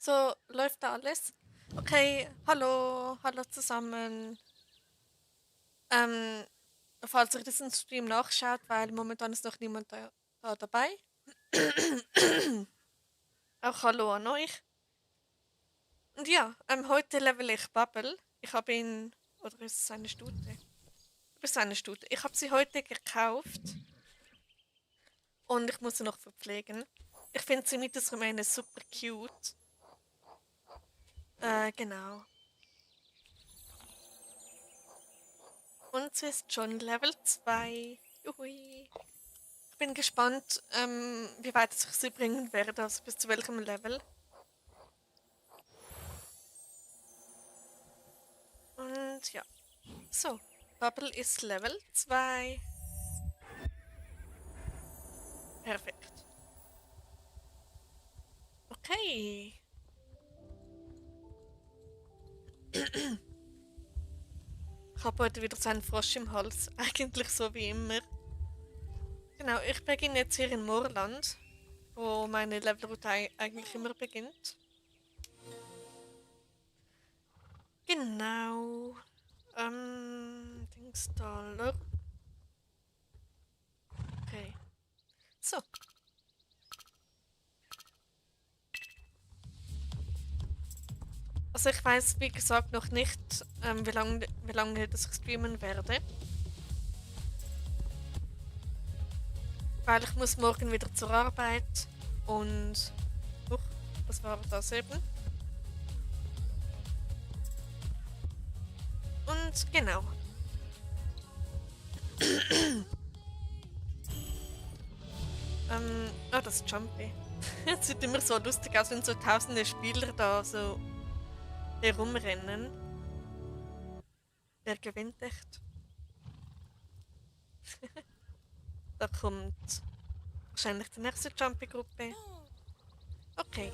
So, läuft da alles? Okay, hallo zusammen. Ähm, Falls ihr diesen Stream nachschaut, weil momentan ist noch niemand da dabei. Auch hallo an euch. Und ja, heute level ich Bubble. Ich habe ihn, oder ist es eine Stute? Es ist eine Stute. Ich habe sie heute gekauft und ich muss sie noch verpflegen. Ich finde sie mit das Rumäne super cute. Genau. Und sie ist schon Level 2. Juhui. Ich bin gespannt, wie weit ich sie bringen werde, also bis zu welchem Level. Und ja. So, Bubble ist Level 2. Perfekt. Okay. Ich habe heute wieder so einen Frosch im Hals. Eigentlich so wie immer. Genau, ich beginne jetzt hier in Moorland, wo meine Levelroute eigentlich immer beginnt. Genau. Dingstaller. Okay. So. Also ich weiß, wie gesagt, noch nicht, wie lange das ich streamen werde. Weil ich muss morgen wieder zur Arbeit und... Huch, was war das eben? Und genau. Oh, das ist Jumpy. Es sieht immer so lustig aus, wenn so tausende Spieler da so herumrennen. Wer gewinnt echt? Da kommt wahrscheinlich die nächste Jumpy-Gruppe. Okay.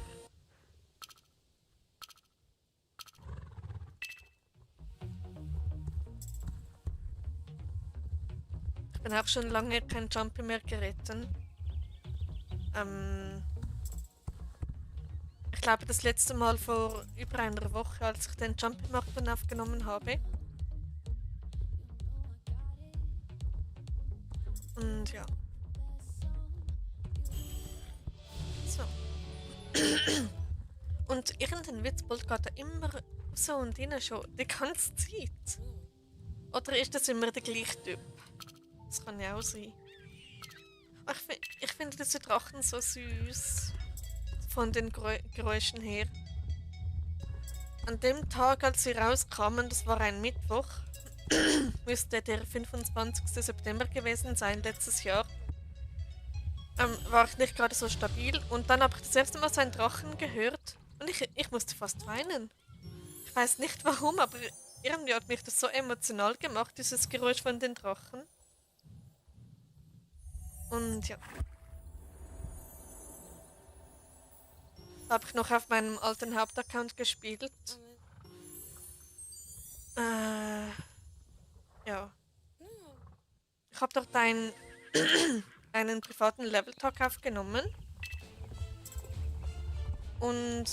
Ich bin auch schon lange kein Jumpy mehr geritten. Ich glaube, das letzte Mal vor über einer Woche, als ich den Jumpy-Marathon aufgenommen habe. Und ja. So. Und irgendein Witzbold geht da immer so und innen schon die ganze Zeit. Oder ist das immer der gleiche Typ? Das kann ja auch sein. Aber ich finde diese Drachen so süß. Von den Geräuschen her. An dem Tag, als sie rauskamen, das war ein Mittwoch, müsste der 25. September gewesen sein, letztes Jahr, war ich nicht gerade so stabil. Und dann habe ich das erste Mal so einen Drachen gehört und ich musste fast weinen. Ich weiß nicht warum, aber irgendwie hat mich das so emotional gemacht, dieses Geräusch von den Drachen. Und ja, habe ich noch auf meinem alten Hauptaccount gespielt. Äh, ja. Ich habe dort einen privaten Level-Talk aufgenommen. Und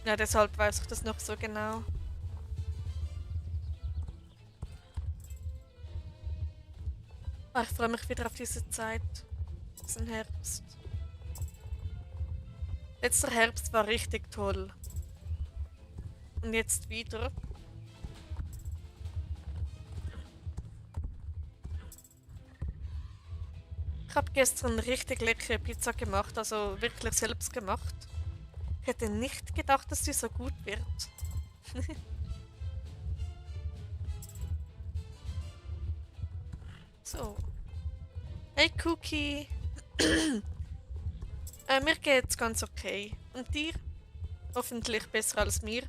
ja, deshalb weiß ich das noch so genau. Ah, ich freue mich wieder auf diese Zeit. Diesen Herbst. Letzter Herbst war richtig toll. Und jetzt wieder. Ich habe gestern richtig leckere Pizza gemacht, also wirklich selbst gemacht. Ich hätte nicht gedacht, dass sie so gut wird. So. Hey Cookie. Mir geht's ganz okay. Und dir? Hoffentlich besser als mir.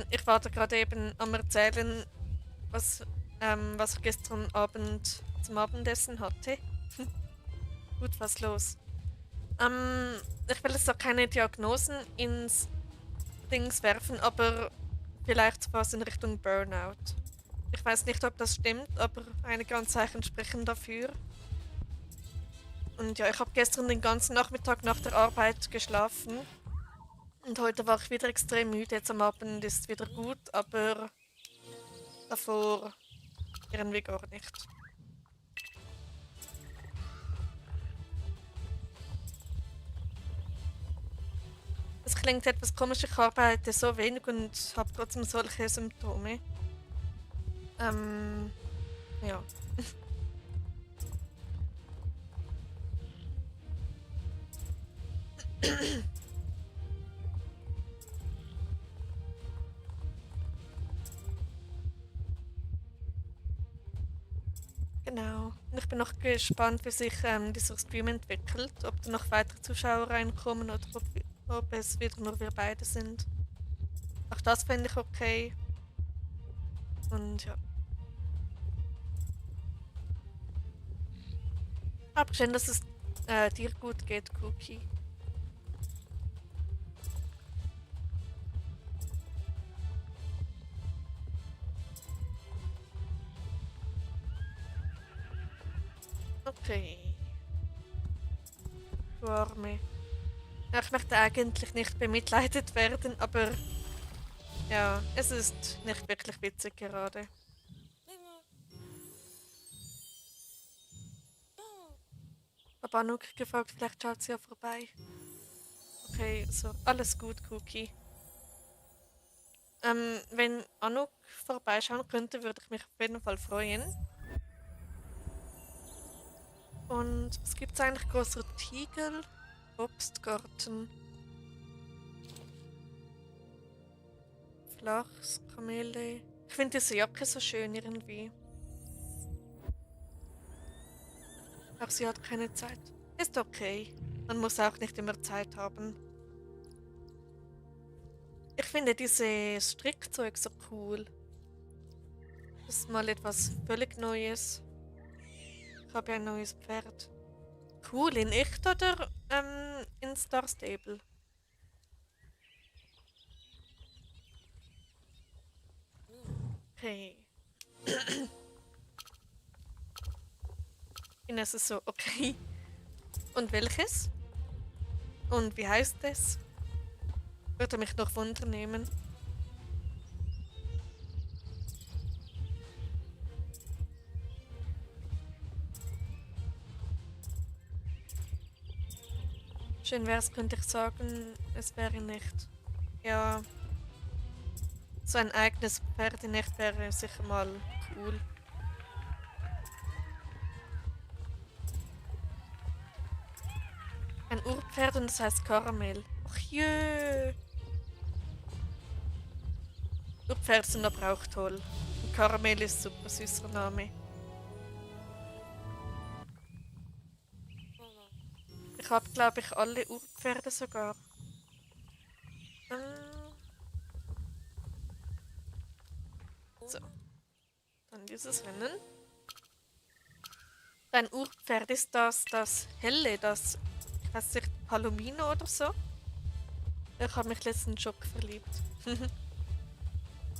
Ich war da gerade eben am erzählen, was ich gestern Abend zum Abendessen hatte. Gut, was los? Ich will jetzt auch keine Diagnosen ins Dings werfen, aber vielleicht was in Richtung Burnout. Ich weiß nicht, ob das stimmt, aber einige Anzeichen sprechen dafür. Und ja, ich habe gestern den ganzen Nachmittag nach der Arbeit geschlafen. Und heute war ich wieder extrem müde. Jetzt am Abend ist es wieder gut, aber davor irgendwie gar nicht. Es klingt etwas komisch, ich arbeite so wenig und habe trotzdem solche Symptome. Ähm, ja. Genau. Und ich bin noch gespannt, wie sich dieser Stream entwickelt. Ob da noch weitere Zuschauer reinkommen oder ob es wieder nur wir beide sind. Auch das fände ich okay. Und ja. Aber schön, dass es dir gut geht, Cookie. Okay. Du Arme. Ja, ich möchte eigentlich nicht bemitleidet werden, aber ja, es ist nicht wirklich witzig gerade. Hab Anouk gefragt, vielleicht schaut sie ja vorbei. Okay, so, alles gut, Cookie. Wenn Anouk vorbeischauen könnte, würde ich mich auf jeden Fall freuen. Und was gibt's eigentlich? Großer Tiegel, Obstgarten, Flachs, Kamele. Ich finde diese Jacke so schön irgendwie. Auch sie hat keine Zeit. Ist okay. Man muss auch nicht immer Zeit haben. Ich finde dieses Strickzeug so cool. Das ist mal etwas völlig Neues. Ich habe ja ein neues Pferd. Cool, in echt oder in Star Stable? Okay. Ines ist so, okay. Und welches? Und wie heißt es? Würde mich noch wundern. Schön wär's, könnte ich sagen, es wäre nicht. Ja, so ein eigenes Pferd in echt wäre sicher mal cool. Ein Urpferd und das heißt Karamell. Ach jö. Urpferde sind aber auch toll. Und Karamell ist ein super süßer Name. Ich habe, glaube ich, alle Urpferde sogar. So, dann dieses Rennen. Dein Urpferd ist das helle, das, ich weiß nicht, Palomino oder so? Ich habe mich letztens Schock verliebt.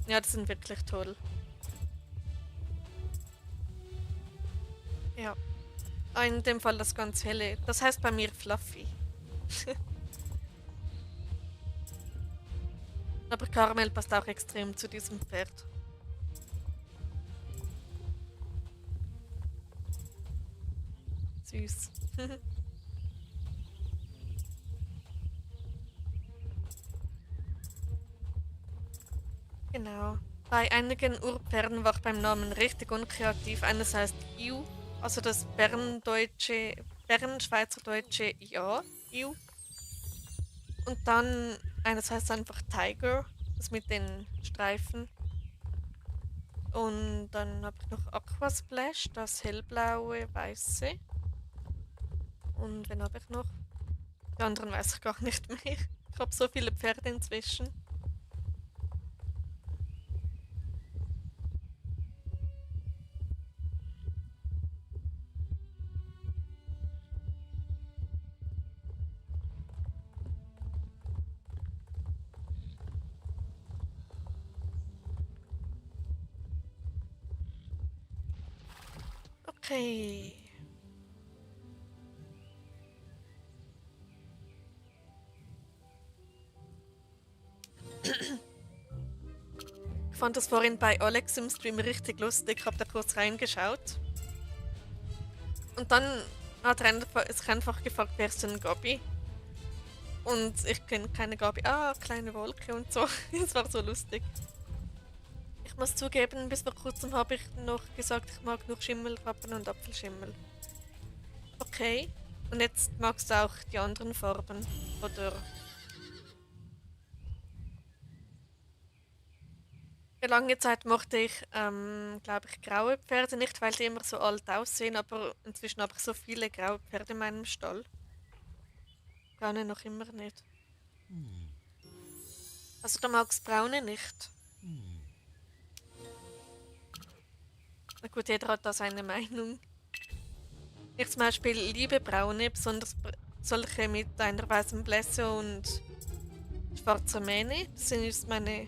Ja, die sind wirklich toll. Ja. Ah, in dem Fall das ganz helle. Das heißt bei mir Fluffy. Aber Karamell passt auch extrem zu diesem Pferd. Süß. Genau. Bei einigen Urpferden war ich beim Namen richtig unkreativ. Eines heißt Iu, also das Bernschweizerdeutsche Ja, Iu. Und dann eines heißt einfach Tiger, das mit den Streifen. Und dann habe ich noch Aqua Splash, das hellblaue, weiße. Und wen habe ich noch? Die anderen weiß ich gar nicht mehr. Ich habe so viele Pferde inzwischen. Okay. fand das vorhin bei Alex im Stream richtig lustig. Ich habe da kurz reingeschaut. Und dann hat sich einfach gefragt, wer ist denn Gabi? Und ich kenne keine Gabi. Ah, kleine Wolke und so. Das war so lustig. Ich muss zugeben, bis vor kurzem habe ich noch gesagt, ich mag nur Schimmelrappen und Apfelschimmel. Okay. Und jetzt magst du auch die anderen Farben, oder? Für lange Zeit mochte ich, glaube ich, graue Pferde nicht, weil die immer so alt aussehen, aber inzwischen habe ich so viele graue Pferde in meinem Stall. Braune noch immer nicht. Also du magst braune nicht? Na gut, jeder hat da seine Meinung. Ich zum Beispiel liebe braune, besonders solche mit einer weißen Blässe und schwarzer Mähne. Das ist meine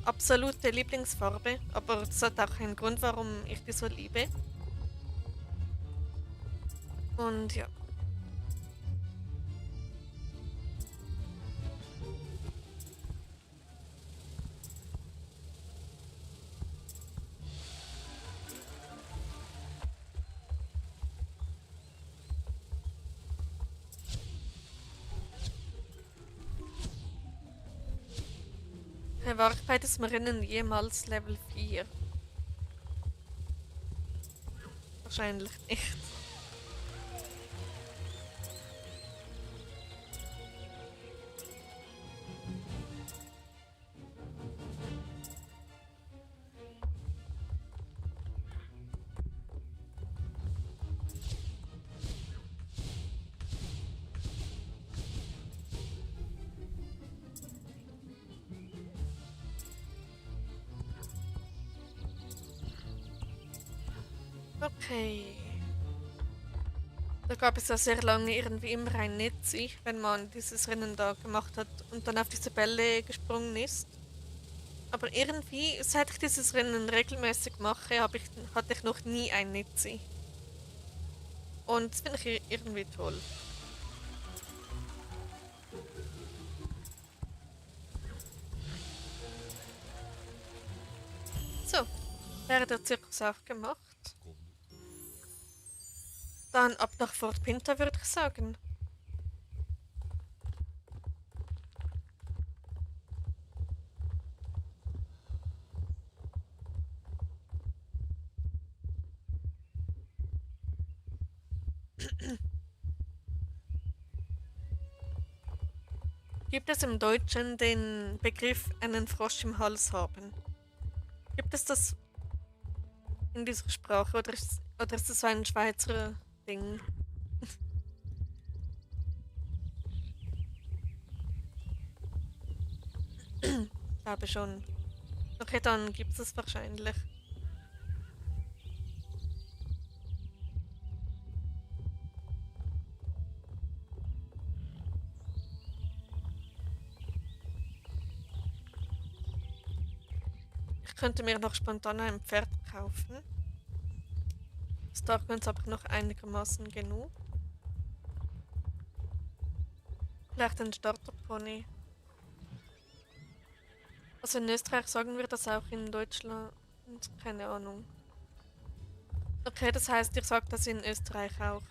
absolute Lieblingsfarbe, aber das hat auch einen Grund, warum ich die so liebe. Und ja. War ich bei diesem Rennen jemals Level 4? Wahrscheinlich nicht. Okay. Da gab es ja sehr lange irgendwie immer ein Netzi, wenn man dieses Rennen da gemacht hat und dann auf diese Bälle gesprungen ist. Aber irgendwie, seit ich dieses Rennen regelmäßig mache, hatte ich noch nie ein Netzi. Und das finde ich irgendwie toll. So, wäre der Zirkus auch gemacht. Dann ab nach Fort Pinta, würde ich sagen. Gibt es im Deutschen den Begriff einen Frosch im Hals haben? Gibt es das in dieser Sprache oder ist das so ein Schweizer Ding? Ich glaube schon. Okay, dann gibt es wahrscheinlich. Ich könnte mir noch spontan ein Pferd kaufen. Das taugt mir jetzt aber noch einigermaßen genug. Vielleicht ein Starterpony. Also in Österreich sagen wir das auch, in Deutschland keine Ahnung. Okay, das heißt, ich sage das in Österreich auch.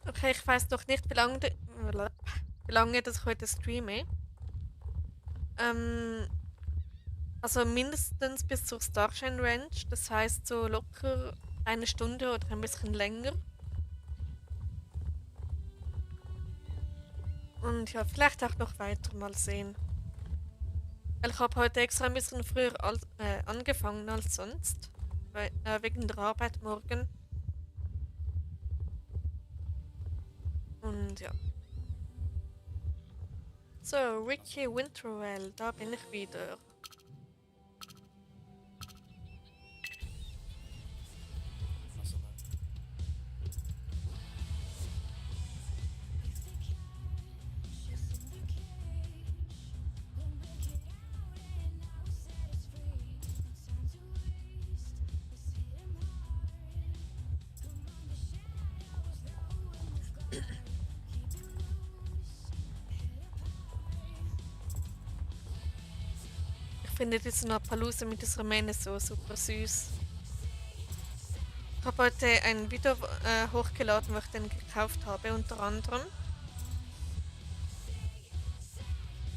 Okay, ich weiß noch nicht, wie lange das ich heute streame. Also mindestens bis zur Starshine Ranch. Das heißt so locker eine Stunde oder ein bisschen länger. Und ja, vielleicht auch noch weiter mal sehen. Weil ich habe heute extra ein bisschen früher angefangen als sonst. Wegen der Arbeit morgen. Und ja. So, Ricky Winterwell, da bin ich wieder. finde diesen Appaloosa mit dieser Mähne so super süß. Ich habe heute ein Video hochgeladen, wo ich den gekauft habe, unter anderem.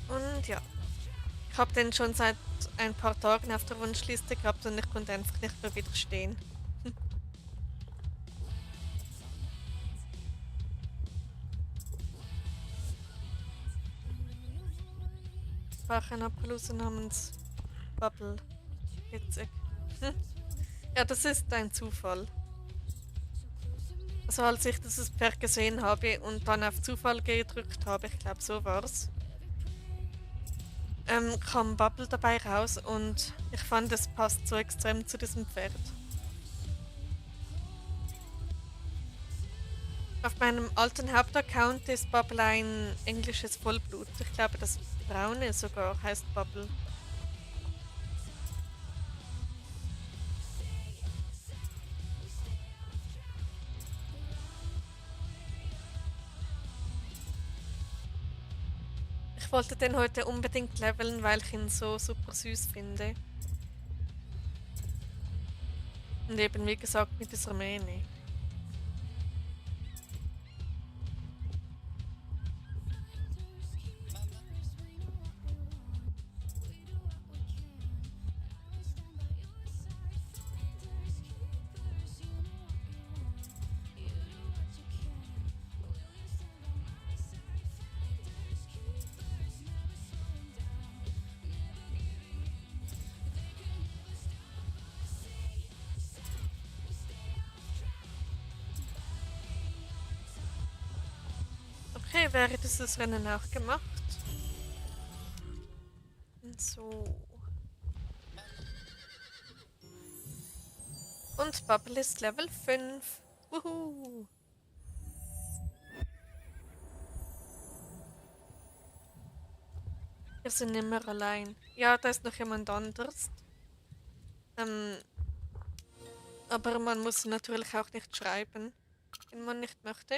Und ja, ich habe den schon seit ein paar Tagen auf der Wunschliste gehabt und ich konnte einfach nicht mehr widerstehen. Es war auch ein Appaloosa namens Bubble. Witzig. Ja, das ist ein Zufall. Also als ich dieses Pferd gesehen habe und dann auf Zufall gedrückt habe, ich glaube so war's, kam Bubble dabei raus und ich fand, es passt so extrem zu diesem Pferd. Auf meinem alten Hauptaccount ist Bubble ein englisches Vollblut. Ich glaube, das Braune sogar heißt Bubble. Ich wollte den heute unbedingt leveln, weil ich ihn so super süß finde. Und eben, wie gesagt, mit dieser Mähne. Okay, wäre dieses Rennen auch gemacht. So. Und Bubble ist Level 5. Wuhu. Wir sind immer allein. Ja, da ist noch jemand anderes. Aber man muss natürlich auch nicht schreiben, wenn man nicht möchte.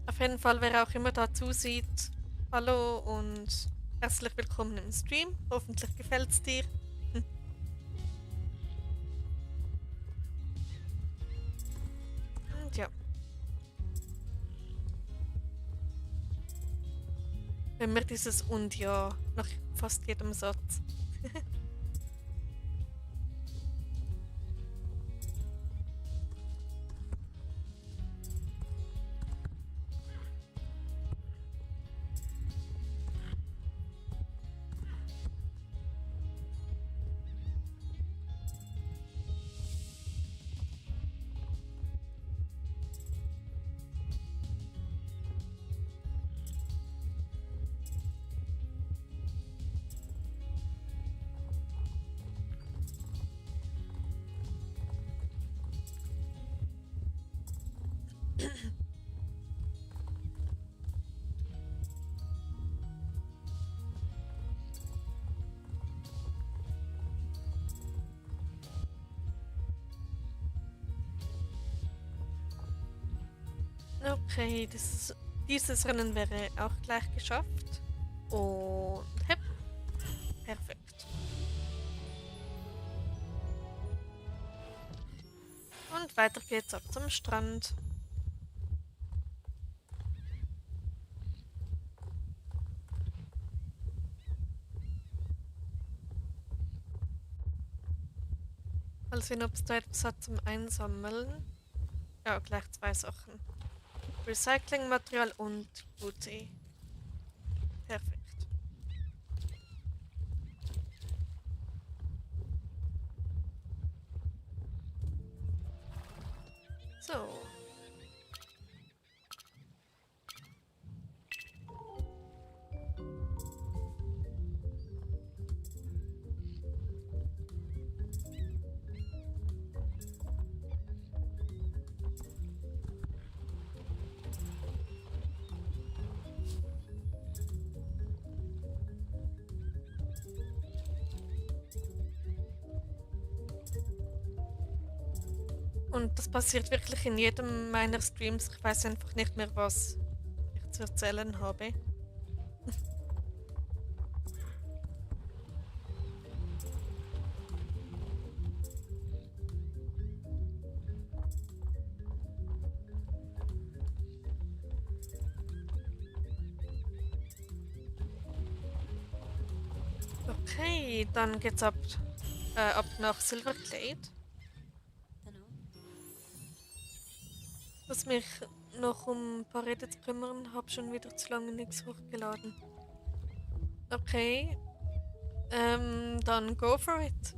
Auf jeden Fall, wer auch immer da zusieht, hallo und herzlich willkommen im Stream. Hoffentlich gefällt es dir. Und ja. Wenn mir dieses und ja nach fast jedem Satz. Okay, dieses Rennen wäre auch gleich geschafft. Und hepp, perfekt. Und weiter geht's ab zum Strand. Mal sehen, ob es da etwas hat zum Einsammeln. Ja, gleich zwei Sachen. Recyclingmaterial und Booty. Perfekt. So. Und das passiert wirklich in jedem meiner Streams. Ich weiß einfach nicht mehr, was ich zu erzählen habe. Okay, dann geht's ab nach Silverglade. Muss mich noch um ein paar Reden zu kümmern, habe schon wieder zu lange nichts hochgeladen. Okay, dann go for it.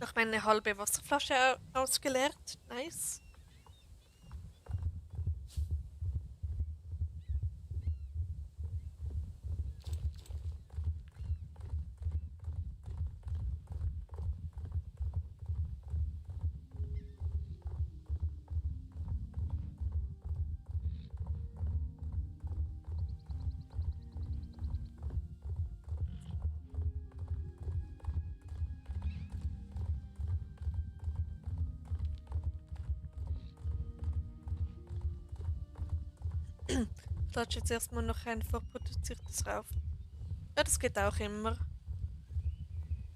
Noch meine halbe Wasserflasche ausgeleert. Nice. Ich latsche jetzt erstmal noch ein vorproduziertes rauf. Ja, das geht auch immer.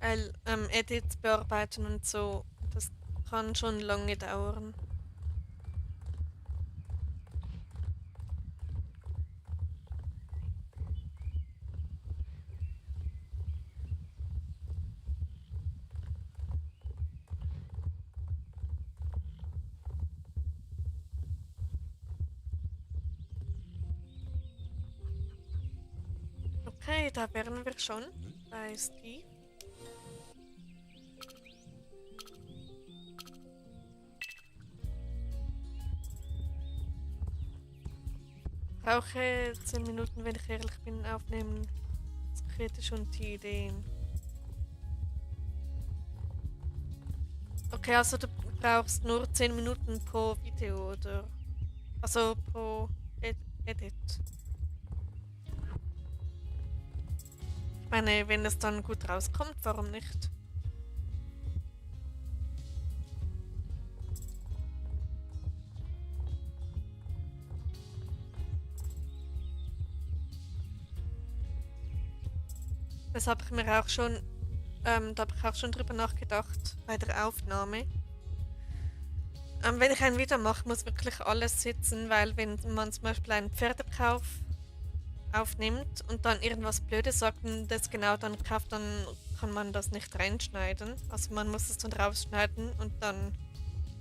Weil Edits bearbeiten und so, das kann schon lange dauern. Okay, da wären wir schon bei Steve. Brauche 10 Minuten, wenn ich ehrlich bin, aufnehmen. Das kritisch und die Ideen. Okay, also du brauchst nur 10 Minuten pro Video, oder? Also pro Edit. Ich meine, wenn es dann gut rauskommt, warum nicht? Das habe ich mir auch schon, da habe ich auch schon drüber nachgedacht bei der Aufnahme. Wenn ich ein Video mache, muss wirklich alles sitzen, weil wenn man zum Beispiel einen Pferdekauf aufnimmt und dann irgendwas Blödes sagt und das genau dann kauft, dann kann man das nicht reinschneiden. Also man muss es dann rausschneiden und dann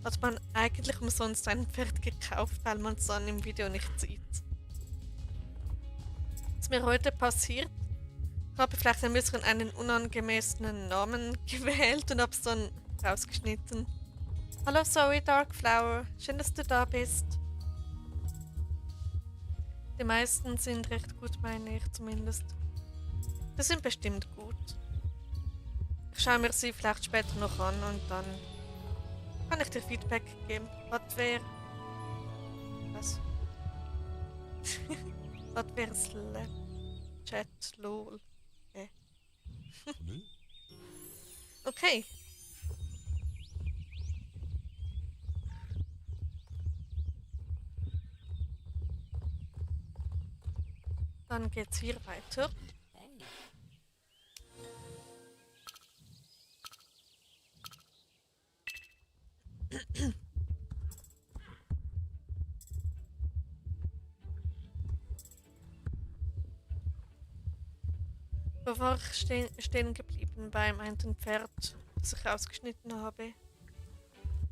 hat man eigentlich umsonst ein Pferd gekauft, weil man es dann im Video nicht sieht. Was mir heute passiert, ich habe vielleicht ein bisschen einen unangemessenen Namen gewählt und habe es dann rausgeschnitten. Hallo Zoe Darkflower, schön, dass du da bist. Die meisten sind recht gut, meine ich zumindest. Die sind bestimmt gut. Ich schaue mir sie vielleicht später noch an und dann kann ich dir Feedback geben. Was wäre... Was? Was wäre Slap? Chat, lol. Okay. Dann geht's hier weiter. Wo war ich stehen geblieben beim einen Pferd, das ich ausgeschnitten habe?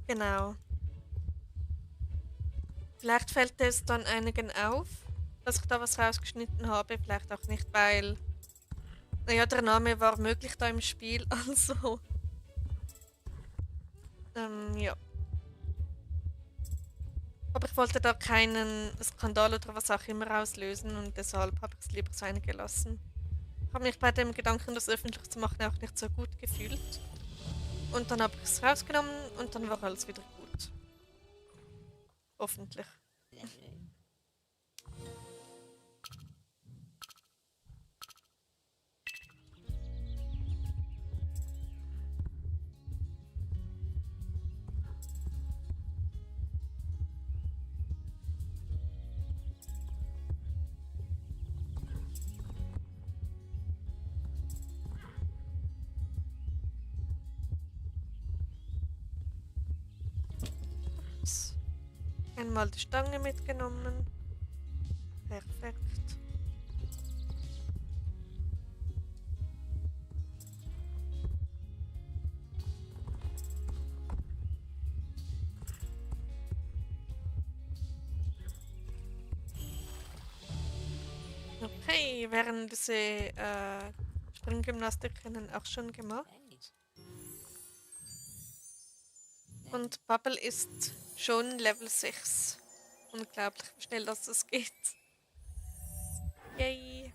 Genau. Vielleicht fällt es dann einigen auf, dass ich da was rausgeschnitten habe. Vielleicht auch nicht, weil... Naja, der Name war möglich da im Spiel, also... ja. Aber ich wollte da keinen Skandal oder was auch immer auslösen und deshalb habe ich es lieber sein gelassen. Ich habe mich bei dem Gedanken, das öffentlich zu machen, auch nicht so gut gefühlt. Und dann habe ich es rausgenommen und dann war alles wieder gut. Hoffentlich. Ups. Einmal die Stange mitgenommen. Perfekt. Okay, wären diese Springgymnastikerinnen auch schon gemacht? Und Bubble ist schon Level 6. Unglaublich, wie schnell das geht. Yay.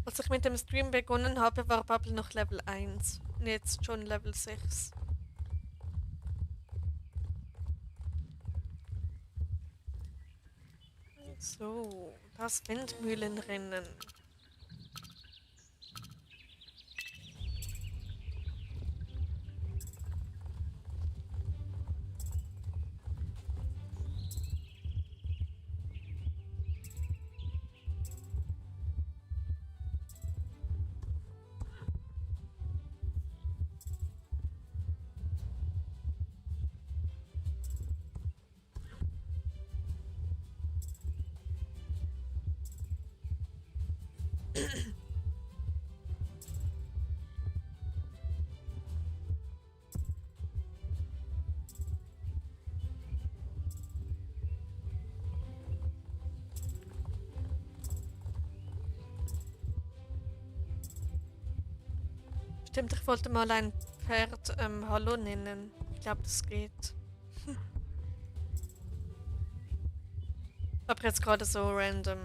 Als ich mit dem Stream begonnen habe, war Bubble noch Level 1. Und jetzt schon Level 6. So, das Windmühlenrennen. Stimmt, ich wollte mal ein Pferd Hallo nennen. Ich glaube, das geht. Hab jetzt gerade so random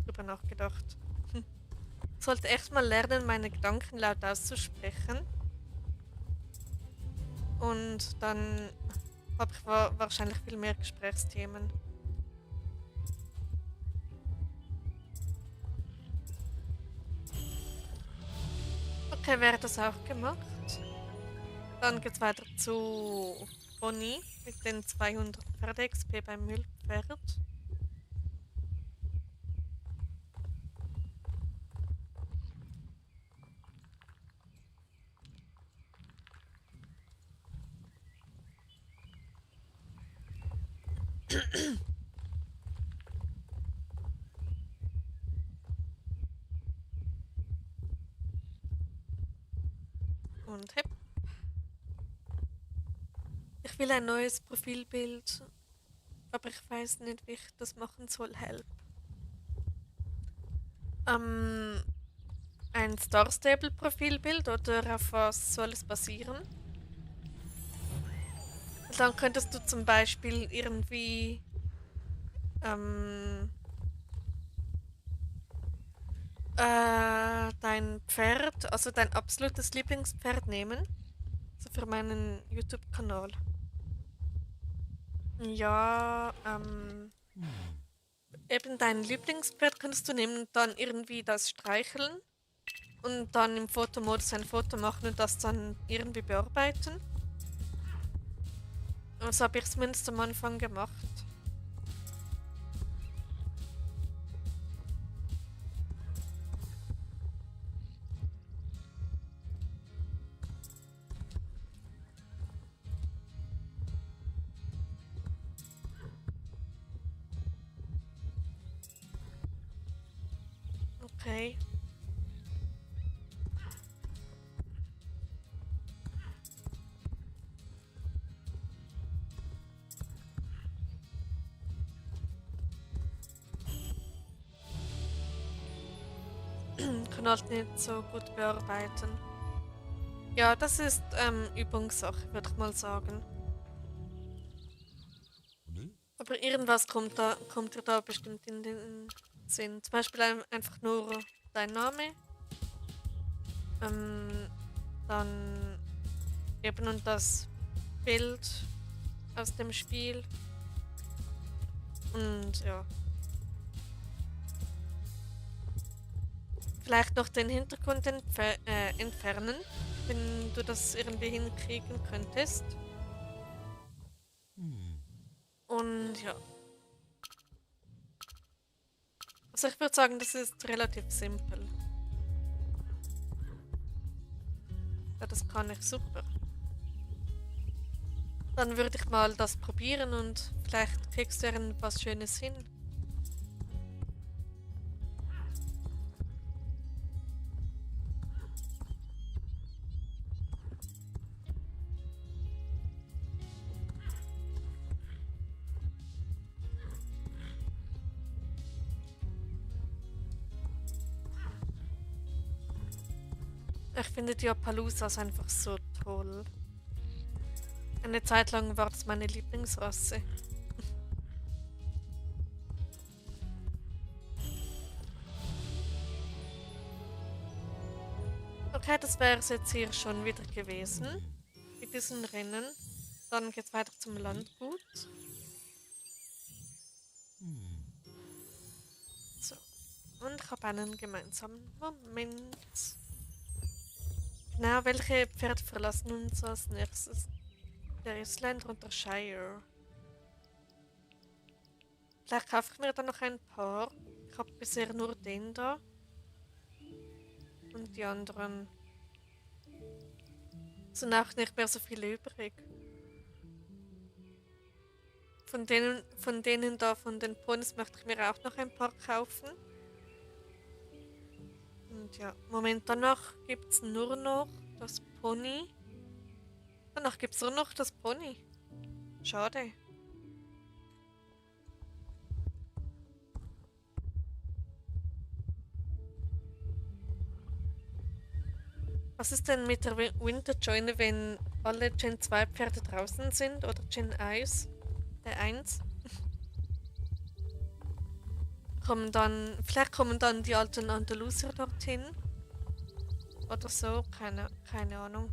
drüber nachgedacht. Ich sollte echt mal lernen, meine Gedanken laut auszusprechen. Und dann habe ich wahrscheinlich viel mehr Gesprächsthemen. Okay, wäre das auch gemacht. Dann geht's weiter zu Bonnie mit den 200 Pferde-XP beim Müllpferd. Und hep. Ich will ein neues Profilbild, aber ich weiß nicht, wie ich das machen soll. Help. Ein Star Stable Profilbild oder auf was soll es basieren? Dann könntest du zum Beispiel irgendwie ähm, dein Pferd, also dein absolutes Lieblingspferd nehmen. So für meinen YouTube-Kanal. Ja, eben dein Lieblingspferd kannst du nehmen und dann irgendwie das streicheln und dann im Fotomodus ein Foto machen und das dann irgendwie bearbeiten. So habe ich es zumindest am Anfang gemacht. Okay. Kann halt nicht so gut bearbeiten. Ja, das ist Übungssache, würde ich mal sagen. Aber irgendwas kommt dir da bestimmt in den Sinn. Zum Beispiel einfach nur dein Name, ähm, dann eben und das Bild aus dem Spiel und ja, vielleicht noch den Hintergrund entfernen, wenn du das irgendwie hinkriegen könntest. Und ja, also ich würde sagen, das ist relativ simpel. Ja, das kann ich super. Dann würde ich mal das probieren und vielleicht kriegst du irgendwas Schönes hin. Ich finde die Appaloosas einfach so toll. Eine Zeit lang war das meine Lieblingsrasse. Okay, das wäre es jetzt hier schon wieder gewesen. Mit diesen Rennen. Dann geht's weiter zum Landgut. So. Und ich habe einen gemeinsamen Moment. Genau, welche Pferde verlassen uns als nächstes? Der Isländer und der Shire. Vielleicht kaufe ich mir dann noch ein paar. Ich habe bisher nur den da. Und die anderen sind auch nicht mehr so viele übrig. Von denen da, von den Ponys möchte ich mir auch noch ein paar kaufen. Und ja, Moment, danach gibt es nur noch das Pony. Danach gibt es nur noch das Pony. Schade. Was ist denn mit der Winterjoine, wenn alle Gen 2 Pferde draußen sind? Oder Gen 1? Der 1? Vielleicht kommen dann die alten Andalusier dorthin. Oder so, keine Ahnung.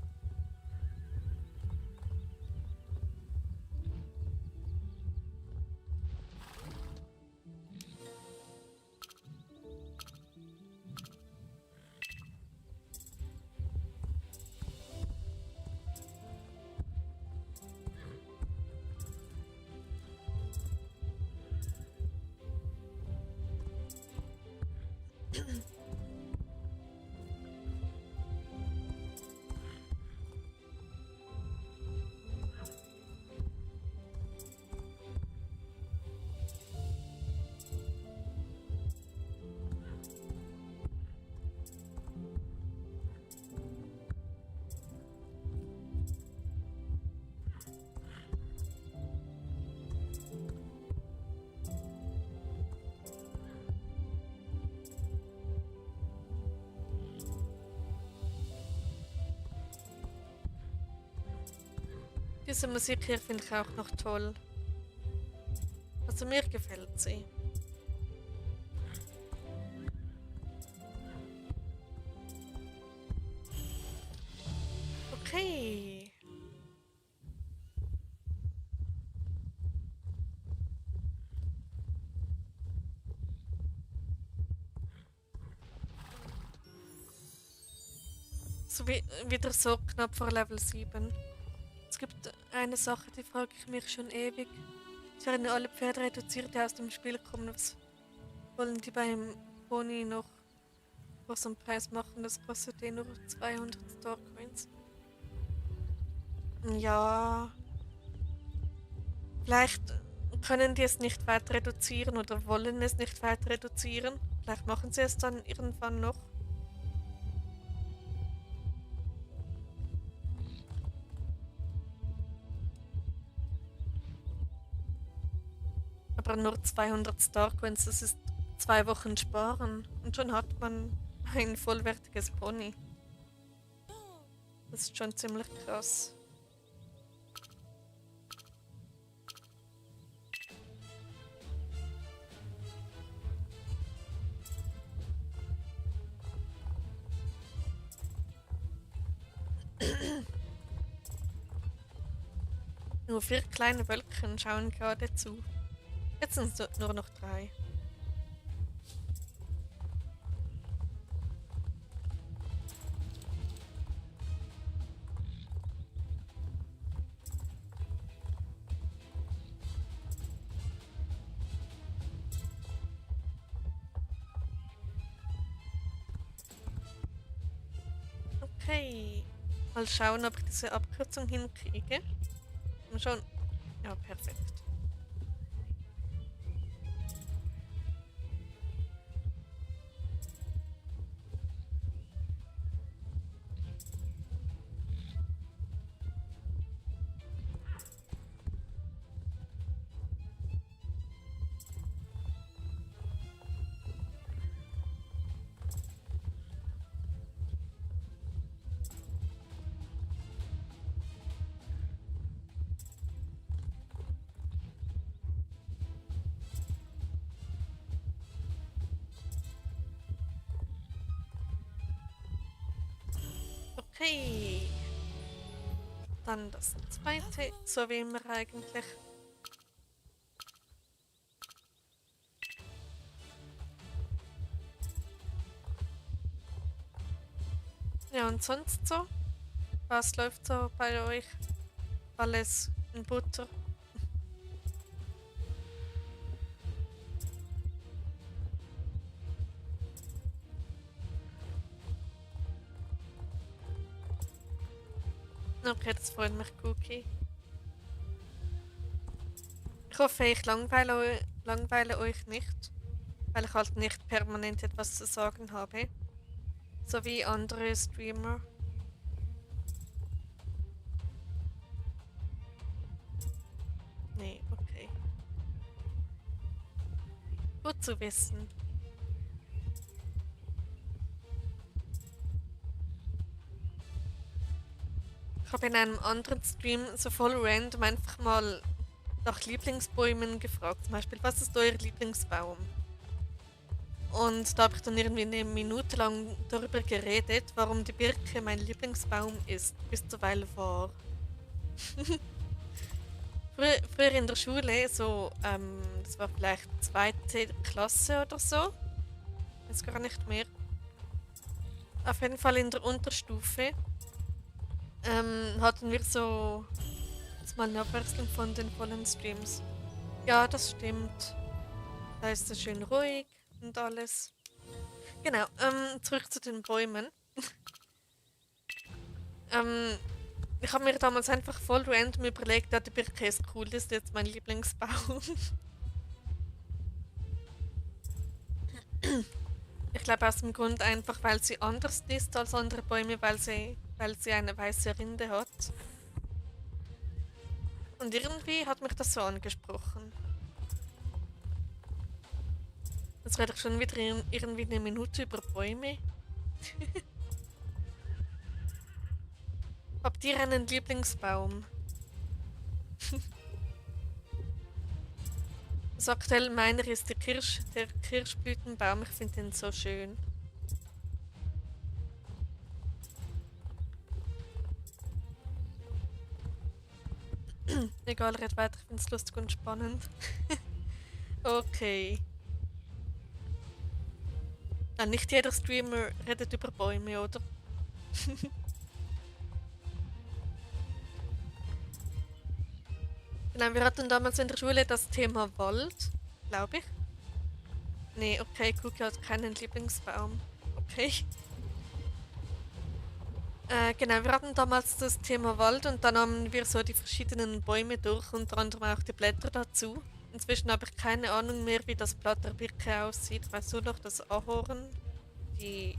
Diese Musik hier finde ich auch noch toll. Also mir gefällt sie. Okay. So wieder so knapp vor Level 7. Es gibt eine Sache, die frage ich mich schon ewig. Es werden alle Pferde reduziert, die aus dem Spiel kommen. Was wollen die beim Pony noch für so einen Preis machen? Das kostet eh nur 200 Star Coins. Ja. Vielleicht können die es nicht weiter reduzieren oder wollen es nicht weiter reduzieren. Vielleicht machen sie es dann irgendwann noch. Aber nur 200 Starcoins, das ist 2 Wochen sparen. Und schon hat man ein vollwertiges Pony. Das ist schon ziemlich krass. Nur 4 kleine Wölkchen schauen gerade zu. Jetzt sind es nur noch 3. Okay. Mal schauen, ob ich diese Abkürzung hinkriege. Mal schauen. Ja, perfekt. Okay. Dann das zweite, so wie immer eigentlich. Ja, und sonst so? Was läuft so bei euch? Alles in Butter? Okay, das freut mich, Cookie. Ich hoffe, ich langweile euch nicht, weil ich halt nicht permanent etwas zu sagen habe. So wie andere Streamer. Nee, okay. Gut zu wissen. Ich habe in einem anderen Stream so voll random einfach mal nach Lieblingsbäumen gefragt. Zum Beispiel, was ist euer Lieblingsbaum? Und da habe ich dann irgendwie eine Minute lang darüber geredet, warum die Birke mein Lieblingsbaum ist, bis zur Weile war. Früher in der Schule, so, das war vielleicht 2. Klasse oder so, weiß gar nicht mehr. Auf jeden Fall in der Unterstufe hatten wir so jetzt mal eine Abwechslung von den vollen Streams. Ja, das stimmt. Da ist es schön ruhig und alles. Genau, zurück zu den Bäumen. Ich habe mir damals einfach voll random überlegt, ja, die Birke ist cool, das ist jetzt mein Lieblingsbaum. Ich glaube aus dem Grund einfach, weil sie anders ist als andere Bäume, weil sie eine weiße Rinde hat. Und irgendwie hat mich das so angesprochen. Jetzt rede ich schon wieder irgendwie eine Minute über Bäume. Habt ihr einen Lieblingsbaum? Also aktuell meiner ist der Kirschblütenbaum. Ich finde den so schön. Egal, red weiter, ich finde es lustig und spannend. Okay. Ja, nicht jeder Streamer redet über Bäume, oder? Genau, wir hatten damals in der Schule das Thema Wald, glaube ich. Nee, okay, Cookie hat keinen Lieblingsbaum. Okay. Genau, wir hatten damals das Thema Wald und dann haben wir so die verschiedenen Bäume durch, unter anderem auch die Blätter dazu. Inzwischen habe ich keine Ahnung mehr, wie das Blatt der Birke aussieht. Weißt du noch, das Ahorn? Die...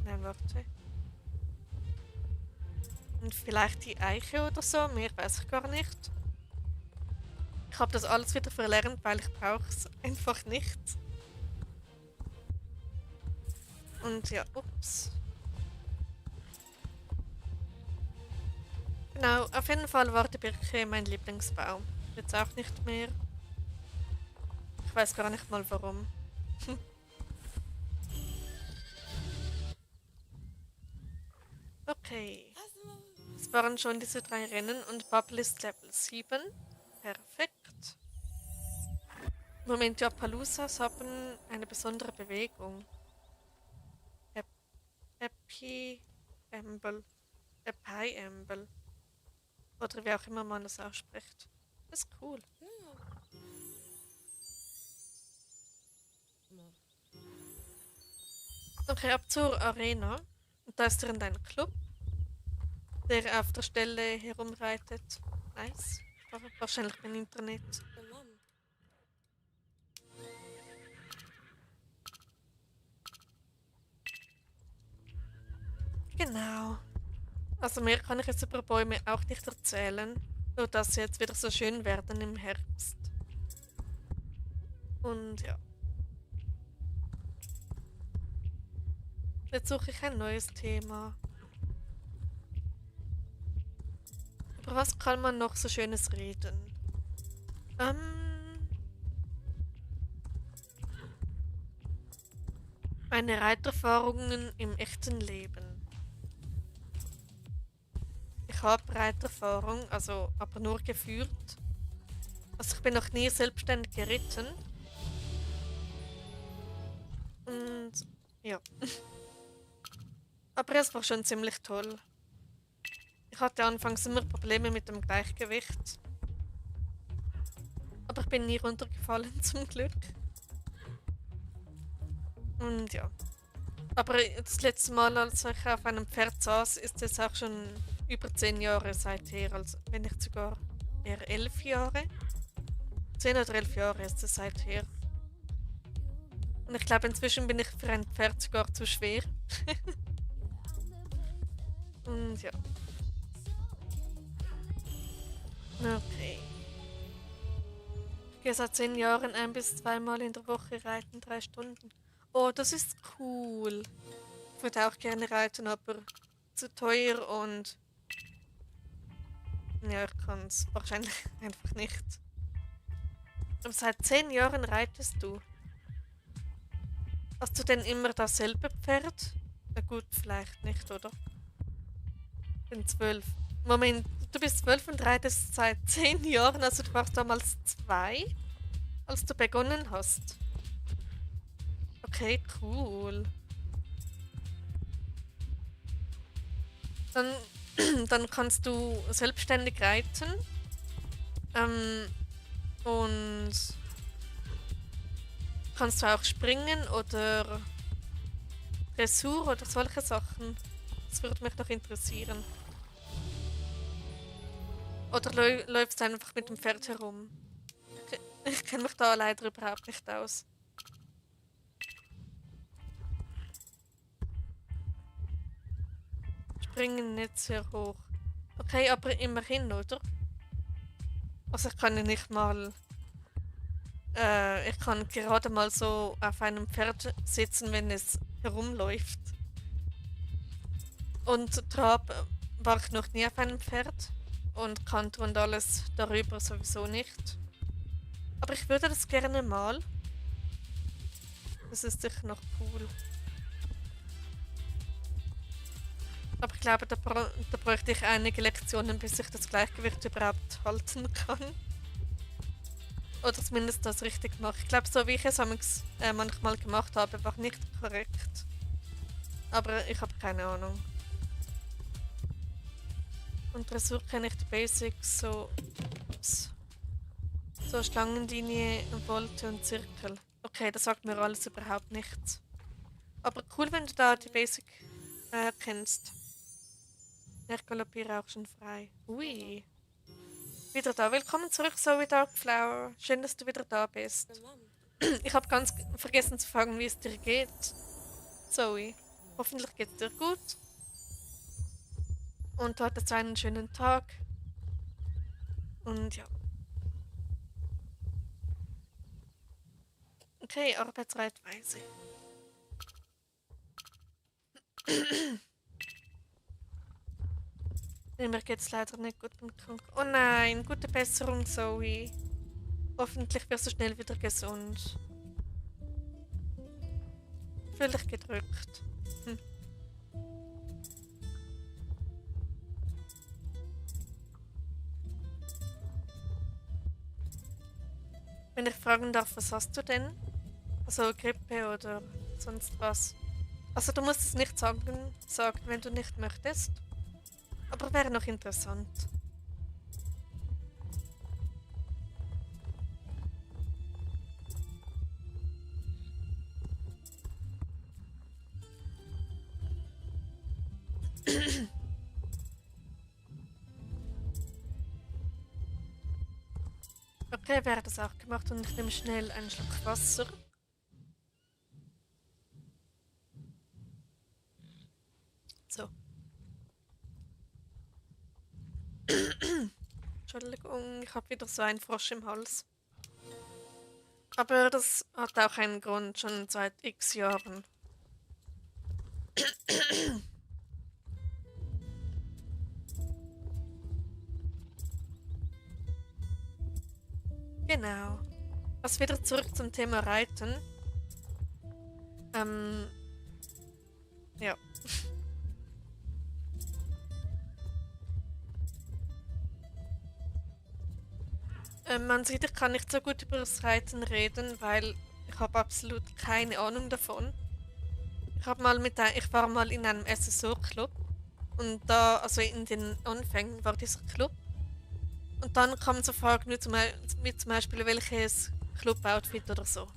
Nein, warte. Und vielleicht die Eiche oder so, mehr weiß ich gar nicht. Ich habe das alles wieder verlernt, weil ich brauche es einfach nicht. Und ja, ups. Genau, auf jeden Fall war die Birke mein Lieblingsbaum. Jetzt auch nicht mehr. Ich weiß gar nicht mal warum. Okay. Es waren schon diese 3 Rennen und Bubble ist Level 7. Perfekt. Moment, die Appaloosas haben eine besondere Bewegung. Ep Epi-Amble. Epi-Amble. Oder wie auch immer man das ausspricht. Das ist cool. Okay, ab zur Arena. Und da ist drin dein Club, der auf der Stelle herumreitet. Nice. Wahrscheinlich mein Internet. Genau. Also mehr kann ich jetzt über Bäume auch nicht erzählen. Nur dass sie jetzt wieder so schön werden im Herbst. Und ja. Jetzt suche ich ein neues Thema. Über was kann man noch so Schönes reden? Meine Reiterfahrungen im echten Leben. Ich habe Reiterfahrung, also aber nur geführt. Also ich bin noch nie selbstständig geritten. Und ja. Aber es war schon ziemlich toll. Ich hatte anfangs immer Probleme mit dem Gleichgewicht. Aber ich bin nie runtergefallen, zum Glück. Und ja. Aber das letzte Mal, als ich auf einem Pferd saß, ist es auch schon über 10 Jahre seither. Also wenn nicht sogar eher 11 Jahre. 10 oder 11 Jahre ist es seither. Und ich glaube, inzwischen bin ich für ein Pferd sogar zu schwer. Und ja. Okay. Ich gehe seit 10 Jahren 1 bis 2 Mal in der Woche reiten, 3 Stunden. Oh, das ist cool. Ich würde auch gerne reiten, aber zu teuer und ja, ich kann es wahrscheinlich einfach nicht. Aber seit 10 Jahren reitest du. Hast du denn immer dasselbe Pferd? Na gut, vielleicht nicht, oder? Bin 12. Moment, du bist 12 und reitest seit 10 Jahren, also du warst damals 2, als du begonnen hast. Okay, cool. Dann, dann kannst du selbstständig reiten. Ähm, und kannst du auch springen oder Dressur oder solche Sachen. Das würde mich noch interessieren. Oder läufst du einfach mit dem Pferd herum? Ich kenne mich da leider überhaupt nicht aus. Springen nicht sehr hoch. Okay, aber immerhin, oder? Also ich kann ja nicht mal. Ich kann gerade mal so auf einem Pferd sitzen, wenn es herumläuft. Und Trab war ich noch nie auf einem Pferd. Und Kanto und alles darüber sowieso nicht. Aber ich würde das gerne mal. Das ist sicher noch cool. Aber ich glaube, da bräuchte ich einige Lektionen, bis ich das Gleichgewicht überhaupt halten kann. Oder zumindest das richtig mache. Ich glaube, so wie ich es manchmal gemacht habe, war nicht korrekt. Aber ich habe keine Ahnung. Und Dressur kenne ich die Basics, so, ups, so Schlangenlinie, Volte und Zirkel. Okay, das sagt mir alles überhaupt nichts. Aber cool, wenn du da die Basic kennst. Ich galoppiere auch schon frei. Ui. Wieder da. Willkommen zurück, Zoe Darkflower. Schön, dass du wieder da bist. Ich habe ganz vergessen zu fragen, wie es dir geht. Zoe. Hoffentlich geht es dir gut. Und du hattest einen schönen Tag. Und ja. Okay, Arbeitsreitweise. Mir geht's leider nicht gut beim Krank. Oh nein, gute Besserung, Zoe. Hoffentlich wirst du schnell wieder gesund. Fühl dich gedrückt. Hm. Wenn ich fragen darf, was hast du denn? Also Grippe oder sonst was? Also du musst es nicht sagen, wenn du nicht möchtest. Aber wäre noch interessant. Okay, wäre das auch gemacht und ich nehme schnell einen Schluck Wasser. So. Entschuldigung, ich habe wieder so einen Frosch im Hals. Aber das hat auch einen Grund, schon seit x Jahren. Genau. Also wieder zurück zum Thema Reiten. Ja. Man sieht, ich kann nicht so gut über das Reiten reden, weil ich habe absolut keine Ahnung davon. Ich war mal in einem SSO-Club und da, also in den Anfängen war dieser Club. Und dann kamen so Fragen wie zum Beispiel welches Club-Outfit oder so.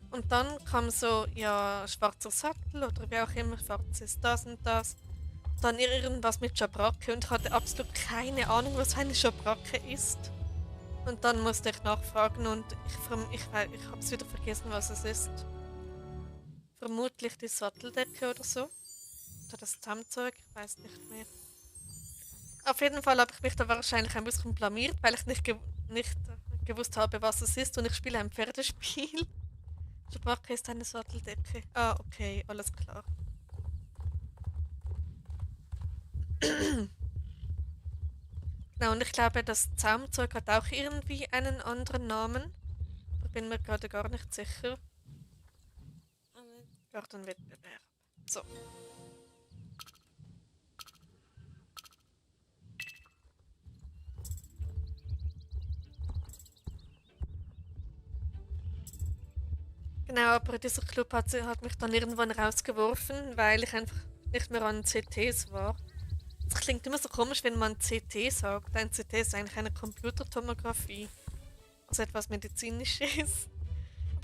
Und dann kam so, ja, schwarzer Sattel oder wie auch immer, schwarzes das und das. Dann irgendwas mit Schabracke und ich hatte absolut keine Ahnung, was eine Schabracke ist. Und dann musste ich nachfragen und ich habe es wieder vergessen, was es ist. Vermutlich die Satteldecke oder so. Oder das Zusammenzeug, ich weiß nicht mehr. Auf jeden Fall habe ich mich da wahrscheinlich ein bisschen blamiert, weil ich nicht gewusst habe, was es ist und ich spiele ein Pferdespiel. Schabracke ist eine Satteldecke. Ah, okay, alles klar. Genau, und ich glaube, das Zaumzeug hat auch irgendwie einen anderen Namen. Ich bin mir gerade gar nicht sicher. Gartenwettbewerb. So. Genau, aber dieser Club hat mich dann irgendwann rausgeworfen, weil ich einfach nicht mehr an CTs war. Das klingt immer so komisch, wenn man CT sagt. Ein CT ist eigentlich eine Computertomographie. Also etwas Medizinisches.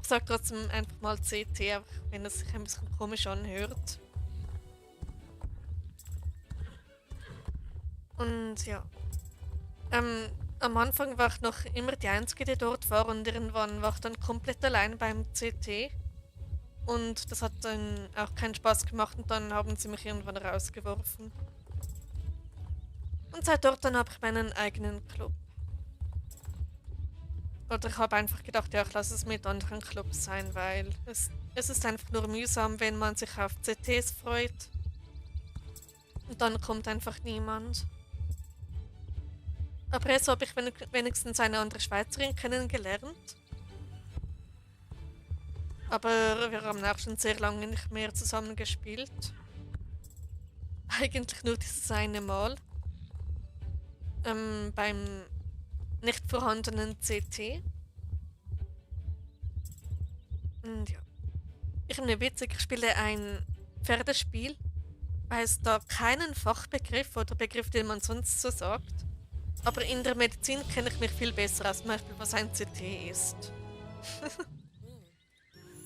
Ich sage trotzdem einfach mal CT, auch wenn es sich ein bisschen komisch anhört. Und ja. Am Anfang war ich noch immer die Einzige, die dort war und irgendwann war ich dann komplett allein beim CT. Und das hat dann auch keinen Spaß gemacht und dann haben sie mich irgendwann rausgeworfen. Und seit dort dann habe ich meinen eigenen Club. Oder ich habe einfach gedacht, ja, ich lasse es mit anderen Clubs sein, weil es ist einfach nur mühsam, wenn man sich auf CTs freut. Und dann kommt einfach niemand. Aber jetzt habe ich wenigstens eine andere Schweizerin kennengelernt. Aber wir haben auch schon sehr lange nicht mehr zusammen gespielt. Eigentlich nur dieses eine Mal. Beim nicht vorhandenen CT. Und ja. Ich finde witzig, ich spiele ein Pferdespiel, weil es da keinen Fachbegriff oder Begriff, den man sonst so sagt. Aber in der Medizin kenne ich mich viel besser aus, zum Beispiel was ein CT ist.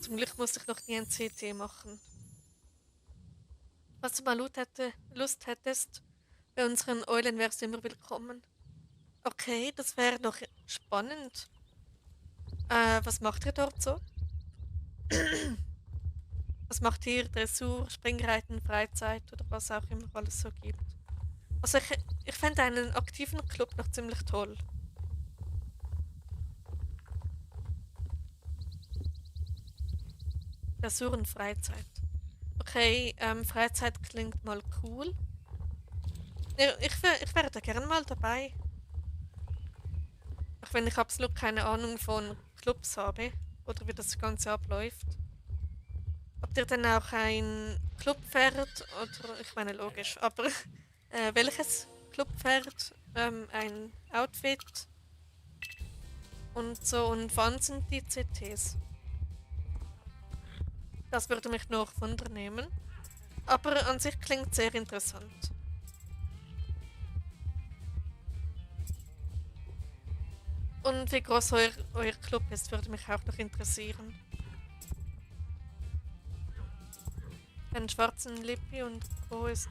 Zum Glück musste ich noch nie ein CT machen. Was du mal Lust hättest, bei unseren Eulen wärst du immer willkommen. Okay, das wäre doch spannend. Was macht ihr dort so? Was macht ihr? Dressur, Springreiten, Freizeit oder was auch immer alles so gibt? Also ich fände einen aktiven Club noch ziemlich toll. Dressur und Freizeit. Okay, Freizeit klingt mal cool. Ich wäre da gerne mal dabei. Auch wenn ich absolut keine Ahnung von Clubs habe oder wie das Ganze abläuft. Habt ihr denn auch ein Clubpferd? Oder, ich meine, logisch, aber welches Clubpferd? Ein Outfit und so. Und wann sind die CTs? Das würde mich noch wundern. Aber an sich klingt sehr interessant. Und wie groß euer Club ist, würde mich auch noch interessieren. Einen schwarzen Lippi und wo ist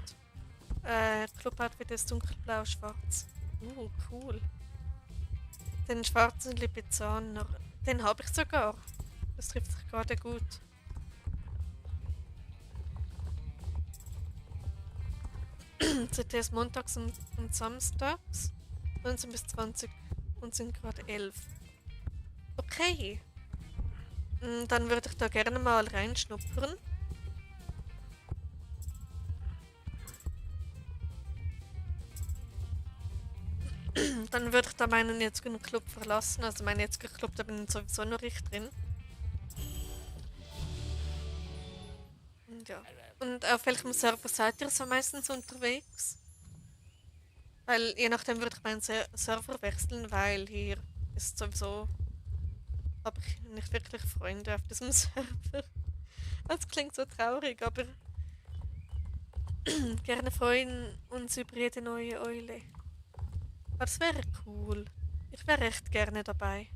Cluboutfit ist dunkelblau-schwarz. Cool. Den schwarzen Lipizzaner, den habe ich sogar. Das trifft sich gerade gut. CTs montags und samstags. 19 bis 20 und sind gerade 11. Okay. Dann würde ich da gerne mal reinschnuppern. Dann würde ich da meinen jetzigen Club verlassen. Also meinen jetzigen Club, da bin ich sowieso noch nicht drin. Und ja. Und auf welchem Server seid ihr so meistens unterwegs? Weil je nachdem würde ich meinen Server wechseln, weil hier ist sowieso habe ich nicht wirklich Freunde auf diesem Server. Das klingt so traurig, aber gerne freuen uns über jede neue Eule. Aber das wäre cool. Ich wäre echt gerne dabei.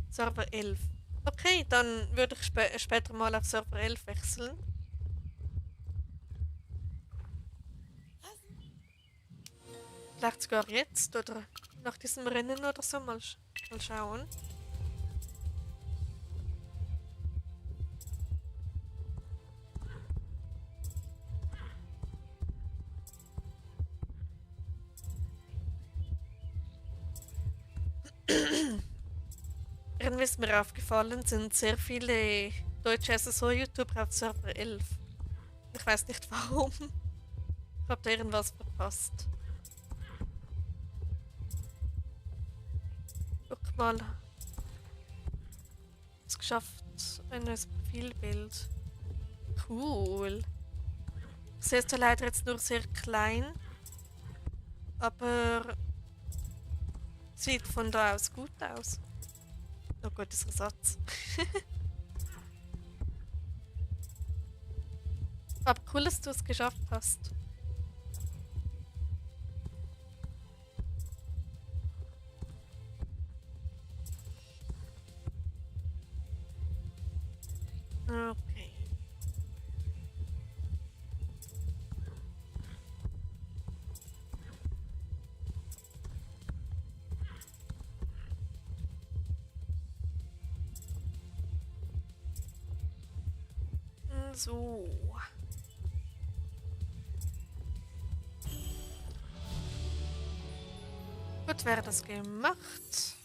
Server 11. Okay, dann würde ich später mal auf Server 11 wechseln. Vielleicht sogar jetzt oder nach diesem Rennen oder so. Mal schauen. Irgendwie ist mir aufgefallen, sind sehr viele deutsche SSO-YouTuber auf Server 11. Ich weiß nicht warum. Ich habe da irgendwas verpasst. Guck mal. Es geschafft, ein neues Profilbild. Cool. Sie ist ja leider jetzt nur sehr klein. Aber sieht von da aus gut aus. Oh Gott, dieser Satz. Aber cool, dass du es geschafft hast. Okay. So. Gut, wäre das gemacht.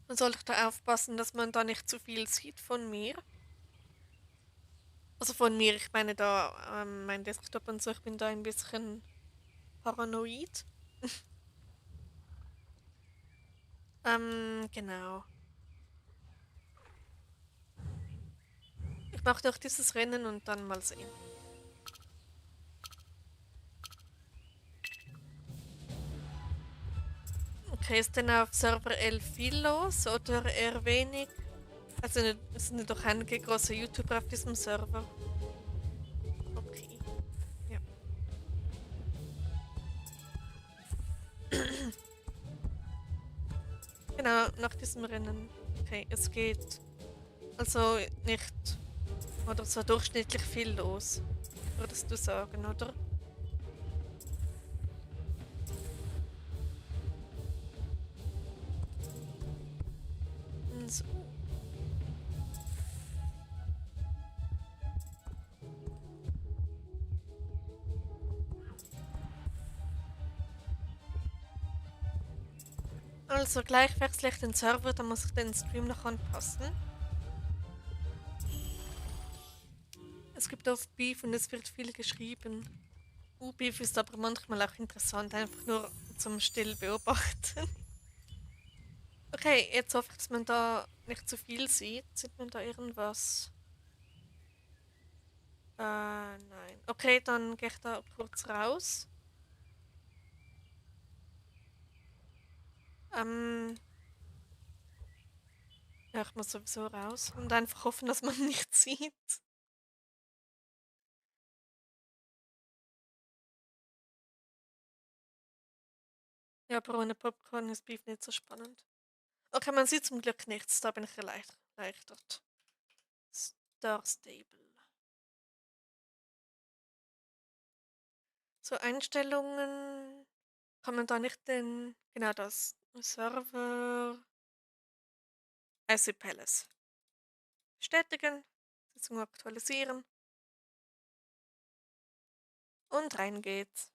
Man sollte da aufpassen, dass man da nicht zu viel sieht von mir. Also von mir, ich meine da mein Desktop und so, ich bin da ein bisschen paranoid. Genau. Ich mache doch dieses Rennen und dann mal sehen. Okay, ist denn auf Server 11 viel los oder eher wenig? Also es sind doch einige große YouTuber auf diesem Server. Okay. Ja. Genau, nach diesem Rennen. Okay, es geht also nicht oder so durchschnittlich viel los, würdest du sagen, oder? So. Also gleich wechsle ich den Server, dann muss ich den Stream noch anpassen. Es gibt oft Beef und es wird viel geschrieben. Beef ist aber manchmal auch interessant, einfach nur zum still beobachten. Okay, jetzt hoffe ich, dass man da nicht zu viel sieht. Sieht man da irgendwas? Nein. Okay, dann gehe ich da kurz raus. Ähm, ja, ich muss sowieso raus und einfach hoffen, dass man nichts sieht. Ja, aber ohne Popcorn ist Beef nicht so spannend. Okay, man sieht zum Glück nichts, da bin ich erleichtert. Star Stable. So, Einstellungen. Kann man da nicht den. Genau das. Server. IC Palace. Bestätigen. Sitzung aktualisieren. Und rein geht's.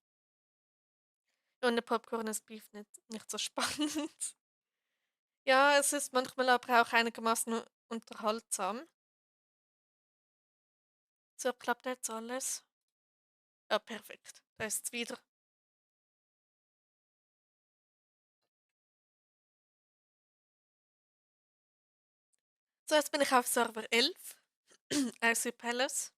Ohne Popcorn ist Beef nicht so spannend. Ja, es ist manchmal aber auch einigermaßen unterhaltsam. So, klappt jetzt alles? Ja, perfekt. Da ist es wieder. So, jetzt bin ich auf Server 11. IC Palace.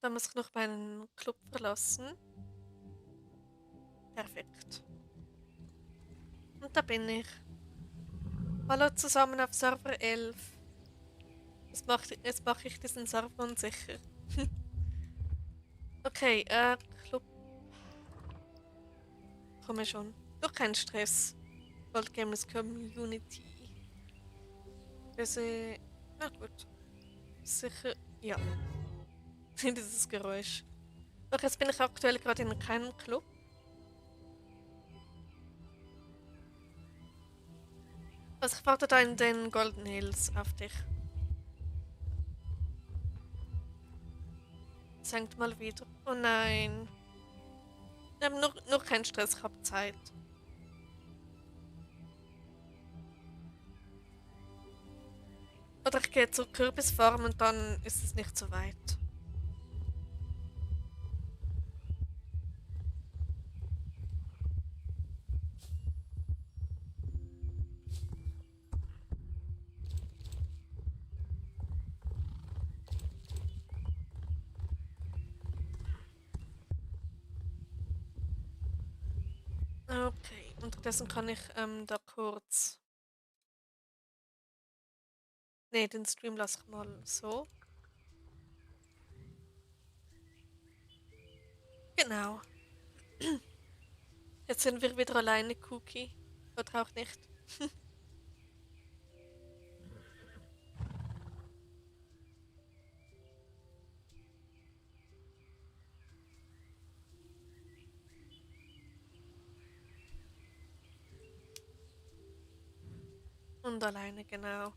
Da muss ich noch meinen Club verlassen. Perfekt. Und da bin ich. Hallo zusammen auf Server 11. Jetzt mach ich diesen Server unsicher. Okay, Club. Komme schon. Doch kein Stress. Gold Gamers Community. Also, na gut. Sicher, ja. Dieses Geräusch. Doch jetzt bin ich aktuell gerade in keinem Club. Also ich warte da in den Golden Hills auf dich. Senkt mal wieder. Oh nein. Nur kein Stress, ich hab Zeit. Oder ich gehe zur Kürbisfarm und dann ist es nicht so weit. Okay, unterdessen kann ich da kurz. Ne, den Stream lasse ich mal so. Genau. Jetzt sind wir wieder alleine, Cookie. Oder auch nicht. Und alleine, genau.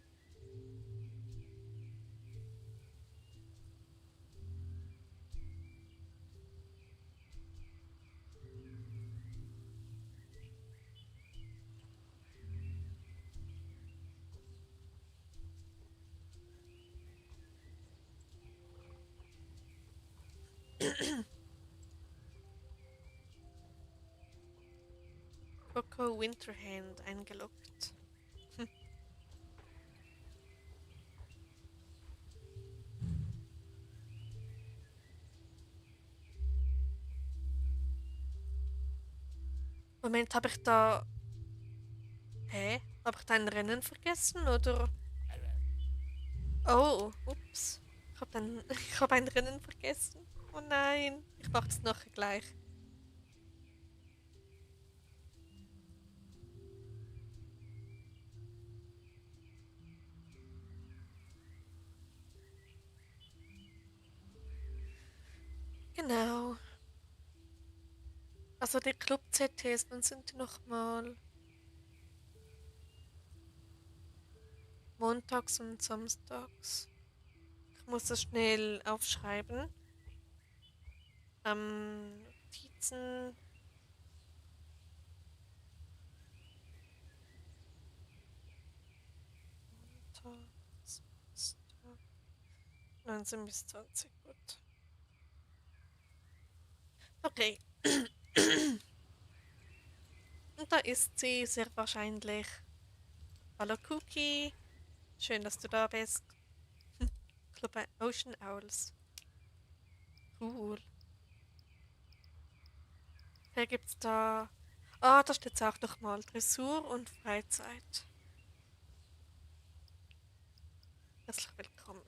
Coco Winterhand eingeloggt. Moment, habe ich da. Hä? Habe ich da ein Rennen vergessen oder? Oh, ups. Ich habe ein Rennen vergessen. Oh nein. Ich mache das nachher gleich. Genau. Also die Club-CTs, wann sind die nochmal? Montags und samstags. Ich muss das schnell aufschreiben. Notizen. Montags. 19 bis 20, gut. Okay. Und da ist sie sehr wahrscheinlich. Hallo Cookie, schön, dass du da bist. Club Ocean Owls. Cool. Wer gibt's da? Ah, da steht's auch nochmal. Dressur und Freizeit. Herzlich willkommen.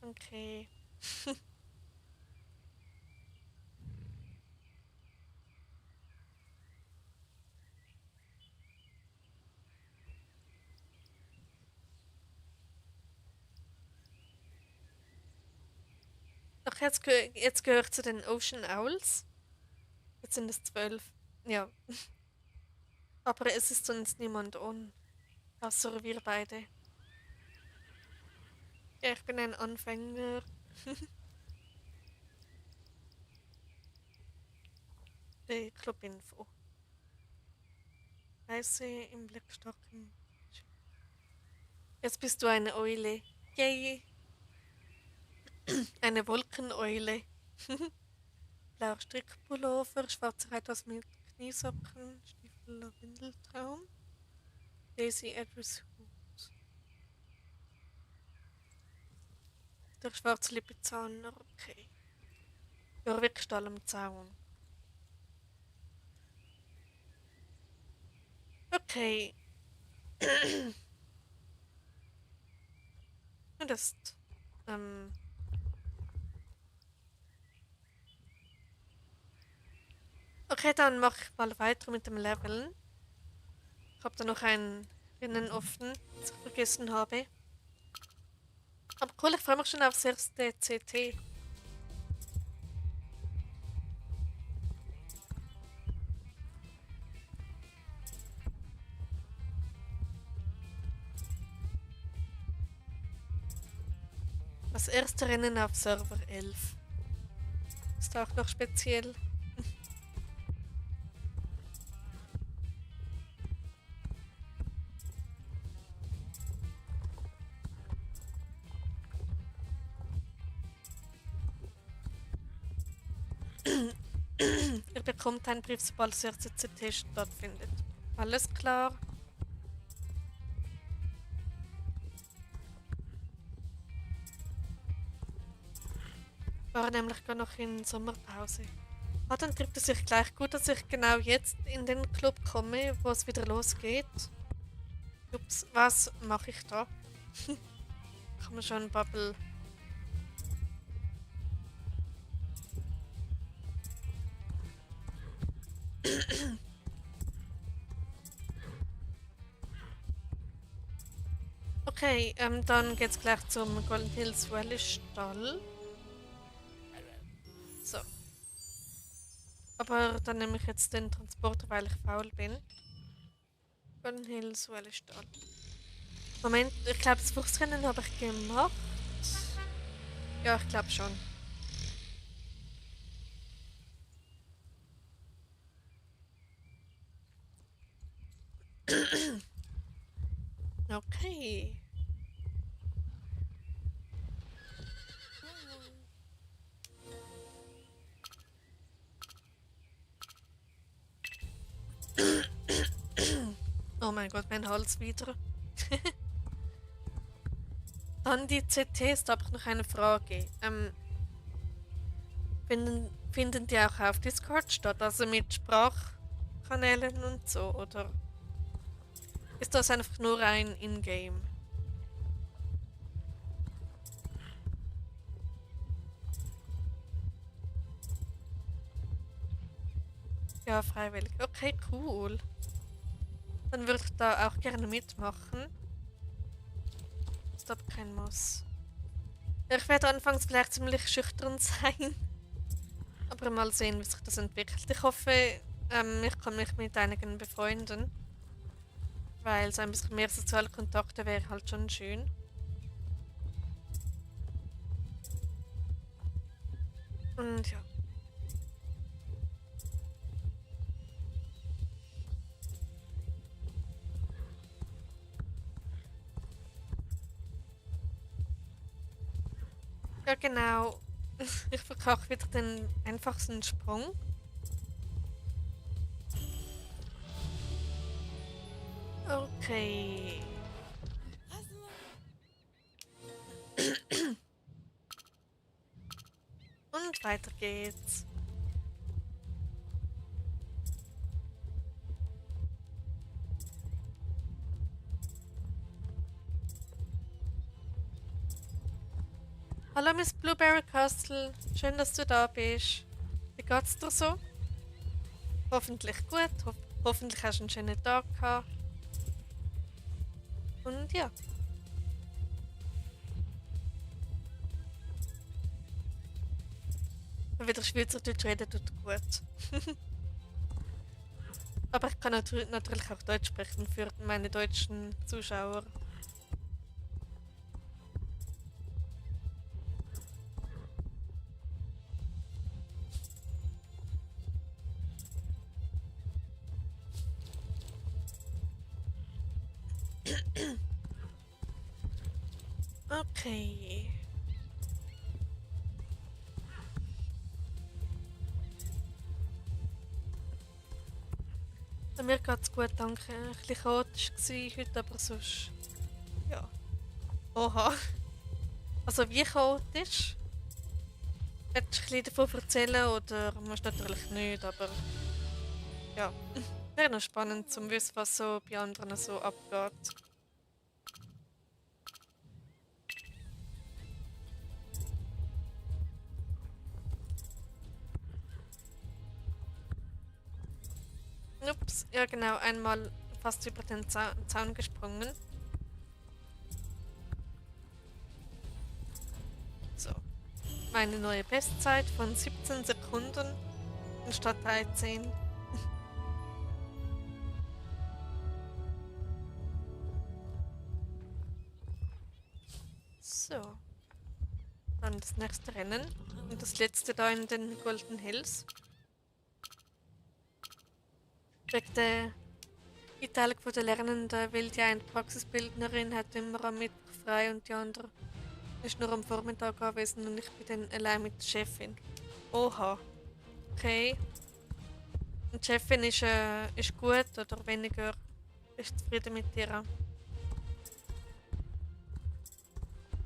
Okay. Ach, jetzt gehört zu den Ocean Owls. Jetzt sind es 12. Ja. Aber es ist sonst niemand on. Außer wir beide. Ja, ich bin ein Anfänger. Die Clubinfo. Weiße im Blickstock. Jetzt bist du eine Eule. Yay. Eine Wolkeneule. Blauer Strickpullover, schwarzer Reithose mit Kniesocken, Stiefel Lavendeltraum. Daisy Edwards Hut. Der schwarze Lipizzaner, okay. Jörgwigstall am Zaun. Okay. Und das ist, okay, dann mache ich mal weiter mit dem Leveln. Ich habe da noch einen Rennen offen, das ich vergessen habe. Aber cool, ich freue mich schon aufs erste CT. Das erste Rennen auf Server 11. Ist auch noch speziell. Ihr bekommt einen Brief, sobald das erste CT stattfindet. Alles klar. War nämlich gar noch in Sommerpause. Ah, dann trifft es sich gleich gut, dass ich genau jetzt in den Club komme, wo es wieder losgeht. Ups, was mache ich da? Kann man schon Bubble. Okay, dann geht's gleich zum Golden Hills Valley Stall. So. Aber dann nehme ich jetzt den Transporter, weil ich faul bin. Golden Hills Valley Stall. Moment, ich glaube, das Fuchsrennen habe ich gemacht. Ja, ich glaube schon. Okay. Oh mein Gott, mein Hals wieder. Dann die CTs, da habe ich noch eine Frage. Finden die auch auf Discord statt? Also mit Sprachkanälen und so? Oder ist das einfach nur ein Ingame? Ja, freiwillig. Okay, cool. Dann würde ich da auch gerne mitmachen. Ist aber kein Muss. Ich werde anfangs vielleicht ziemlich schüchtern sein. Aber mal sehen, wie sich das entwickelt. Ich hoffe, ich kann mich mit einigen befreunden. Weil so ein bisschen mehr soziale Kontakte wäre halt schon schön. Und ja. Ja, genau. Ich verkaufe wieder den einfachsten Sprung. Okay. Und weiter geht's. Hallo Miss Blueberry Castle, schön, dass du da bist. Wie geht's dir so? Hoffentlich gut, hoffentlich hast du einen schönen Tag gehabt. Und ja, wieder Schweizerdeutsch reden tut gut. Aber ich kann natürlich auch Deutsch sprechen für meine deutschen Zuschauer. Okay. Mir geht's gut, danke. Ein bisschen chaotisch war heute, aber sonst... Ja. Oha. Also wie chaotisch? Willst du ein bisschen davon erzählen oder musst du natürlich nicht, aber... Ja. Wäre noch spannend zu wissen, was so bei anderen so abgeht. Ups, ja genau, einmal fast über den Zaun gesprungen. So. Meine neue Bestzeit von 17 Sekunden anstatt 13. So. Dann das nächste Rennen. Und das letzte da in den Golden Hills. Wegen der Einteilung der Lernenden, weil die eine Praxisbildnerin hat immer am Mittwoch frei und die andere ist nur am Vormittag anwesend und ich bin dann allein mit der Chefin. Oha. Okay. Und die Chefin ist gut oder weniger ist zufrieden mit ihr.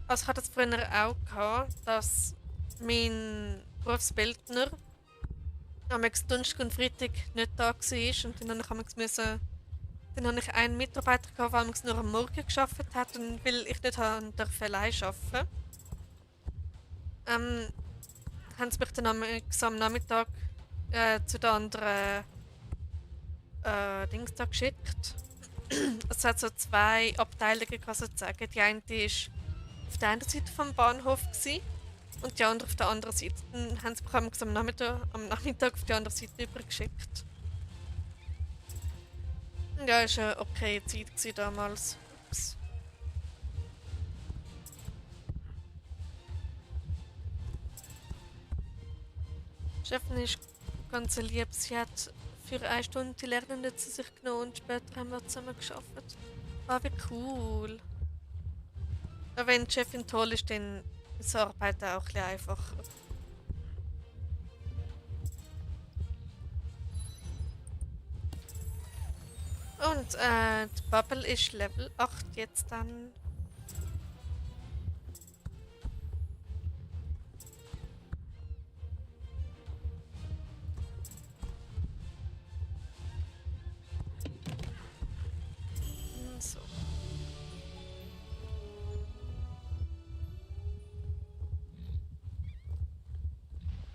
Also ich hatte das früher auch gehabt, dass mein Berufsbildner am Donnerstag und Freitag nicht da war und dann habe ich einen Mitarbeiter gehabt, der nur am Morgen gearbeitet hat und weil ich nicht allein arbeiten haben sie mich dann am Nachmittag zu den anderen Dings da geschickt. Es hat so zwei Abteilungen, kann ich sagen. Die eine war auf der einen Seite vom Bahnhof gewesen, und die andere auf der anderen Seite. Dann haben sie mich am Nachmittag auf die andere Seite übergeschickt. Ja, es war eine okay Zeit gewesen damals. Ups. Die Chefin ist ganz lieb. Sie hat für 1 Stunde die Lernenden zu sich genommen und später haben wir zusammen gearbeitet. Ah, wie cool. Aber wenn die Chefin toll ist, dann ist die Arbeit auch ein bisschen einfacher. Und die Bubble ist Level 8 jetzt dann. So.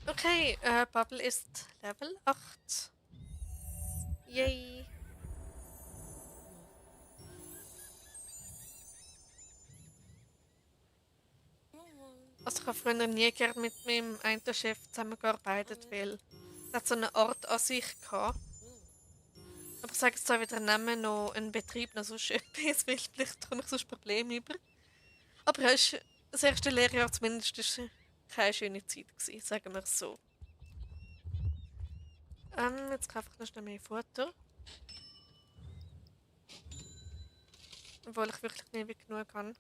Okay, Bubble ist Level 8. Yay. Also ich habe früher nie gerne mit meinem einen Chef zusammengearbeitet, weil er hat so eine Art an sich gehabt. Aber ich sage jetzt zwar wieder Namen noch ein Betrieb noch so schön ist, weil vielleicht komme ich sonst Probleme über. Aber ja, das erste Lehrjahr zumindest ist keine schöne Zeit gewesen, sagen wir es so. Jetzt kaufe ich noch schnell mehr Futter. Obwohl ich wirklich nie genug habe.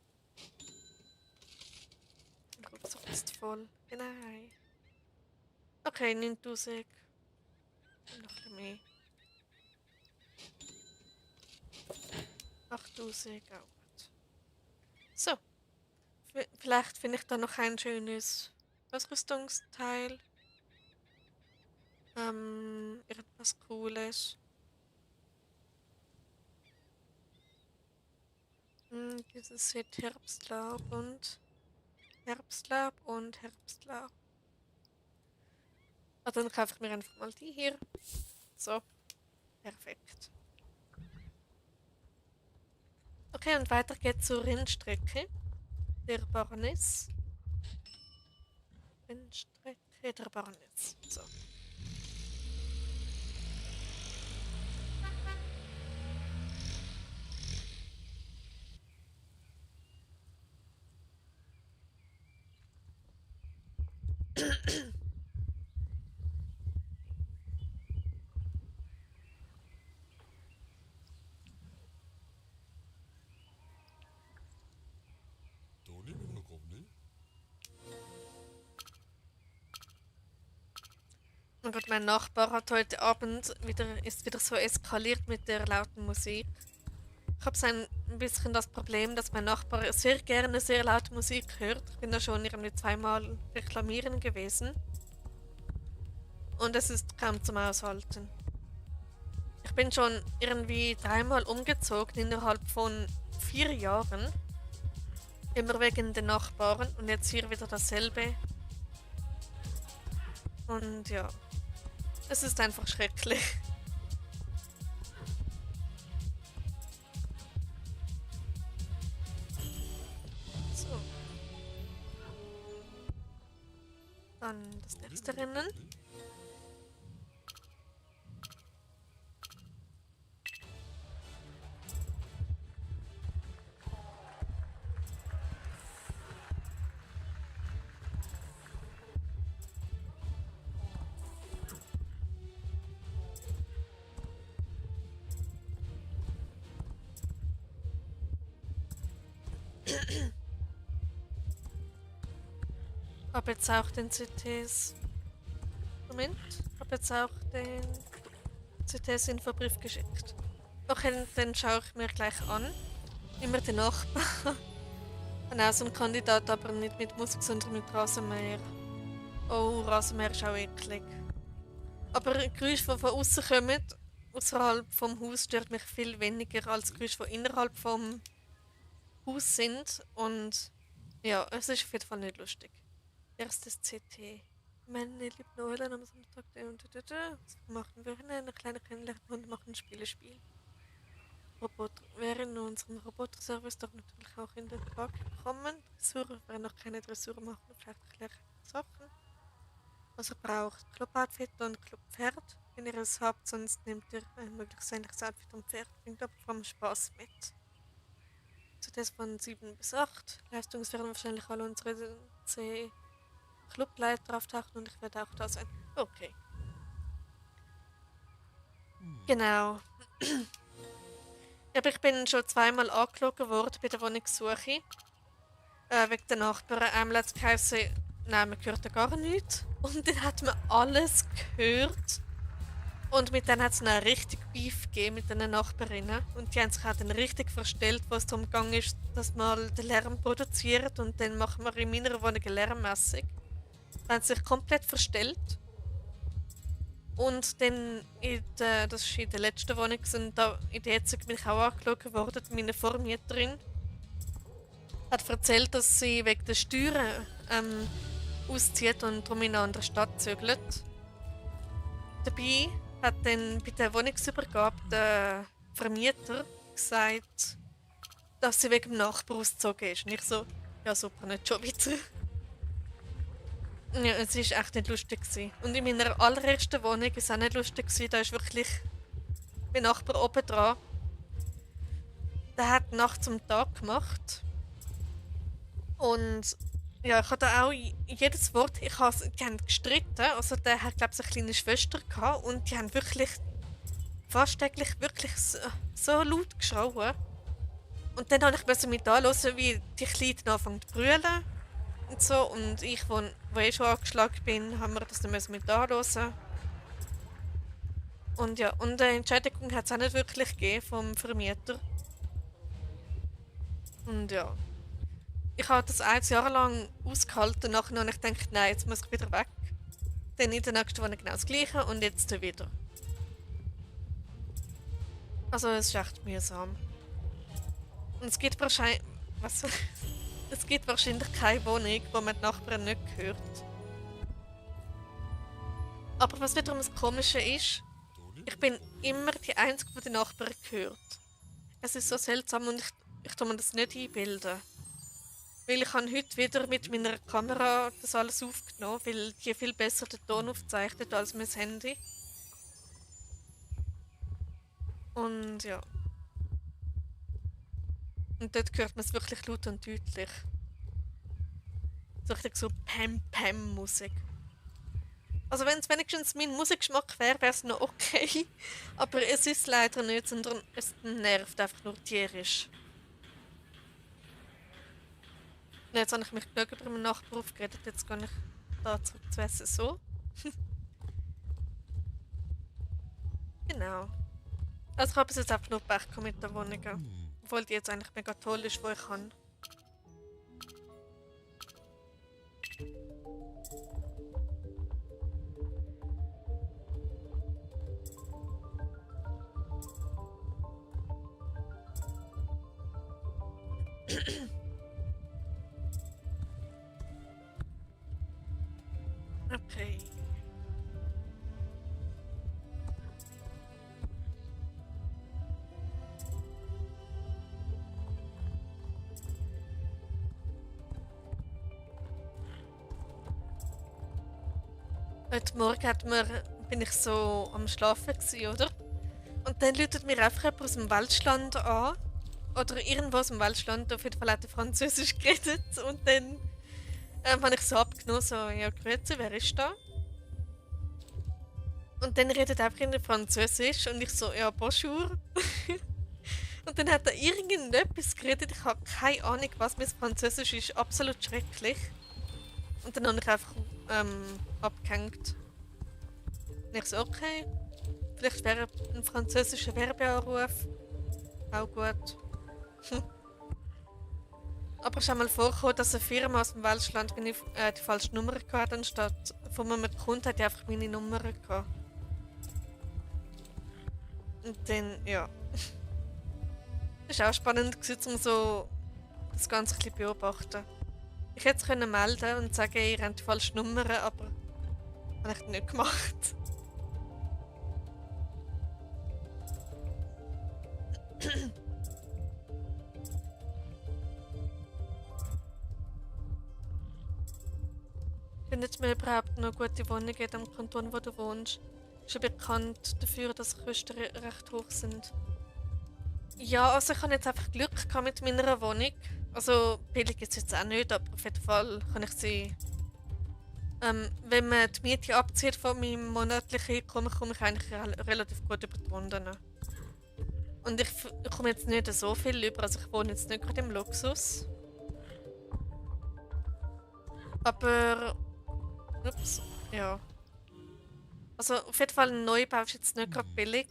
Rucksack ist voll. Nein. Okay, 9000. Noch ein bisschen mehr. 8000, auch gut. So, vielleicht finde ich da noch ein schönes Ausrüstungsteil. Irgendwas Cooles. Dieses Set Herbstlaub und Herbstlaub und Herbstlaub. Ah, dann kaufe ich mir einfach mal die hier. So, perfekt. Okay, und weiter geht's zur Rennstrecke der Baroness. Rennstrecke der Baroness. So. Oh Gott, mein Nachbar hat heute Abend ist wieder so eskaliert mit der lauten Musik. Ich habe ein bisschen das Problem, dass mein Nachbar sehr gerne sehr laute Musik hört. Ich bin da schon irgendwie zweimal reklamieren gewesen. Und es ist kaum zum Aushalten. Ich bin schon irgendwie 3-mal umgezogen innerhalb von 4 Jahren. Immer wegen den Nachbarn und jetzt hier wieder dasselbe. Und ja, es ist einfach schrecklich. So. Dann das nächste Rennen. Hab jetzt auch den CTs. Moment, hab jetzt auch den CTs-Infobrief geschickt. Okay, den schaue ich mir gleich an. Immer den Nachbar. Genau, so ein Kandidat, aber nicht mit Musik, sondern mit Rasenmäher. Oh, Rasenmäher ist auch eklig. Aber Geräusche, die von außen kommen, außerhalb vom Haus, stört mich viel weniger als Geräusche, die innerhalb vom Haus sind. Und ja, es ist auf jeden Fall nicht lustig. Erstes CT. Meine lieben Noelen am Sonntag. Was machen wir? Eine kleine Kennenlernrunde machen, ein Spiel. Roboter wären in unserem Roboterservice doch natürlich auch in den Frage gekommen. Dressurer werden noch keine Dressur machen, vielleicht erkläre ich Sachen. Was er braucht: Club-Outfit und Club-Pferd. Wenn ihr es habt, sonst nehmt ihr ein möglichst ähnliches Outfit und Pferd. Bringt aber vor allem Spaß mit. Test von 7 bis 8. Leistungs werden wahrscheinlich alle unsere Clubleiter auftauchen und ich werde auch da sein. Okay. Genau. Aber ich bin schon 2-mal angelogen worden bei der Wohnungssuche. Wegen der Nachbarn. Einmal hat es geheißen, nein, man hört ja gar nichts. Und dann hat man alles gehört. Und mit denen hat es einen richtig Beef gegeben mit den Nachbarinnen. Und die haben sich auch dann richtig verstellt, was darum gegangen ist, dass man den Lärm produziert. Und dann machen wir in meiner Wohnung eine Lärmmessung. Dann haben sie sich komplett verstellt. Und dann, das war in der letzten Wohnung, und da, in der jetzigen bin ich auch angeschaut worden. Meine Vormieterin hat erzählt, dass sie wegen der Steuern auszieht und darum in eine andere Stadt zügelt. Dabei hat dann bei der Wohnungsübergabe der Vermieter gesagt, dass sie wegen dem Nachbar ausgezogen ist. Und ich so, ja super, nicht schon wieder. Ja, es war echt nicht lustig gewesen. Und in meiner allerersten Wohnung war es auch nicht lustig gewesen. Da ist wirklich mein Nachbar oben dran. Der hat Nacht zum Tag gemacht. Und ja, ich habe da auch jedes Wort, die haben gestritten. Also der hat, glaube ich, eine kleine Schwester gehabt und die haben wirklich fast täglich wirklich so laut geschrauen. Und dann musste ich mit anhören, wie die Kleinen anfangen zu brüllen. und so. Und ich, wo ich schon angeschlagen bin, haben wir das dann müssen mit anhören. Und ja, und eine Entschädigung hat es auch nicht wirklich gegeben vom Vermieter. Und ja, ich habe das 1 Jahr lang ausgehalten. Nachher habe ich gedacht, nein, jetzt muss ich wieder weg. Dann in der nächsten Wohnung genau das Gleiche und jetzt wieder. Also es ist echt mühsam. Und es gibt wahrscheinlich... Was? Es gibt wahrscheinlich keine Wohnung, wo man die Nachbarn nicht hört. Aber was wiederum das Komische ist, ich bin immer die Einzige, die die Nachbarn hört. Es ist so seltsam und ich tue mir das nicht einbilden. Weil ich habe heute wieder mit meiner Kamera das alles aufgenommen, weil die viel besser den Ton aufzeichnet als mein Handy. Und ja. Und dort hört man es wirklich laut und deutlich. So richtig so Pam-Pam-Musik. Also wenn es wenigstens mein Musikgeschmack wäre, wäre es noch okay. Aber es ist leider nicht, sondern es nervt einfach nur tierisch. Und jetzt habe ich mich genug über meinen Nachbar aufgeredet, jetzt gehe ich da zurück zu essen. So. Genau. Also ich habe bis jetzt einfach nur Pech gehabt mit der Wohnung. Obwohl die jetzt eigentlich mega toll ist, wo ich kann. Okay. Heute Morgen bin ich so am Schlafen gewesen, oder? Und dann läutet mir einfach jemand aus dem Welschland an. Oder irgendwo aus dem Welschland, auf jeden Fall hat er Französisch geredet. Und dann habe ich so abgenommen, so, ja, grüezi, wer ist da? Und dann redet er einfach in Französisch und ich so, ja, bonjour. Und dann hat er irgendetwas geredet, ich habe keine Ahnung, was mit Französisch ist, absolut schrecklich. Und dann habe ich einfach abgehängt. Und ich so, okay, vielleicht wäre ein französischer Werbeanruf auch gut. Aber es ist einmal vorgekommen, dass eine Firma aus dem Welschland die falsche Nummer hatte, anstatt von einem Kunden hat die einfach meine Nummer gehabt. Und dann, ja. Es war auch spannend, um so das Ganze ein bisschen beobachten. Ich hätte es können melden und sagen, ihr habt die falsche Nummer, aber habe ich nicht gemacht. Findet man überhaupt noch gute Wohnungen in dem Kanton, wo du wohnst? Ist ja bekannt dafür, dass die Kosten recht hoch sind. Ja, also ich habe jetzt einfach Glück gehabt mit meiner Wohnung. Also billig ist es jetzt auch nicht, aber auf jeden Fall kann ich sie... wenn man die Miete abzieht von meinem monatlichen Einkommen, komme ich eigentlich relativ gut über die Runden. Und ich komme jetzt nicht so viel über, also ich wohne jetzt nicht gerade im Luxus. Aber... Ups, ja. Also auf jeden Fall ein Neubau ist jetzt nicht gerade billig.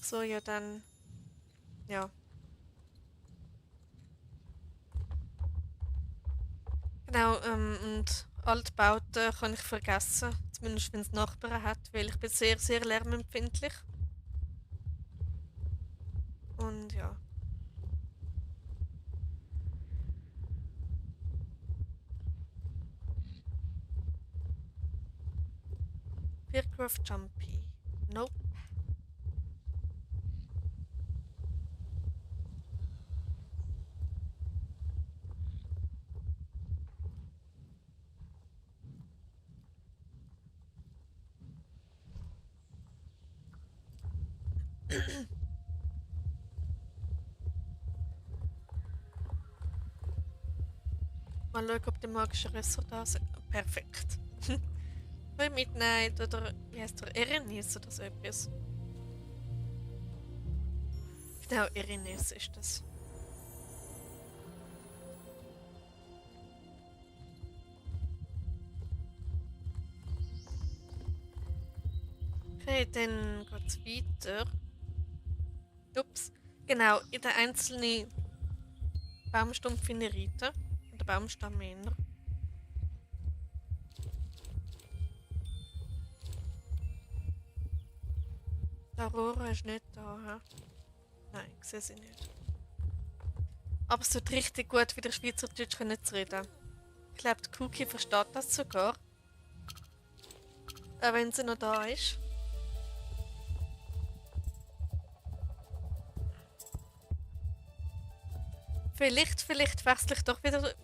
So, ja dann... Ja. Genau, und Altbauten kann ich vergessen. Zumindest wenn es Nachbarn hat, weil ich bin sehr, sehr lärmempfindlich. Und ja. Fircroft Jumpy. Nope. Mal schauen, ob die magischen Rösser da sind. Perfekt. Bei Midnight oder wie heißt der? Erinis oder so etwas. Genau, Erinis ist das. Okay, dann geht es weiter. Ups. Genau, in den einzelnen Baumstumpf reiten. Oder Baumstamm eher. Die Aurora ist nicht da, hä? Nein, ich sehe sie nicht. Aber es tut richtig gut, wieder Schweizerdeutsch zu reden. Ich glaube, die Cookie versteht das sogar. Auch wenn sie noch da ist. Vielleicht wechsle ich doch wieder,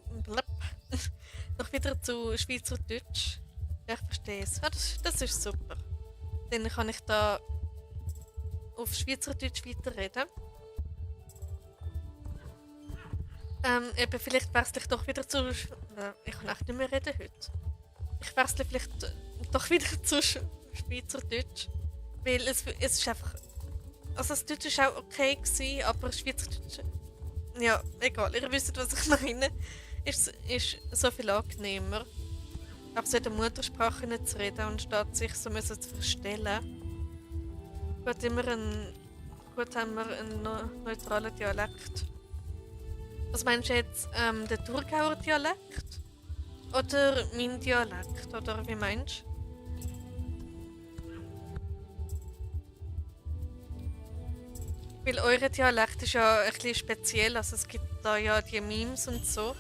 doch wieder zu Schweizerdeutsch. Ja, ich verstehe es. Ah, das ist super. Dann kann ich da auf Schweizerdeutsch weiterreden. Eben, vielleicht wechsle ich doch wieder zu... ich kann echt nicht mehr reden heute. Ich wechsle vielleicht doch wieder zu Schweizerdeutsch. Weil es ist einfach... Also das Deutsch war auch okay, gewesen, aber Schweizerdeutsch... Ja, egal, ihr wisst, was ich meine. Ist so viel angenehmer. Aber so in der Muttersprache nicht zu reden und statt sich so müssen zu verstellen. Gut, haben wir einen neutralen Dialekt. Was meinst du jetzt, der Thurgauer Dialekt? Oder mein Dialekt? Oder wie meinst du? Weil euer Dialekt ist ja ein bisschen speziell, also es gibt da ja die Memes und so.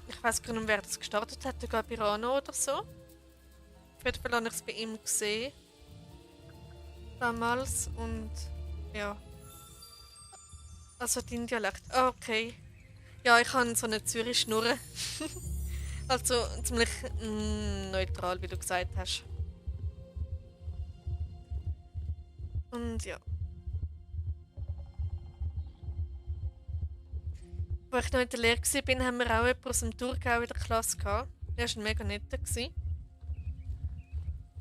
Ich weiß gar nicht, wer das gestartet hat, der Gabirano oder so. Auf jeden Fall habe ich es bei ihm gesehen. Damals und ja. Also dein Dialekt. Ah, okay. Ja, ich habe so eine Zürich-Schnurre. Also ziemlich neutral, wie du gesagt hast. Und ja. Als ich noch in der Lehre war, haben wir auch jemanden aus dem Thurgau in der Klasse gehabt. Er war ein mega netter.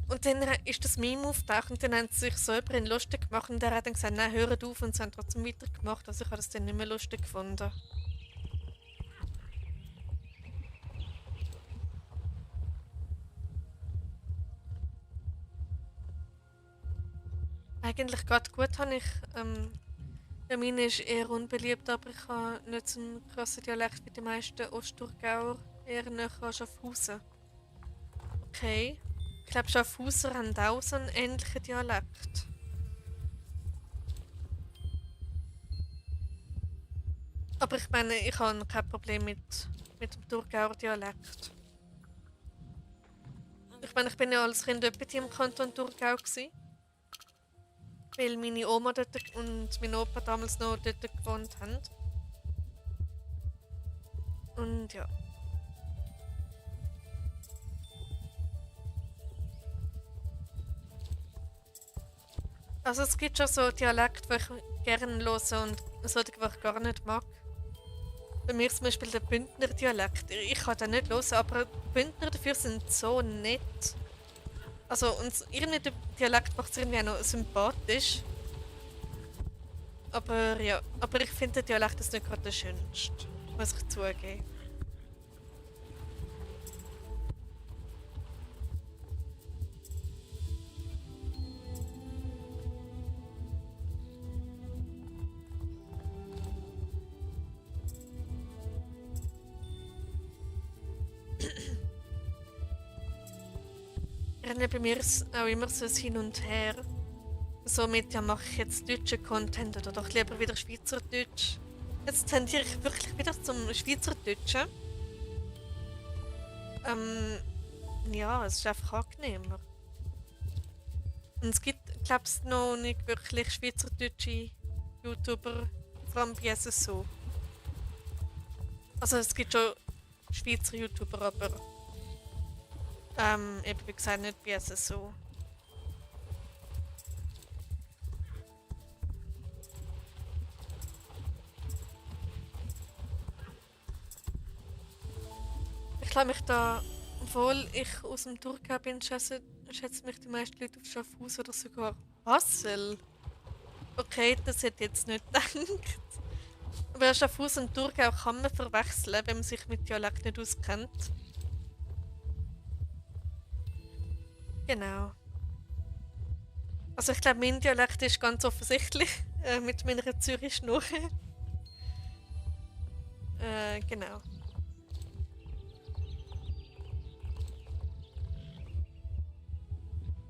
Und dann ist das Meme aufgetaucht und dann haben sie sich so über ihn lustig gemacht und er hat dann gesagt, nein, hört auf und sie haben trotzdem weitergemacht. Also ich habe das dann nicht mehr lustig gefunden. Eigentlich geht gut, habe ich. Der meine ist eher unbeliebt, aber ich habe nicht so einen krassen Dialekt wie die meisten Ostthurgauer. Eher näher an Schaffhausen. Okay. Ich glaube, Schaffhauser haben auch so einen ähnlichen Dialekt. Aber ich meine, ich habe kein Problem mit dem Thurgauer Dialekt. Ich meine, ich bin ja als Kind etwa im Kanton Thurgau gewesen, weil meine Oma dort und mein Opa damals noch dort gewohnt haben. Und ja. Also es gibt schon so Dialekte, die ich gerne höre und solche, die ich gar nicht mag. Bei mir zum Beispiel der Bündner Dialekt. Ich kann den nicht hören, aber Bündner dafür sind so nett. Also und irgendwie der Dialekt macht es irgendwie auch noch sympathisch. Aber ja, aber ich finde der Dialekt ist nicht gerade der schönste, muss ich zugeben. Bei mir ist auch immer so ein Hin und Her. So mit, ja, mache ich jetzt deutschen Content oder doch lieber wieder Schweizerdeutsch. Jetzt tendiere ich wirklich wieder zum Schweizerdeutschen. Ja, es ist einfach angenehmer. Und es gibt, glaube ich, noch nicht wirklich schweizerdeutsche YouTuber, vor allem bei SSO. Also es gibt schon Schweizer YouTuber, aber eben wie gesagt nicht bei SSO. Ich glaube mich da, obwohl ich aus dem Thurgau bin, schätzen mich die meisten Leute auf Schaffhausen oder sogar Basel. Okay, das hätte ich jetzt nicht gedacht. Aber Schaffhausen und Thurgau kann man verwechseln, wenn man sich mit Dialekt nicht auskennt. Genau. Also ich glaube, mein Dialekt ist ganz offensichtlich mit meiner Zürich-Schnurre. Genau.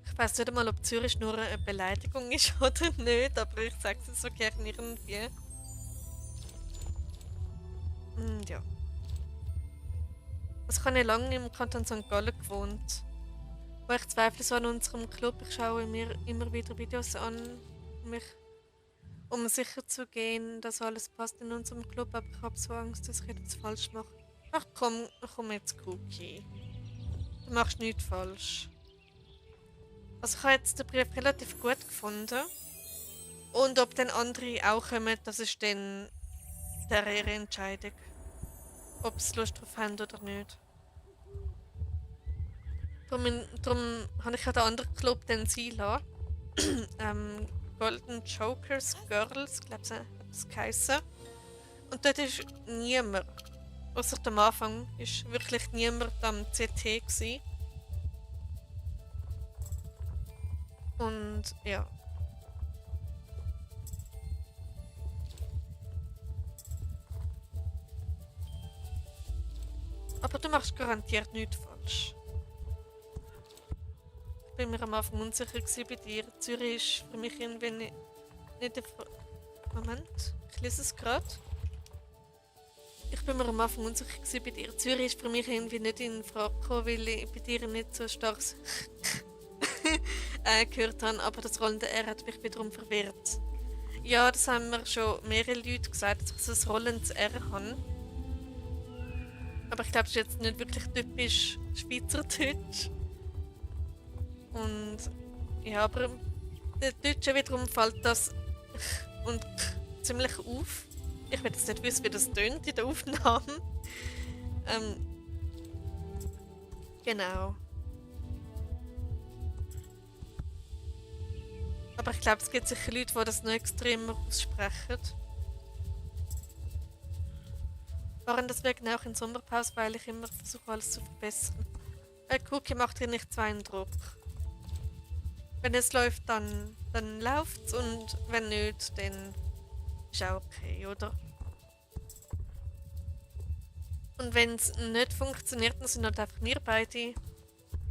Ich weiß nicht einmal, ob Zürich-Schnurre eine Beleidigung ist oder nicht, aber ich sage es so gerne irgendwie. Ja. Also ich habe ja lange im Kanton St. Gallen gewohnt. Aber ich zweifle so an unserem Club. Ich schaue mir immer wieder Videos an, um sicher zu gehen, dass alles passt in unserem Club. Aber ich habe so Angst, dass ich etwas falsch mache. Ach komm jetzt, Cookie. Du machst nichts falsch. Also ich habe jetzt den Brief relativ gut gefunden. Und ob dann andere auch kommen, das ist dann ihre Entscheidung. Ob sie Lust drauf haben oder nicht. Darum habe ich ja den anderen Club dann sein lassen. Golden Jokers Girls, glaube ich, hat es geheissen. Und dort ist niemand, außer am Anfang, ist wirklich niemand am CT gewesen. Und ja. Aber du machst garantiert nichts falsch. Ich bin mir am Anfang unsicher bei dir. Zürich ist für mich irgendwie nicht der Moment, ich lese es gerade. Ich bin mir am Anfang unsicher bei dir. Zürich ist für mich irgendwie nicht in Frage gekommen, weil ich bei dir nicht so stark gehört habe. Aber das rollende R hat mich wiederum verwirrt. Ja, das haben mir schon mehrere Leute gesagt, dass ich so ein rollendes R habe. Aber ich glaube, es ist jetzt nicht wirklich typisch Schweizerdeutsch. Und ja, aber der Deutsche wiederum fällt das und ziemlich auf. Ich will jetzt nicht wissen, wie das tönt in der Aufnahme. Genau. Aber ich glaube, es gibt sicher Leute, die das noch extremer aussprechen. Waren deswegen auch in Sommerpause, weil ich immer versuche, alles zu verbessern. Cookie macht hier nicht so Eindruck. Wenn es läuft, dann läuft es und wenn nicht, dann ist auch okay, oder? Und wenn es nicht funktioniert, dann sind halt einfach wir beide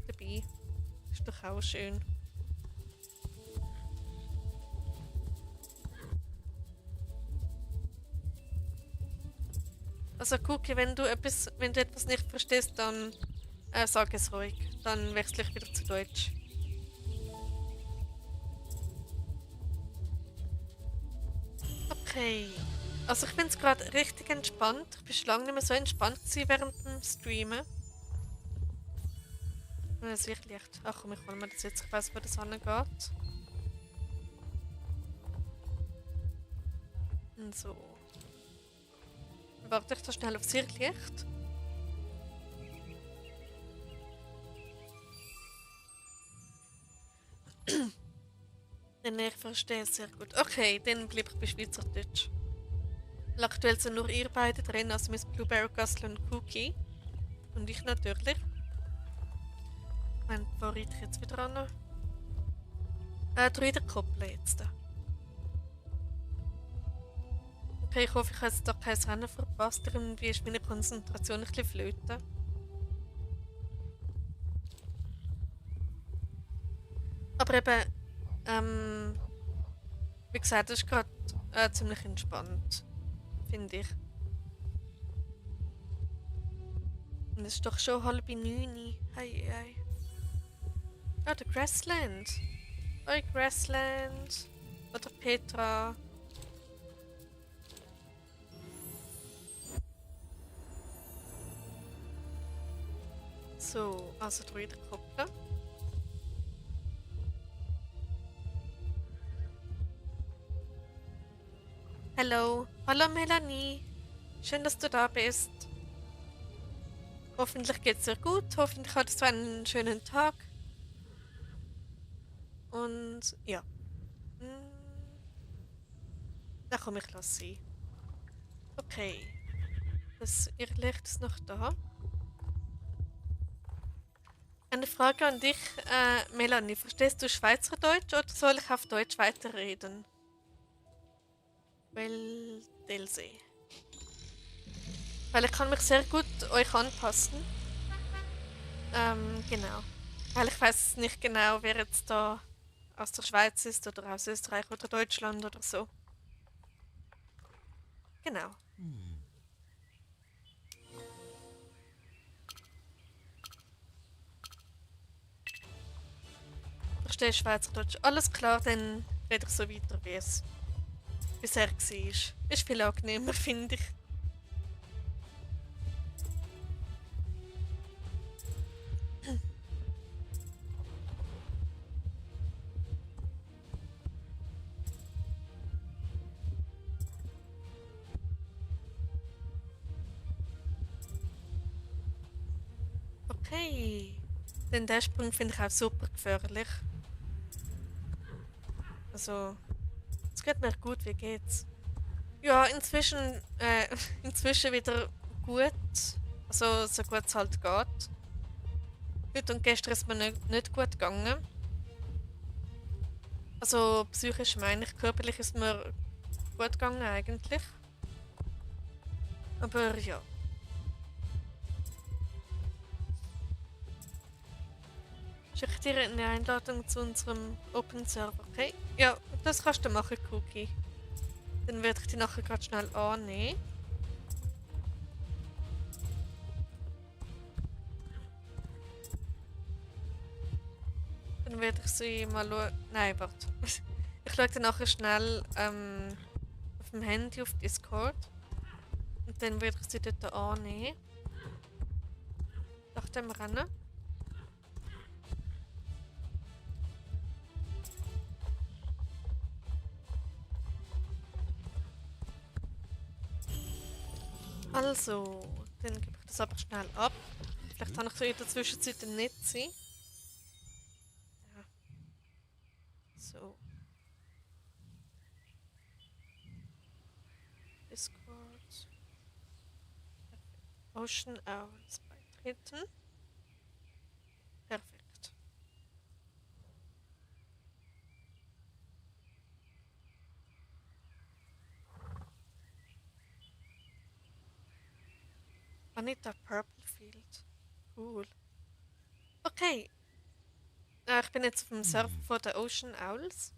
dabei. Ist doch auch schön. Also Cookie, wenn du etwas nicht verstehst, dann sag es ruhig. Dann wechsle ich wieder zu Deutsch. Okay. Also ich bin es gerade richtig entspannt. Ich bin schon lange nicht mehr so entspannt während dem Streamen. Das Licht. Ach komm, ich hol mir das jetzt. Ich weiß, wo das angeht. Und so. Warte ich da schnell aufs Licht. Ich verstehe es sehr gut. Okay, dann bleibe ich bei Schweizerdeutsch. Aktuell sind nur ihr beide drin, also Miss Blueberry, Gustl und Cookie. Und ich natürlich. Moment, wo reite ich jetzt wieder an? Druiden koppeln jetzt. Okay, ich hoffe, ich habe jetzt da kein Rennen verpasst. Irgendwie ist meine Konzentration ein bisschen flöten. Aber eben, wie gesagt, das ist gerade ziemlich entspannt, finde ich. Und es ist doch schon 8:30. Hey. Oh, der Grassland. Hoi, Grassland. Oder Petra. So, also Druiden koppeln. Hallo Melanie. Schön, dass du da bist. Hoffentlich geht's dir gut. Hoffentlich hattest du einen schönen Tag. Und ja. Na komm, ich lasse sie. Okay. Das Irrlicht ist noch da. Eine Frage an dich, Melanie. Verstehst du Schweizerdeutsch oder soll ich auf Deutsch weiterreden? Weil, Delsee. Weil ich kann mich sehr gut euch anpassen. Genau. Weil ich weiß nicht genau, wer jetzt da aus der Schweiz ist oder aus Österreich oder Deutschland oder so. Genau. Verstehe Schweizerdeutsch. Alles klar, dann rede ich so weiter, wie es bisher war. Ist viel angenehmer, finde ich. Okay. Den der Sprung finde ich auch super gefährlich. Also, es geht mir gut, wie geht's? Ja, inzwischen wieder gut. Also, so gut es halt geht. Heute und gestern ist mir nicht gut gegangen. Also, psychisch meine ich, körperlich ist mir gut gegangen eigentlich. Aber ja. Schicke dir eine Einladung zu unserem Open Server, okay? Ja, das kannst du machen, Cookie. Dann werde ich die nachher gerade schnell annehmen. Dann werde ich sie mal schauen. Nein, warte. Ich schaue dann nachher schnell auf dem Handy auf Discord. Und dann werde ich sie dort annehmen. Nach dem Rennen. Also, dann gebe ich das aber schnell ab. Vielleicht habe ich so in der Zwischenzeit nicht sein. Ja. So. Discord. Ocean Owls beitreten. Perfekt. Anita Purplefield. Cool. Okay. Ich bin jetzt auf dem Server von den Ocean Owls.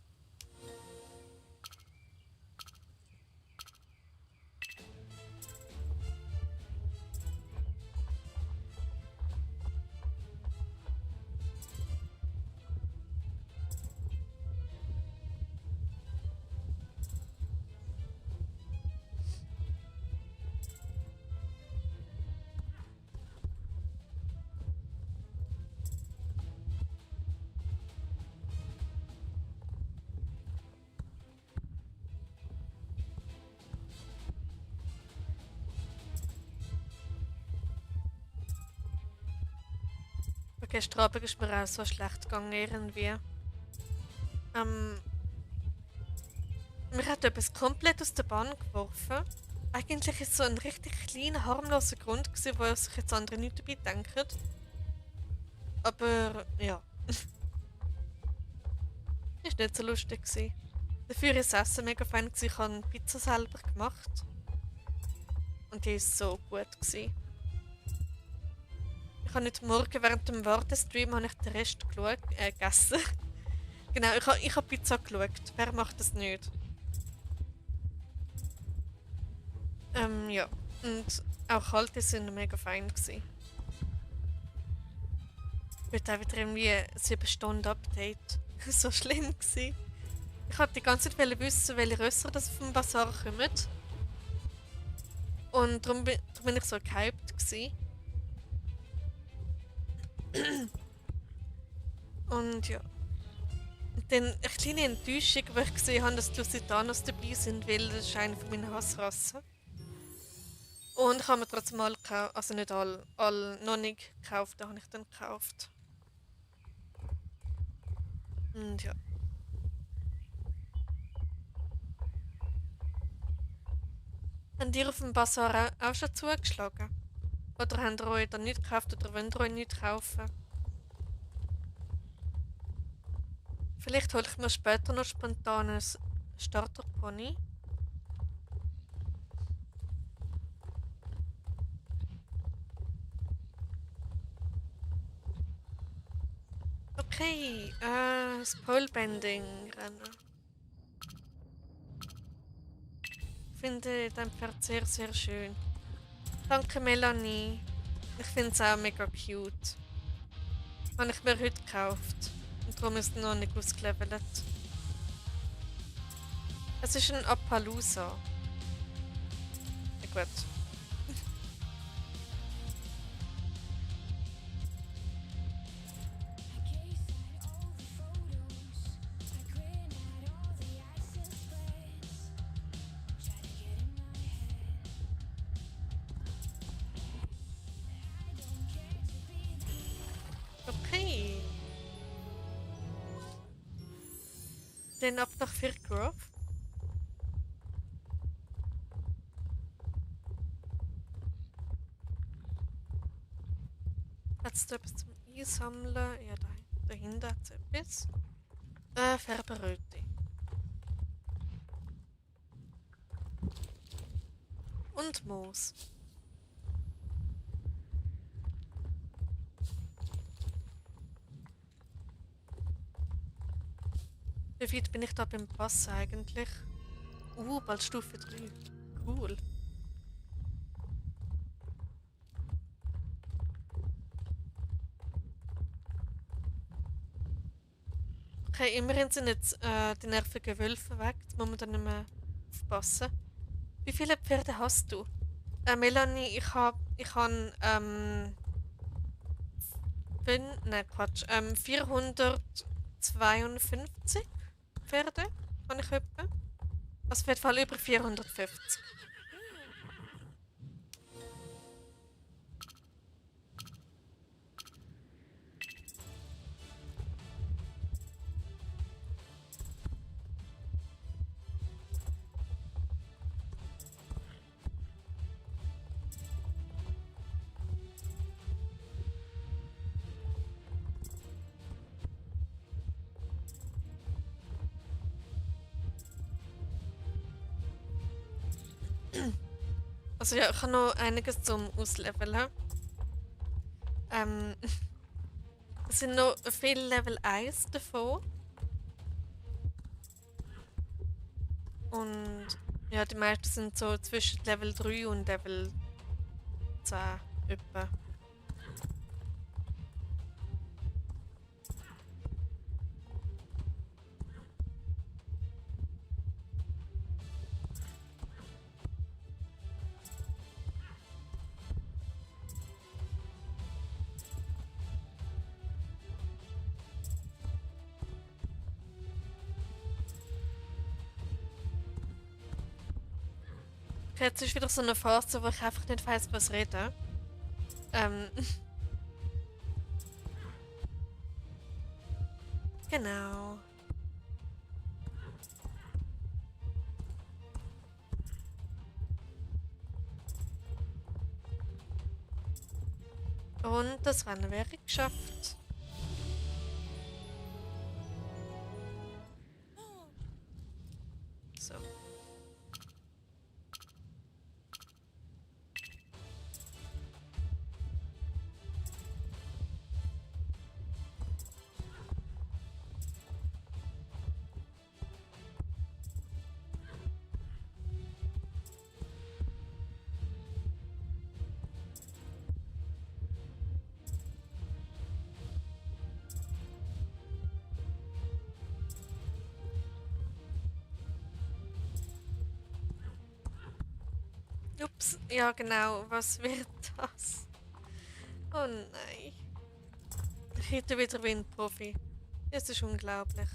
Gestern Abend ist mir auch so schlecht gegangen irgendwie. Mir hat etwas komplett aus der Bahn geworfen. Eigentlich ist es so ein richtig kleiner, harmloser Grund gewesen, wo sich jetzt andere nicht dabei denken. Aber ja. Ist nicht so lustig gewesen. Dafür war das Essen mega fein gewesen. Ich habe Pizza selber gemacht. Und die ist so gut gewesen. Ich habe heute Morgen während dem Wartestream habe ich den Rest gegessen. Genau, ich habe Pizza geschaut. Wer macht das nicht? Ja. Und auch kalte sind mega fein gewesen. Wird auch wieder irgendwie ein 7-Stunden-Update. So schlimm gewesen. Ich wollte die ganze Zeit wissen, welche Rösser das vom Bazar kommen. Und darum bin ich so gehypt gewesen. Und ja. Und dann eine kleine Enttäuschung, weil ich gesehen habe, dass die Lusitanos dabei sind, weil das ist eine von meinen Hassrassen. Und ich habe mir trotzdem alle gekauft, also nicht alle noch nicht gekauft, da habe ich dann gekauft. Und ja. Habt ihr auf dem Bazar auch schon zugeschlagen? Oder habt ihr euch da nicht gekauft oder wollt ihr euch nicht kaufen? Vielleicht hole ich mir später noch spontan ein Starterpony. Okay, das Polebending-Rennen. Ich finde dein Pferd sehr, sehr schön. Danke, Melanie. Ich finde es auch mega cute. Habe ich mir heute gekauft. Und darum ist es noch nicht ausgelevelt. Es ist ein Appaloosa. Ja, gut. Okay. Dann ab nach Firgrove. Hat es da etwas zum Einsammeln? Ja, dahinter hat es etwas. Färberröte. Und Moos. Wie weit bin ich da beim Pass eigentlich? Bald Stufe 3. Cool. Okay, immerhin sind jetzt die nervigen Wölfe weg. Jetzt muss man dann nicht mehr aufpassen. Wie viele Pferde hast du? Melanie, ich hab 452 Pferde. Habe ich etwa. Also auf jeden Fall über 450. Also ja, ich habe noch einiges zum Ausleveln. Ähm, es sind noch viele Level 1 davon. Und ja, die meisten sind so zwischen Level 3 und Level 10 etwa. Okay, jetzt ist wieder so eine Phase, wo ich einfach nicht weiß, was reden. Ähm, genau. Und das Rennen wäre geschafft. So. Ups, ja genau, was wird das? Oh nein. Ich hätte wieder wie ein Profi. Das ist unglaublich.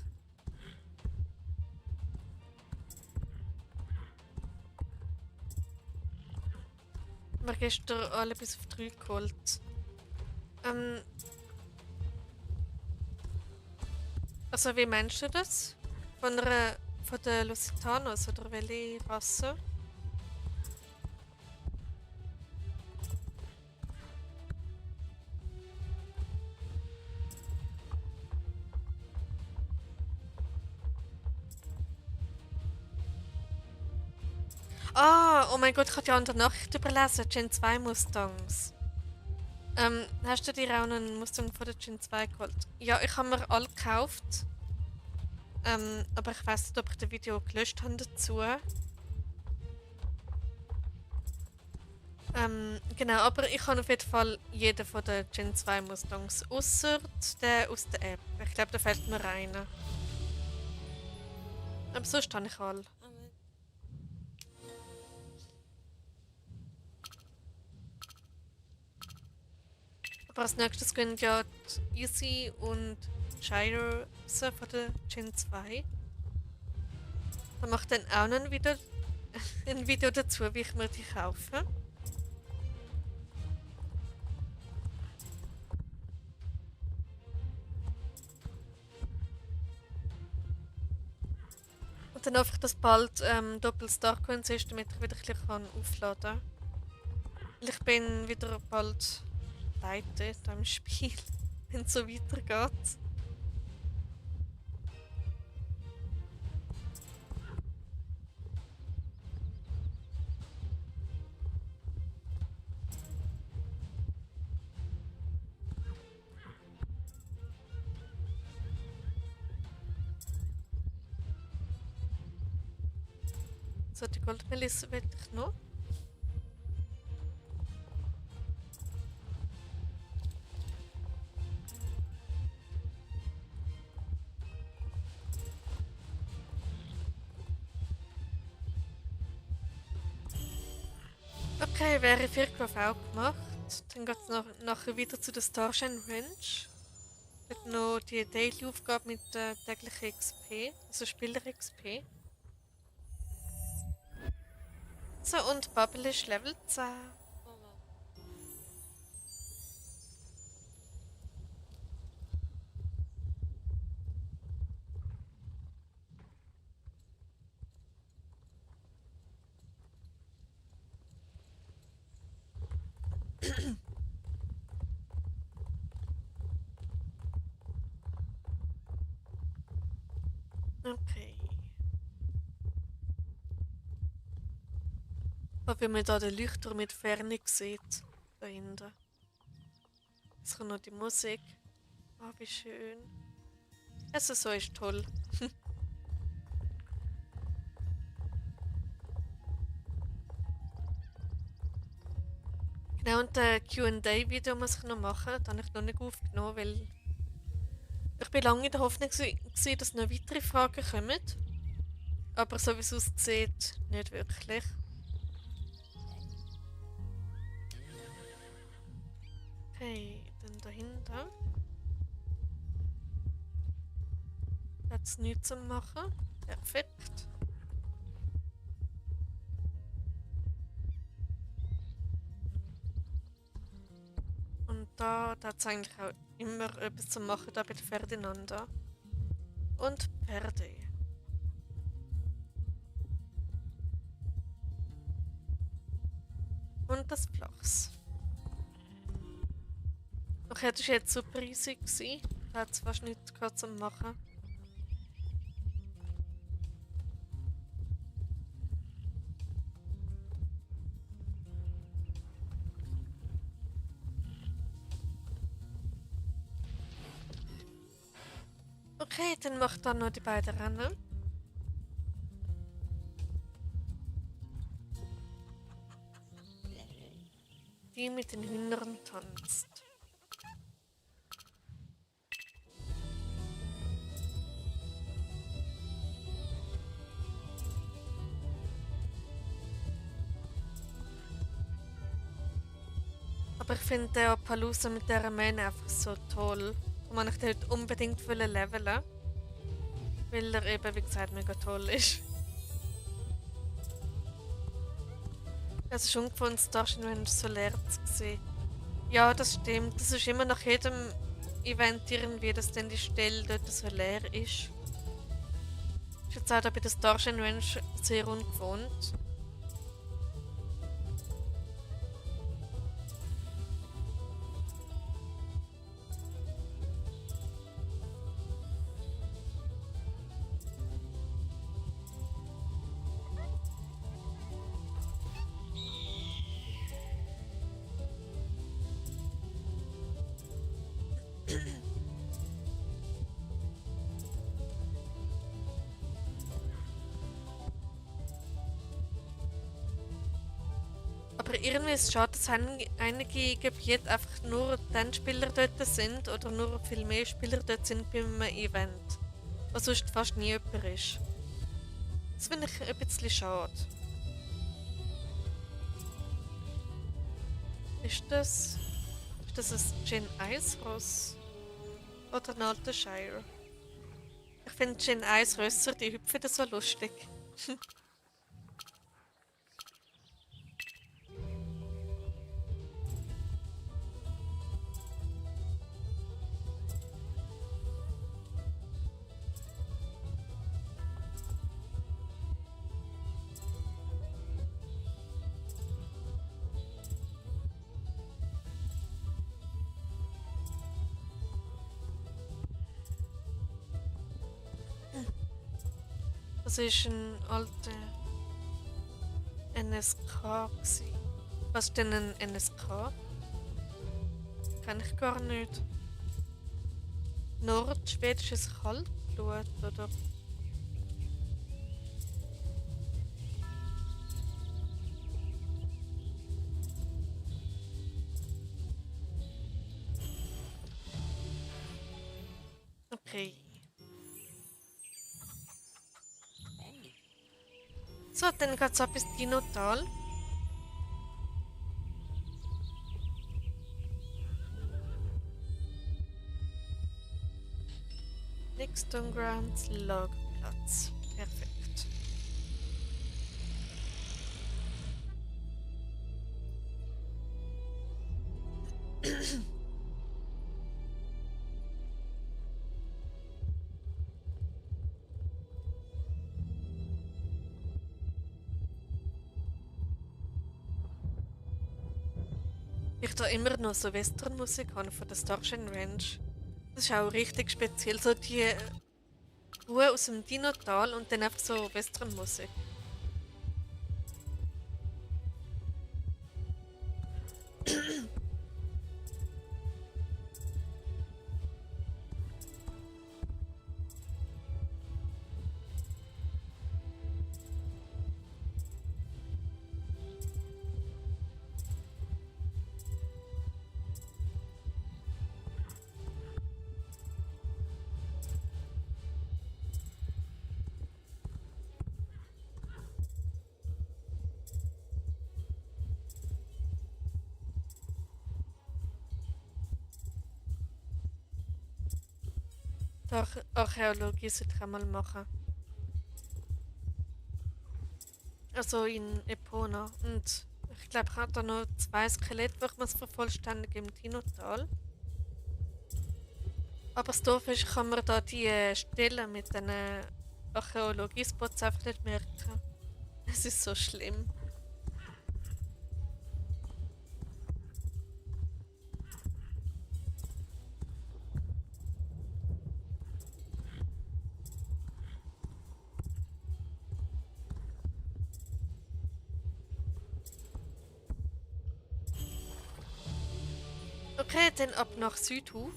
Wir haben gestern alle bis auf 3 geholt. Ähm, also wie meinst du das? Von der Lusitanos oder welche Rasse? Ah, oh mein Gott, ich habe ja an der Nachricht überlesen. Gen 2 Mustangs. Hast du dir auch einen Mustang von der Gen 2 geholt? Ja, ich habe mir alle gekauft. Aber ich weiß nicht, ob ich das Video gelöscht habe dazu. Genau, aber ich habe auf jeden Fall jeden von den Gen 2 Mustangs. Ausser der aus der App. Ich glaube, da fehlt mir einer. Aber sonst habe ich alle. Aber als nächstes gehen ja die Easy und Gyro raus von der Gen 2. Da mache ich dann auch noch ein Video dazu, wie ich mir die kaufe. Und dann hoffe ich, dass bald doppelt Starcoins ist, damit ich wieder ein bisschen aufladen kann. Weil ich bin wieder bald pleite da im Spiel, wenn es so weitergeht. So, die Goldmelisse will ich noch. Okay, Verifierung auch gemacht. Dann geht es nachher wieder zu der Starshine Ranch. Dort noch die Daily-Aufgabe mit der täglichen XP, also Spieler-XP. So, und Bubble ist Level 10. Okay. Aber wenn man da den Leuchter mit Ferne sieht, da hinten. Jetzt kommt noch die Musik. Oh, wie schön. Also so ist toll. Genau, und ein Q&A-Video muss ich noch machen. Das habe ich noch nicht aufgenommen, weil ich bin lange in der Hoffnung gewesen, dass noch weitere Fragen kommen. Aber so wie es aussieht, nicht wirklich. Okay, dann dahinter. Jetzt nichts zu machen. Perfekt. Und da hat es eigentlich auch immer etwas zu machen, da bei der Ferdinanda. Und Pferde. Und das Flachs. Okay, das war jetzt super easy. Da hat es fast nichts gehabt zu machen. Okay, dann macht dann noch die beiden Rennen. Die mit den Hühnern tanzt. Aber ich finde den Appaloosa mit dieser Mähne einfach so toll. Und man ich den heute unbedingt leveln. Weil er eben, wie gesagt, mega toll ist. Es ist ungewohnt, Starshine Ranch so leer zu sehen. Ja, das stimmt. Das ist immer nach jedem Event irgendwie, dass dann die Stelle dort so leer ist. Ist jetzt auch da bei der Starshine Ranch sehr ungewohnt. irgendwie ist es schade, dass einige Gebiete einfach nur dann Spieler dort sind oder nur viel mehr Spieler dort sind bei einem Event. Was sonst fast nie jemand ist. Das finde ich ein bisschen schade. Ist das. Ist das ein Gen 1 Ross? Oder ein alter Shire? Ich finde Gen 1 Rösser, die hüpfen das so lustig. Das ist ein alter NSK gsi. Was ist denn ein NSK? Kenn ich gar nicht. Nordschwedisches Kaltblut, oder? Okay. So, dann geht's ab ins Dinotal. Nixton Grounds Lagplatz. Perfekt. Ich da immer noch so Westernmusik habe von der Starshine Ranch. Das ist auch richtig speziell. So die Ruhe aus dem Dinotal und dann einfach so Westernmusik. Die Archäologie sollte ich auch mal machen. Also in Epona. Und ich glaube, ich habe da noch 2 Skelette, die ich muss vervollständigen im Dinotal. Aber das Doof ist, kann man da die Stellen mit den Archäologie-Spots einfach nicht merken. Es ist so schlimm. Okay, dann ab nach Südhof.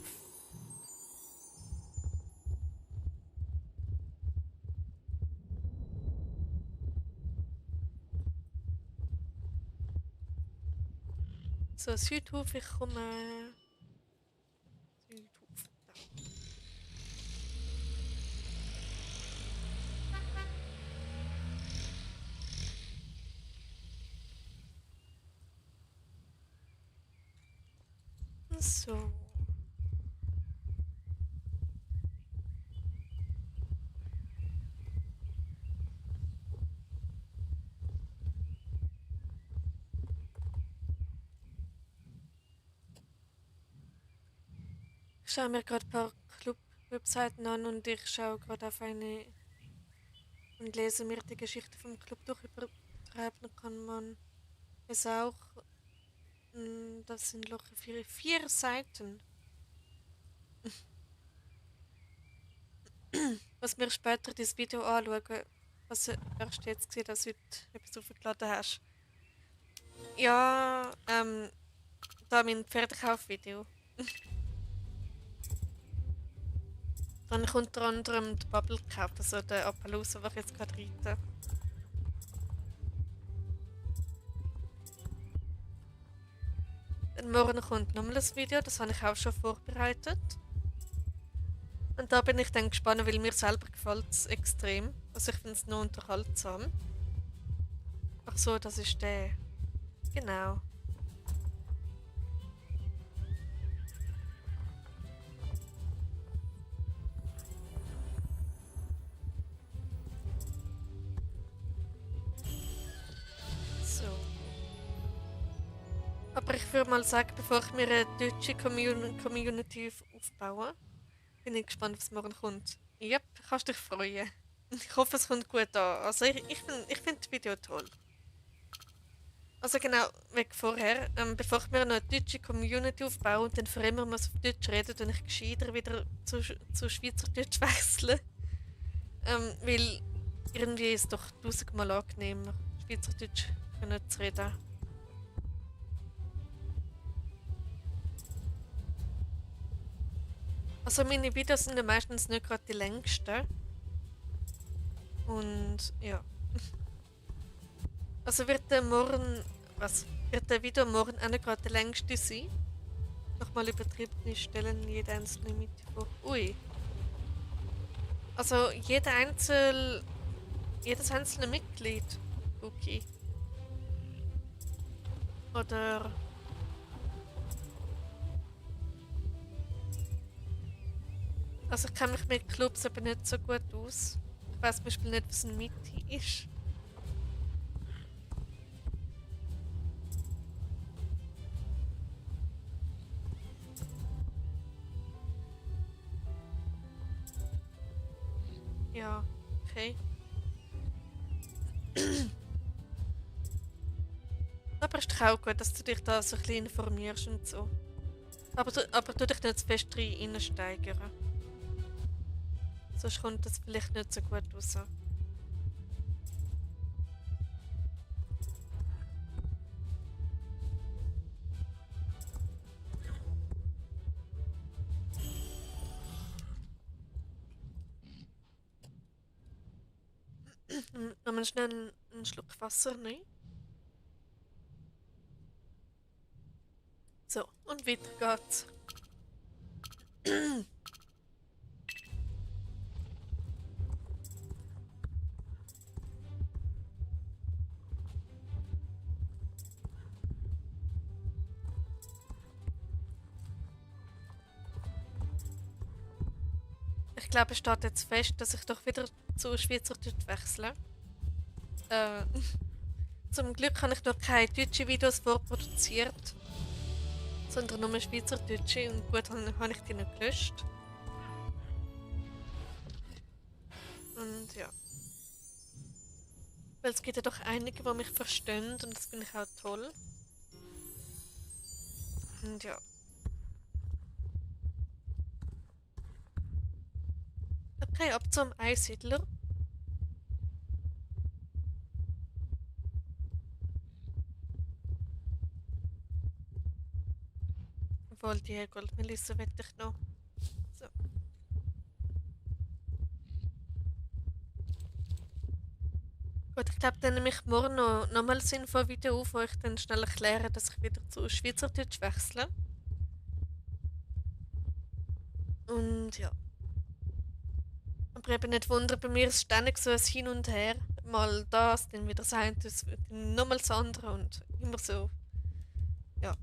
So, Südhof, ich komme. Südhof. Da. So. Ich schaue mir gerade ein paar Club-Webseiten an und ich schaue gerade auf eine und lese mir die Geschichte vom Club durch. Übertreiben kann man es auch. Das sind locker 4 Seiten. Was wir später das Video anschauen, was du erst jetzt gesehen, dass du heute etwas aufgeladen hast. Ja, da mein Pferdekaufvideo. Dann habe ich unter anderem die Bubble gekauft, also den Appaloosa, den ich jetzt gerade reite. Dann morgen kommt nochmal ein Video, das habe ich auch schon vorbereitet. Und da bin ich dann gespannt, weil mir selber gefällt es extrem. Also ich finde es noch unterhaltsam. Ach so, das ist der. Genau. So. Aber ich würde mal sagen, bevor ich mir eine deutsche Community aufbaue, bin ich gespannt, was morgen kommt. Yep, kannst dich freuen. Ich hoffe, es kommt gut an. Also ich find das Video toll. Also genau, wegen vorher, bevor ich mir noch eine deutsche Community aufbaue und dann für immer muss auf Deutsch reden, dann ich gescheiter wieder zu Schweizerdeutsch wechseln. Weil irgendwie ist es doch tausendmal angenehmer, Schweizerdeutsch können zu reden. Also meine Videos sind ja meistens nicht gerade die längsten. Und ja. Also wird der morgen. Was? Wird der Video morgen auch nicht gerade der längste sein? Nochmal übertriebene Stellen jede einzelne Mitte vor. Ui. Also jedes einzelne Mitglied. Okay. Oder. Also ich kenne mich mit Clubs aber nicht so gut aus. Ich weiß zum Beispiel nicht, was ein Mitte ist. Ja, okay. Aber ist doch auch gut, dass du dich da so ein bisschen informierst und so. Aber tu dich nicht zu fest reinsteigern. Sonst kommt das vielleicht nicht so gut raus. Nochmal schnell einen Schluck Wasser nehmen. So, und weiter geht's. Ich glaube, es steht jetzt fest, dass ich doch wieder zu Schweizerdeutsch wechsle. Äh, zum Glück habe ich noch keine deutschen Videos vorproduziert, sondern nur Schweizerdeutsche und gut habe ich die nicht gelöscht. Und ja. Weil es gibt ja doch einige, die mich verstehen und das finde ich auch toll. Und ja. Okay, ab zum Einsiedler. Obwohl, die Goldmelisse will ich noch. So. Gut, ich glaube, dann nehme ich morgen noch mal ein sinnvolles Video auf, wo ich dann schnell erkläre, dass ich wieder zu Schweizerdeutsch wechsle. Und ja. Aber eben nicht wundern, bei mir ist ständig so ein Hin und Her. Mal das, dann wieder das eine, dann nochmal das andere und immer so. Ja.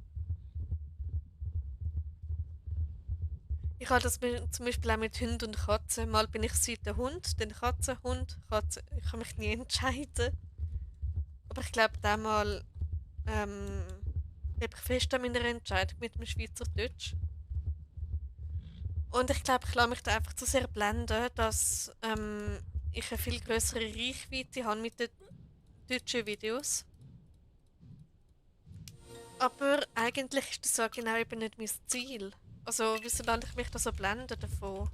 Ich habe das zum Beispiel auch mit Hund und Katze. Mal bin ich Seite Hund, dann Katze, Hund, Katze. Ich kann mich nie entscheiden. Aber ich glaube, damals habe ich fest an meiner Entscheidung mit dem Schweizerdeutsch. Und ich glaube, ich lasse mich da einfach zu sehr blenden, dass ich eine viel größere Reichweite habe mit den deutschen Videos. Aber eigentlich ist das so genau eben nicht mein Ziel. Also, wieso lasse ich mich da so blenden davon?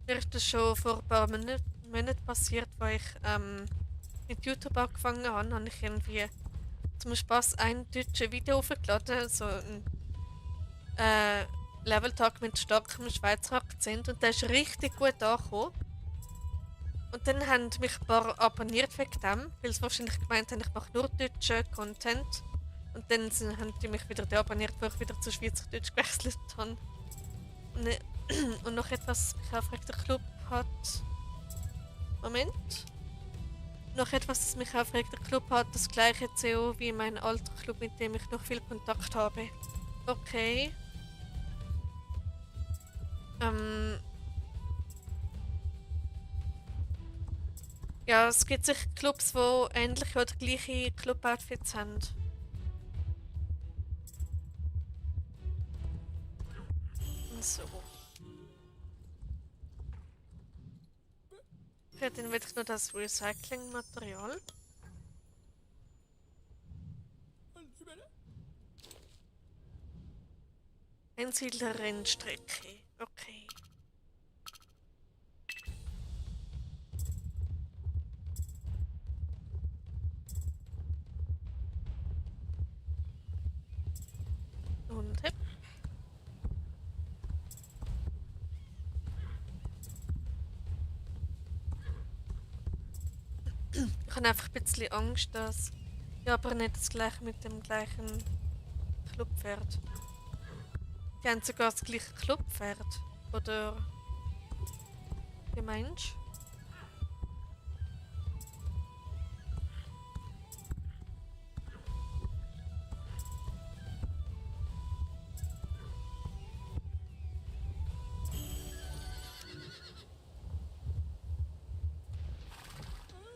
Mir ist das schon vor ein paar Monaten passiert, wo ich mit YouTube angefangen habe, habe ich irgendwie zum Spaß ein deutsches Video hochgeladen, so ein Leveltag mit starkem Schweizer Akzent und der ist richtig gut angekommen. Und dann haben mich ein paar abonniert wegen dem, weil sie wahrscheinlich gemeint haben, ich mache nur deutschen Content. Und dann haben die mich wieder deabonniert, wo ich wieder zu Schweizerdeutsch gewechselt habe. Und, und noch etwas mich aufregt, der Club hat... Moment. Noch etwas, das mich aufregt, der Club hat das gleiche CO wie mein alter Club, mit dem ich noch viel Kontakt habe. Okay. Ja, es gibt sicher Clubs, die ähnliche oder gleiche Club-Outfits haben. So. Okay, dann will ich nur das Recycling-Material. Einsiedler-Rennstrecke. Okay. Und hep. Ich habe einfach ein bisschen Angst, dass... Ja, aber nicht das gleiche mit dem gleichen Clubpferd. Die haben sogar das gleiche Clubpferd. Oder... Wie meinst du?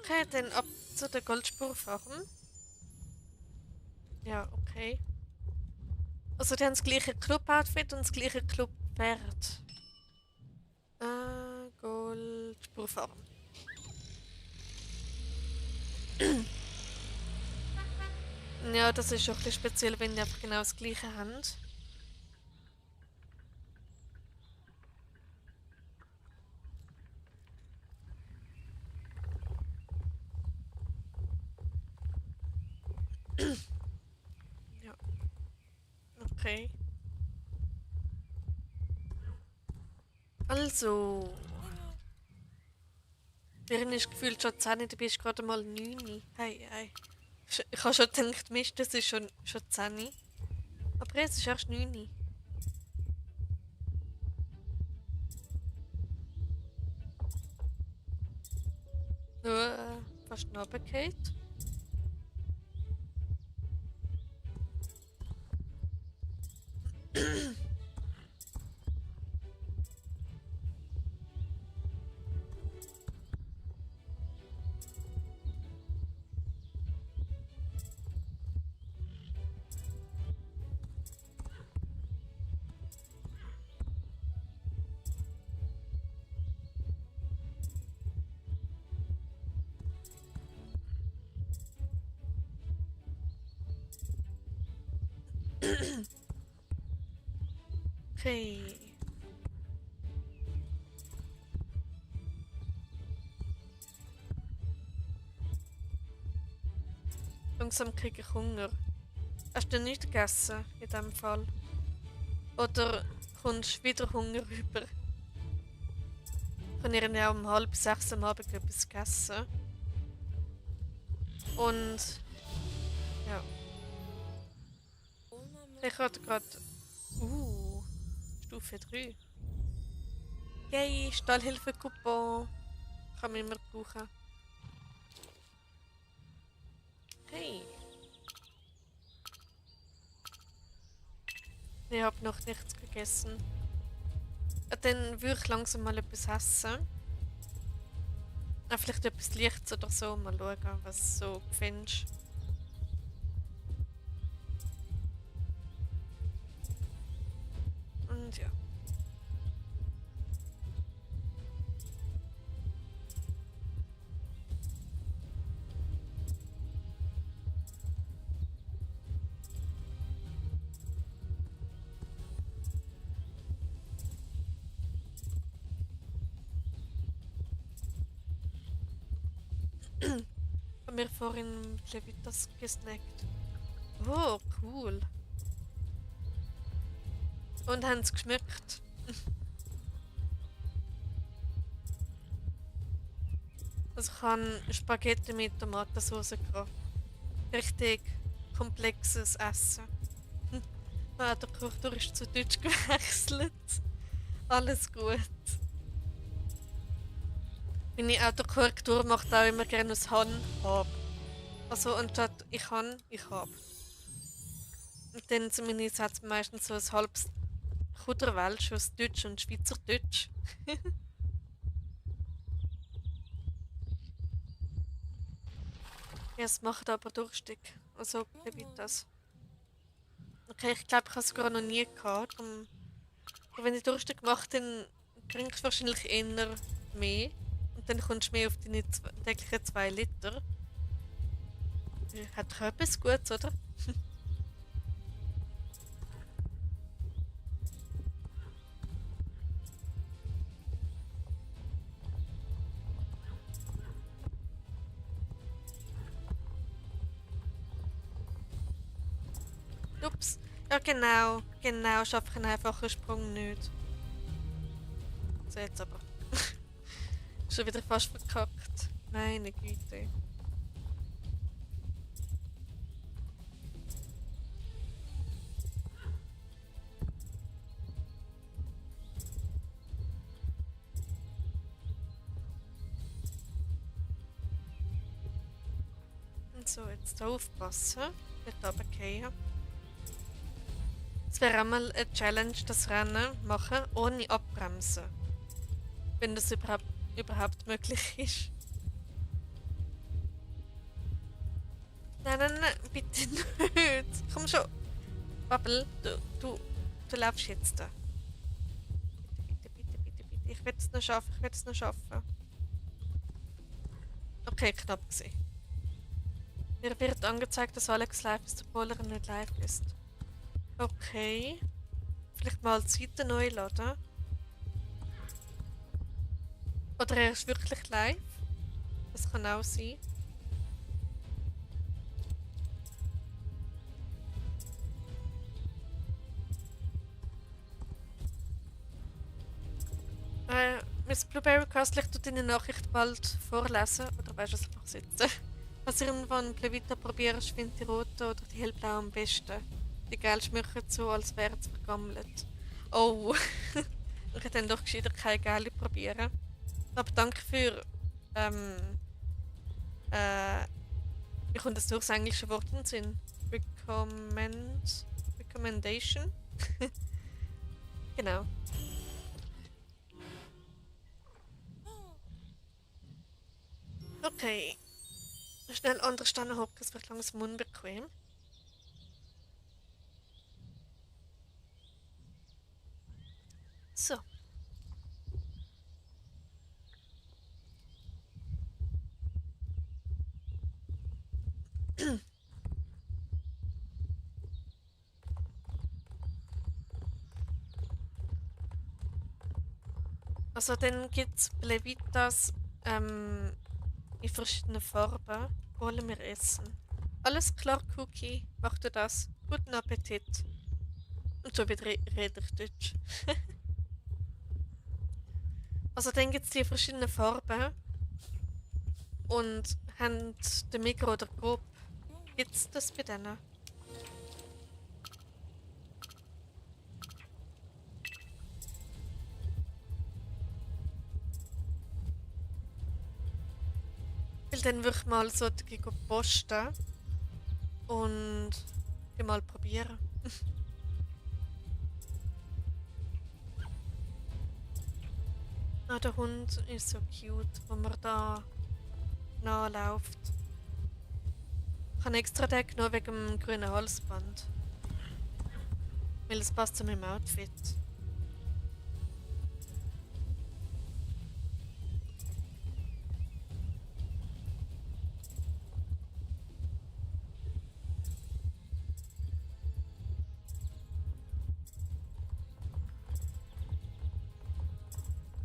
Okay, dann ab zu der Goldspurfarm. Ja, okay. Also die haben das gleiche Club-Outfit und das gleiche Club-Pferd. Goldspurfarm. Ja, das ist schon ein bisschen speziell, wenn die einfach genau das gleiche haben. Ja, okay. Also. Mir ist gefühlt schon 10, du bist gerade mal 9. Hey, hey. Ich habe schon gedacht, Mist, das ist schon 10. Aber jetzt ist erst 9. Fast runtergefallen. Okay. Langsam kriege ich Hunger. Hast du nicht gegessen in dem Fall? Oder kommst du wieder Hunger rüber? Ich habe ja um 5, 6 am Abend etwas gegessen. Und ja. Ich hatte gerade. Stufe 3. Yay, Stallhilfe-Coupon. Kann man immer brauchen. Hey. Ich habe noch nichts gegessen. Dann würde ich langsam mal etwas essen. Vielleicht etwas Lichtes oder so. Mal schauen, was du so findest. Und ja. Ich habe mir vorhin Levitas gesnackt. Oh, cool. Und haben es geschmeckt. Also ich habe Spaghetti mit Tomatensauce gehabt. Richtig komplexes Essen. Ah, der Koch ist zu Deutsch gewechselt. Alles gut. Meine Autokorrektur macht auch immer gerne aus Han, hab. Also anstatt ich kann, ich hab. Und dann sind meine Sätze meistens so ein halbes Kuderwelsch aus Deutsch und Schweizerdeutsch. Ja, es macht aber durstig. Also, wie wird das? Okay, ich glaube, ich habe es sogar noch nie gehabt. Aber wenn ich durstig mache, dann trinkst du wahrscheinlich eher mehr. Und dann kommst du mehr auf deine täglichen 2 Liter. Hat doch etwas Gutes, oder? Ups. Ja, genau. Genau, schaffe ich einen einfachen Sprung nicht. So, jetzt aber. Schon wieder fast verkackt. Meine Güte. Und so, jetzt da aufpassen. Nicht runterfallen. Es wäre einmal eine Challenge, das Rennen machen ohne abbremsen. Wenn das überhaupt möglich ist. Nein, nein, nein, bitte nicht. Komm schon. Babbel, du laufst jetzt da. Bitte, bitte, bitte, bitte. Ich werde es noch schaffen, ich werde es noch schaffen. Okay, knapp gesehen. Mir wird angezeigt, dass Alex live ist, obwohl er nicht live ist. Okay. Vielleicht mal die Seite neu laden. Oder er ist wirklich live. Das kann auch sein. Miss Blueberry Castlich tut deine Nachricht bald vorlesen. Oder weißt du, was ich mache sitzen? Was ihr irgendwann Plevita probierst, findet die rote oder die hellblaue am besten. Die gelb schmecken so, als wären sie vergammelt. Oh, ich hätte dann doch gescheiter keine gelbe probieren. Aber danke für, wie kommt das durch das englische Wort in den Sinn? Recommendation? Genau. Okay. Schnell andere Stellen hocken, es wird langsam unbequem. So. Also dann gibt es Plevitas in verschiedenen Farben. Wollen wir essen? Alles klar, Cookie. Mach du das. Guten Appetit. Und so wieder rede ich Deutsch. Also dann gibt es die verschiedenen Farben. Und haben den Migros oder Coop. Gibt es das bei denen? Weil dann würde ich mal so posten und mal probieren. Ah, der Hund ist so cute, wo man da nachläuft. Ich habe extra den genommen wegen dem grünen Halsband. Weil es passt zu meinem Outfit.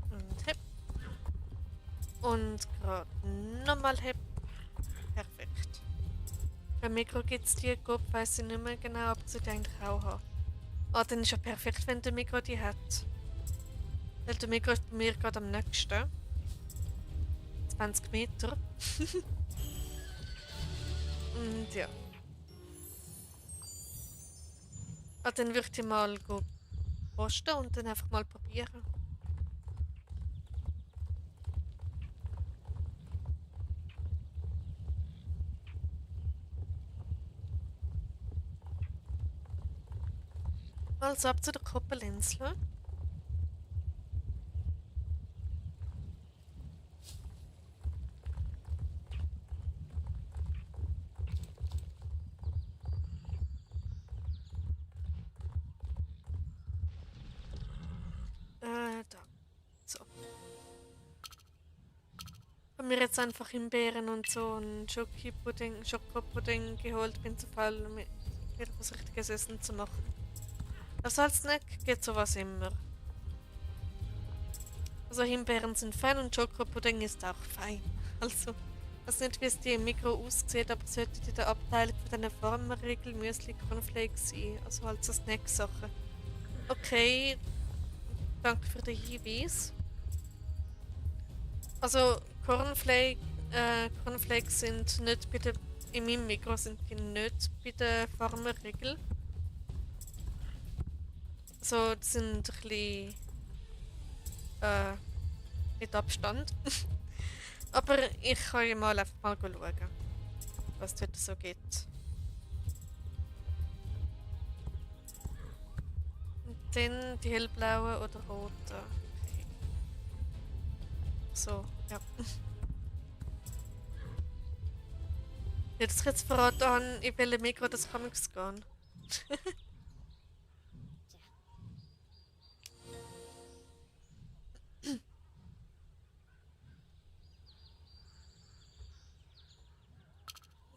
Und hip. Und gerade nochmal hip. Perfekt. Beim Mikro gibt es die Gop, weiss ich nicht mehr genau, ob sie die eigentlich auch haben. Ah, dann ist ja perfekt, wenn der Mikro die hat. Weil der Mikro ist bei mir gerade am nächsten. 20 Meter. Und ja. Ah, dann würde ich mal go posten und dann einfach mal probieren. Also ab zu der Koppelinsel. Da. So. Haben mir jetzt einfach Himbeeren und so einen Schokopudding geholt, bin zu faul, um mir etwas richtiges Essen zu machen. Also als Snack geht sowas immer. Also Himbeeren sind fein und Schokopudding ist auch fein. Also, ich weiß nicht, wie es dir im Mikro aussieht, aber es sollte in der Abteilung von diesen Farmerriegel, Müsli, Cornflakes sein. Also halt so Snacksachen. Okay, danke für den Hinweis. Also Cornflakes sind nicht bei der, in meinem Mikro sind die nicht bei der Farmerriegel. Also die sind ein bisschen äh, mit Abstand. Aber ich kann ja mal einfach mal schauen, was dort so geht. Und dann die hellblauen oder roten. Okay. So, ja. Jetzt verraten an, in welchem Mikro das Comics gehen.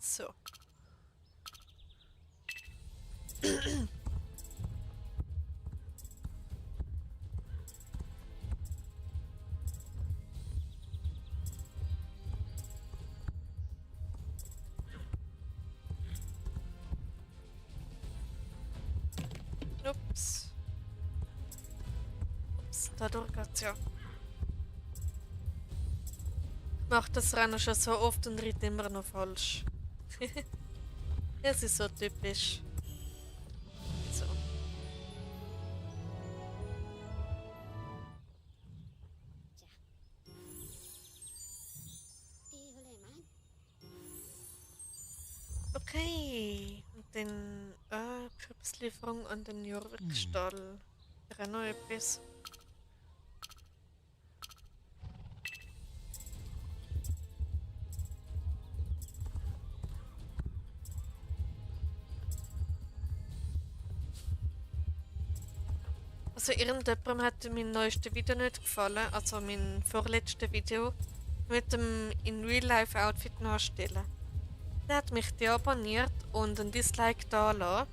So. Ups. Ups, dadurch geht's ja. Ich mache das Rennen schon so oft und reite immer noch falsch. Es ist so typisch. So. Okay. Und dann Krebslieferung an den Jorvikstall. Wäre noch etwas. Also irgendjemandem hat mein neuestes Video nicht gefallen, also mein vorletztes Video mit dem in Real Life Outfit nachstellen. Der hat mich deabonniert und ein Dislike da lassen.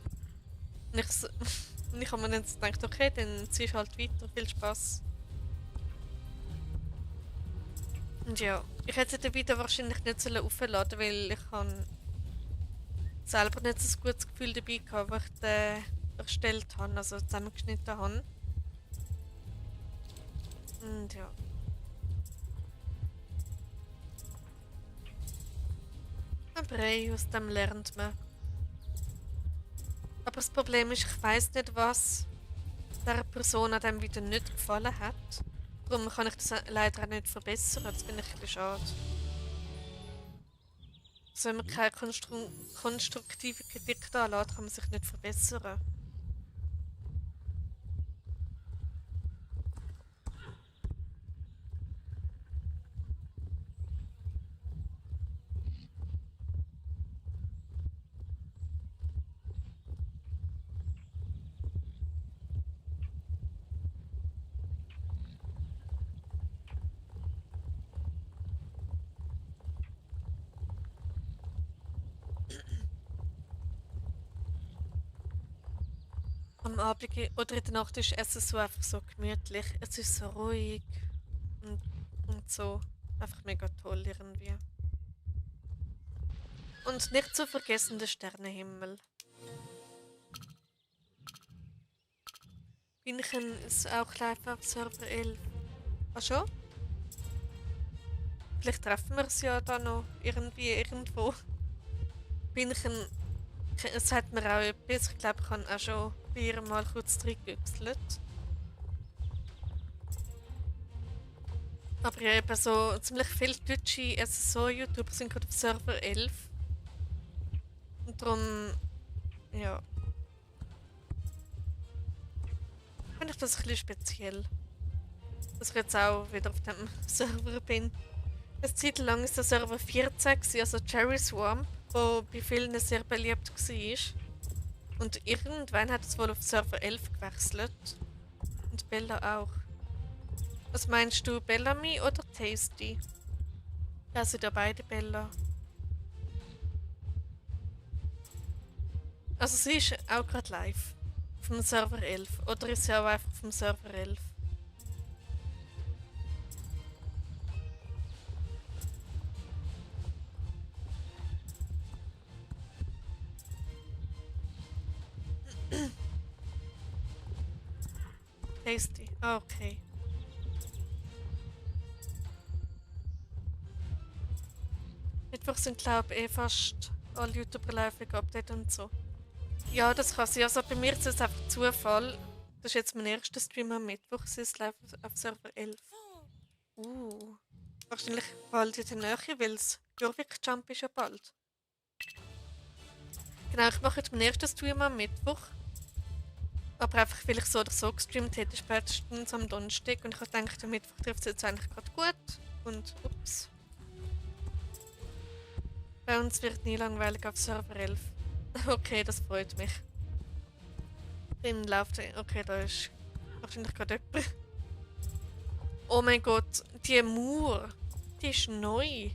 Und und ich habe mir dann gedacht, okay, dann ziehst du halt weiter, viel Spaß. Und ja, ich hätte das Video wahrscheinlich nicht aufladen sollen, weil ich habe selber nicht so ein gutes Gefühl dabei gehabt, als ich den erstellt habe, also zusammengeschnitten habe. Und ja. Aber hey, aus dem lernt man. Aber das Problem ist, ich weiss nicht, was der Person an diesem Video nicht gefallen hat. Darum kann ich das leider auch nicht verbessern. Das finde ich ein bisschen schade. Also wenn man keine konstruktive Kritik da lässt, kann man sich nicht verbessern. Am Abend oder in der Nacht ist Essen so einfach so gemütlich. Es ist so ruhig und, und so. Einfach mega toll irgendwie. Und nicht zu vergessen der Sternenhimmel. Binchen ist auch live auf Server 11. Ach schon? Vielleicht treffen wir es ja da noch irgendwie irgendwo. Binchen sagt mir auch etwas. Ich glaube, ich habe auch schon bei ihr mal kurz reingewechselt. Aber ja, eben so ziemlich viele deutsche SSO-YouTuber sind gerade auf Server 11. Und darum, ja, finde ich das ein bisschen speziell. Dass ich jetzt auch wieder auf dem Server bin. Eine Zeit lang ist der Server 14, also Cherry Swarm, der bei vielen sehr beliebt war. Und irgendwann hat es wohl auf Server 11 gewechselt. Und Bella auch. Was meinst du, Bellamy oder Tasty? Ja, sind ja beide Bella. Also sie ist auch gerade live. Auf dem Server 11. Oder ist sie auch einfach auf dem Server 11? Tasty. Ah, okay. Mittwoch sind glaube ich fast alle YouTuber live wegen Update und so. Ja, das kann sein. Also bei mir ist es einfach Zufall. Das ist jetzt mein erster Stream am Mittwoch. Es ist live auf Server 11. Wahrscheinlich bald in der Nähe, weil das Jorvik Jump ist ja bald. Genau, ich mache jetzt meinen ersten Stream am Mittwoch. Aber einfach, weil ich so oder so gestreamt hätte, spätestens am Donnerstag. Und ich habe gedacht, am Mittwoch trifft es jetzt eigentlich gerade gut. Und ups. Bei uns wird nie langweilig auf Server 11. Okay, das freut mich. Dann läuft er. Okay, da ist wahrscheinlich gerade jemand. Oh mein Gott, die Mauer, die ist neu. Die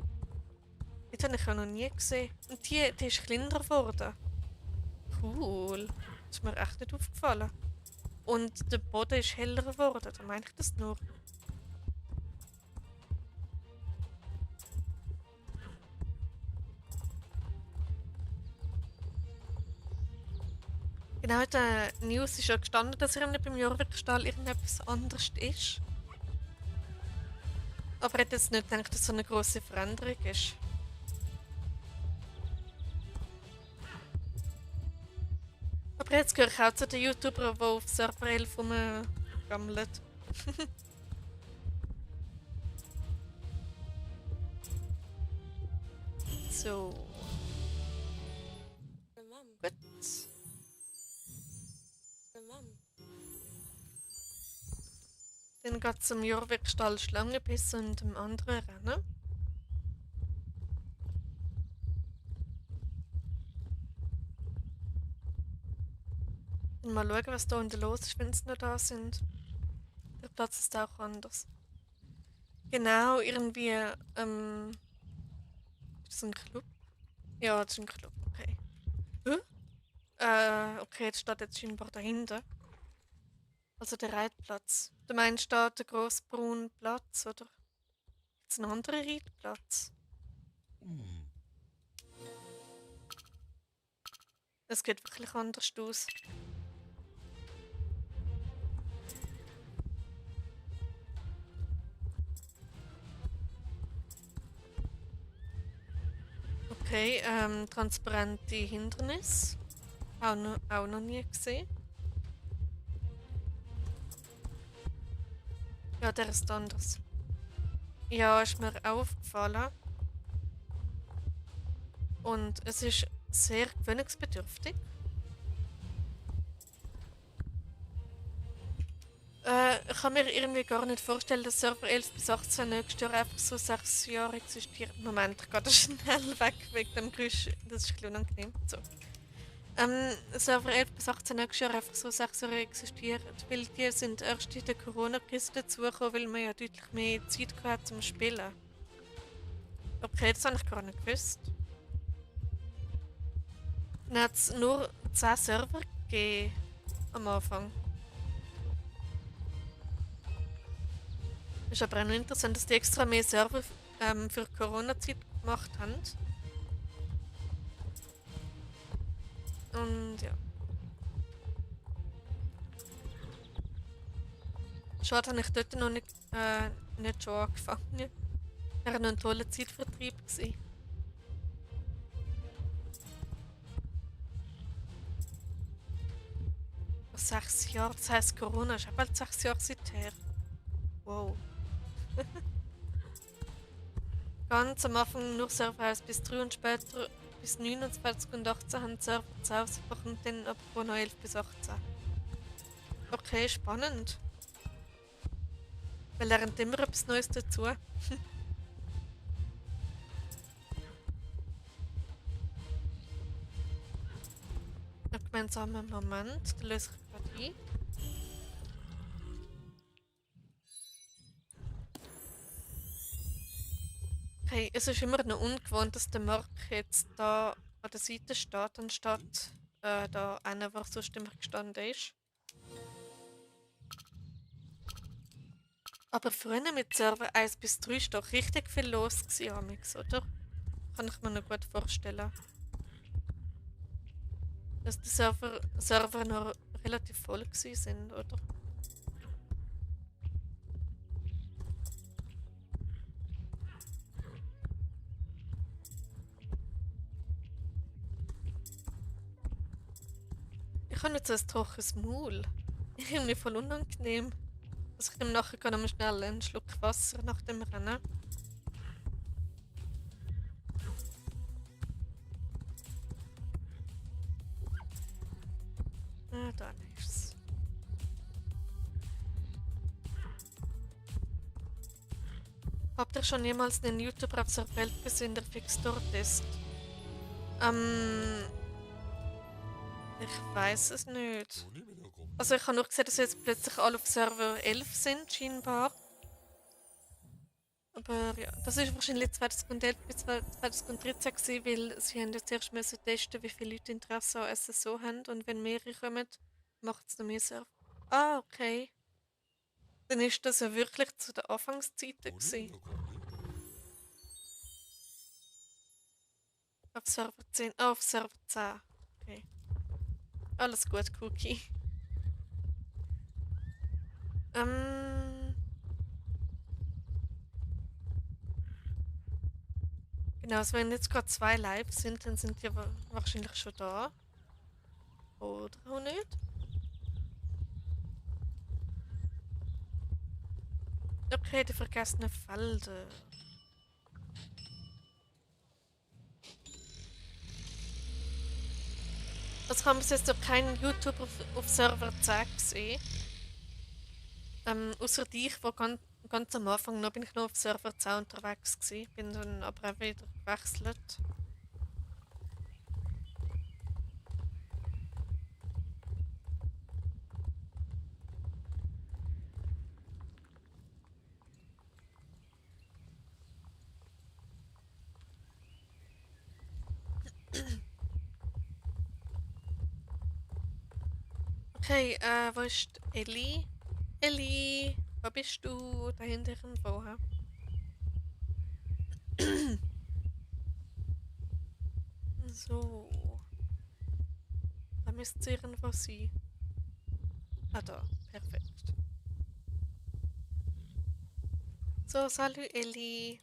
habe ich ja noch nie gesehen. Und die ist kleiner geworden. Cool. Das ist mir echt nicht aufgefallen. Und der Boden ist heller geworden. Da meine ich das nur. Genau in der News ist ja gestanden, dass beim Jorvikstall irgendetwas anderes ist. Aber ich hätte jetzt nicht gedacht, dass es so eine grosse Veränderung ist. Aber jetzt gehöre ich auch zu den YouTubern, die auf Server 11 rumgammeln. So. Gut. Dann geht es zum Jorvikstall Schlangenbiss und dem anderen Rennen. Und mal schauen, was da unten los ist, wenn sie noch da sind. Der Platz ist auch anders. Genau, irgendwie, ist das ein Club? Ja, das ist ein Club, okay. Okay, jetzt steht jetzt scheinbar dahinter. Also der Reitplatz. Du meinst da der grosse braune Platz, oder? Gibt's einen anderen Reitplatz? Es geht wirklich anders aus. Okay, transparente Hindernis. Auch noch nie gesehen. Ja, der ist anders. Ja, ist mir auch aufgefallen. Und es ist sehr gewöhnungsbedürftig. Ich kann mir irgendwie gar nicht vorstellen, dass Server 11 bis 18 nächstes Jahr einfach so 6 Jahre existiert. Moment, ich gehe da schnell weg wegen dem Geräusch. Das ist ein bisschen unangenehm. So. Server 11 bis 18 nächstes Jahr einfach so 6 Jahre existiert, weil die sind erst in der Corona-Krise dazugekommen, weil man ja deutlich mehr Zeit hat zum Spielen. Okay, das habe ich gar nicht gewusst. Dann hat es nur 10 Server gegeben am Anfang. Ist aber auch noch interessant, dass die extra mehr Server für Corona-Zeit gemacht haben. Und ja. Schade, habe ich dort noch nicht schon angefangen. Wäre noch ein toller Zeitvertreib gewesen. Vor 6 Jahren, das heisst Corona ist auch bald 6 Jahre seither. Wow. Ganz am Anfang nur Server 1 bis 3 und später bis 29 und 18 haben die Server 10 ausgebracht und dann aber noch 11 bis 18. Okay, spannend. Man lernt immer etwas Neues dazu. Einen gemeinsamen Moment, den löse ich gerade ein. Okay, es ist immer noch ungewohnt, dass der Mark jetzt da an der Seite steht, anstatt da einer, der sonst immer gestanden ist. Aber früher mit Server 1 bis 3 ist doch richtig viel los gewesen, Amix, oder? Kann ich mir noch gut vorstellen. Dass die Server noch relativ voll gewesen sind, oder? Ich habe jetzt so ein trockenes Maul. Irgendwie voll unangenehm. Also ich nehme nachher noch mal schnell einen Schluck Wasser nach dem Rennen. Ah, da ist es. Habt ihr schon jemals einen YouTuber auf der Welt gesehen, der fix dort ist? Ich weiß es nicht. Also ich habe nur gesehen, dass jetzt plötzlich alle auf Server 11 sind, scheinbar. Aber ja, das ist wahrscheinlich 2011 bis 2013 gewesen, weil sie haben jetzt erst müssen testen, wie viele Leute Interesse an SSO haben und wenn mehrere kommen, macht es noch mehr Server. Ah, okay. Dann ist das ja wirklich zu den Anfangszeiten gewesen. Auf Server 10, auf Server 10. Okay. Alles gut, Cookie. Genau, also wenn jetzt gerade 2 live sind, dann sind die wahrscheinlich schon da. Oder auch nicht? Okay, die vergessenen Felder. Also ich habe bis jetzt noch keinen YouTuber auf Server 10 gesehen. Außer dich, wo ganz am Anfang noch bin ich noch auf Server 10 unterwegs gewesen, bin dann aber auch wieder gewechselt. Okay, wo ist Ellie? Ellie, wo bist du? Da hinten irgendwo, hä? So. Da müsste es irgendwo sein. Ah, da. Perfekt. So, salut Ellie.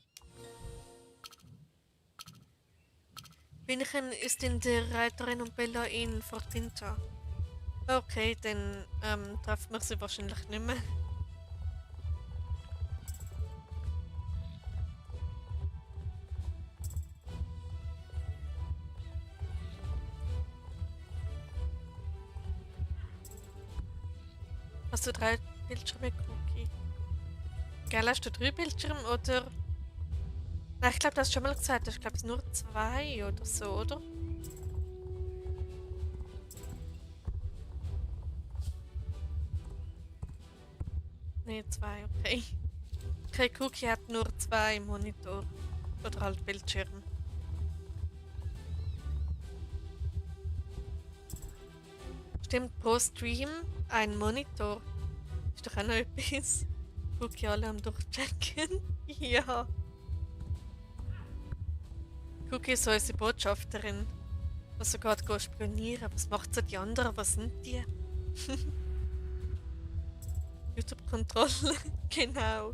Binchen ist in der Reiterin und Bella in Fort Pinta. Okay, dann treffen wir sie wahrscheinlich nicht mehr. Hast du 3 Bildschirme, Cookie? Gell, hast du 3 Bildschirme oder? Nein, ich glaube, du hast schon mal gesagt, ich glaube, es nur 2 oder so, oder? Ne, 2, okay. Okay, Cookie hat nur 2 Monitor. Oder halt Bildschirme. Stimmt, pro Stream ein Monitor. Ist doch auch noch etwas. Cookie alle am Durchchecken. Ja. Cookie ist so unsere Botschafterin. Was sie gerade spionieren. Was macht so die anderen? Was sind die? YouTube-Kontrolle. Genau.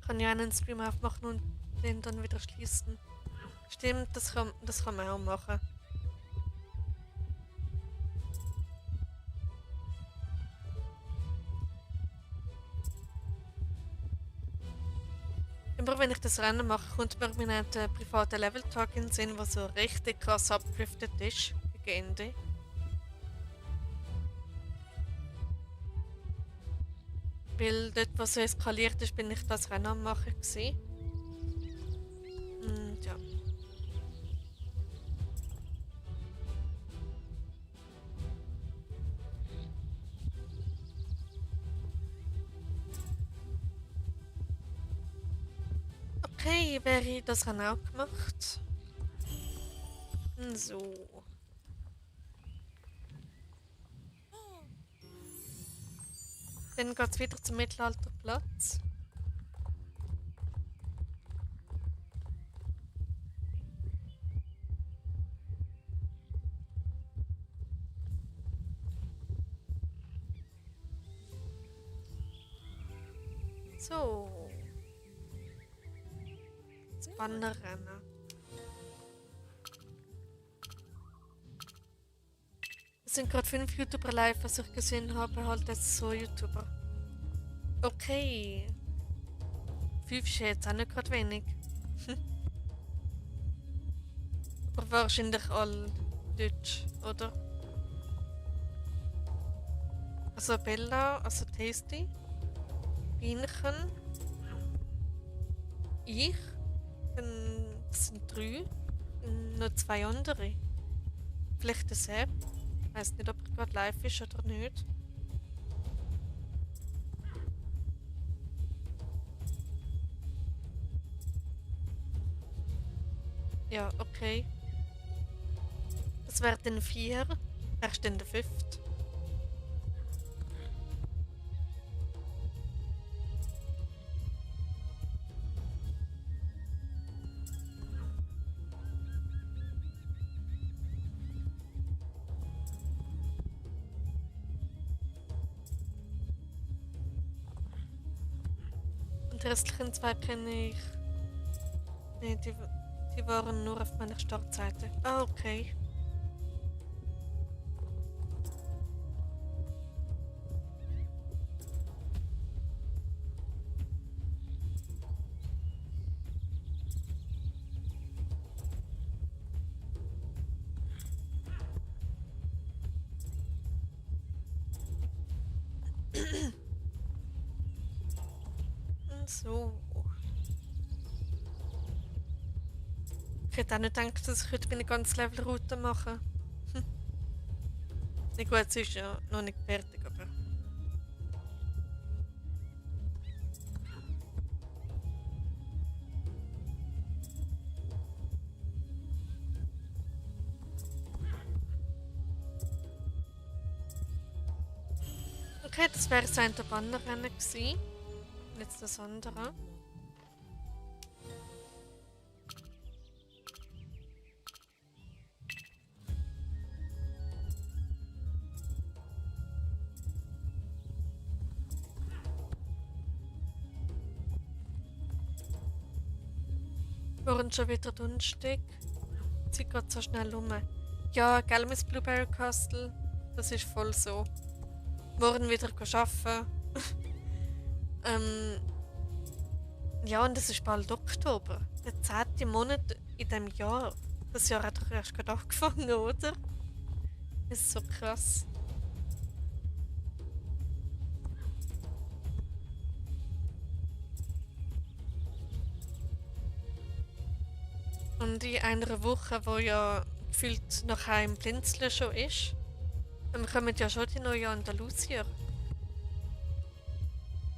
Kann ja einen Stream aufmachen und den dann wieder schließen. Stimmt, das kann man auch machen. Immer wenn ich das Rennen mache, kommt mir mein privater Level-Tag in den Sinn, der so richtig krass abgedriftet ist gegen Ende. Weil dort, was so eskaliert ist, bin ich das Rennen am machen gewesen. Und ja. Okay, wäre das Rennen auch gemacht. So. Dann geht es wieder zum Mittelalterplatz. So. Das Wanderrennen. Es sind gerade 5 YouTuber live, was ich gesehen habe, halt jetzt so YouTuber. Okay. 5 ist jetzt auch nicht gerade wenig. Aber wahrscheinlich alle Deutsch, oder? Also Bella, also Tasty, Bienchen, ich, dann das sind 3, und noch 2 andere. Vielleicht der Sepp. Ich weiß nicht, ob er gerade live ist oder nicht. Ja, okay. Das wäre dann 4. Er ist dann der 5. Und die restlichen 2 kenne ich. Nee, die waren nur auf meiner Startseite. Ah, okay. So. Ich hätte auch nicht gedacht, dass ich heute meine ganze Levelroute mache. Nicht gut, es ist ja noch nicht fertig, aber... Okay, das wäre so ein Wanderrennen gewesen. Und jetzt das andere. Morgen schon wieder Donnerstag. Die Zeit geht so schnell um. Ja, gell, mein Blueberry Castle. Das ist voll so. Morgen wieder arbeiten. Ja, und es ist bald Oktober. Der 10. Monat in diesem Jahr. Das Jahr hat doch erst gerade angefangen, oder? Das ist so krass. Und in einer Woche, wo ja gefühlt nach einem Blinzeln schon ist, kommen ja schon die neuen Andalusier.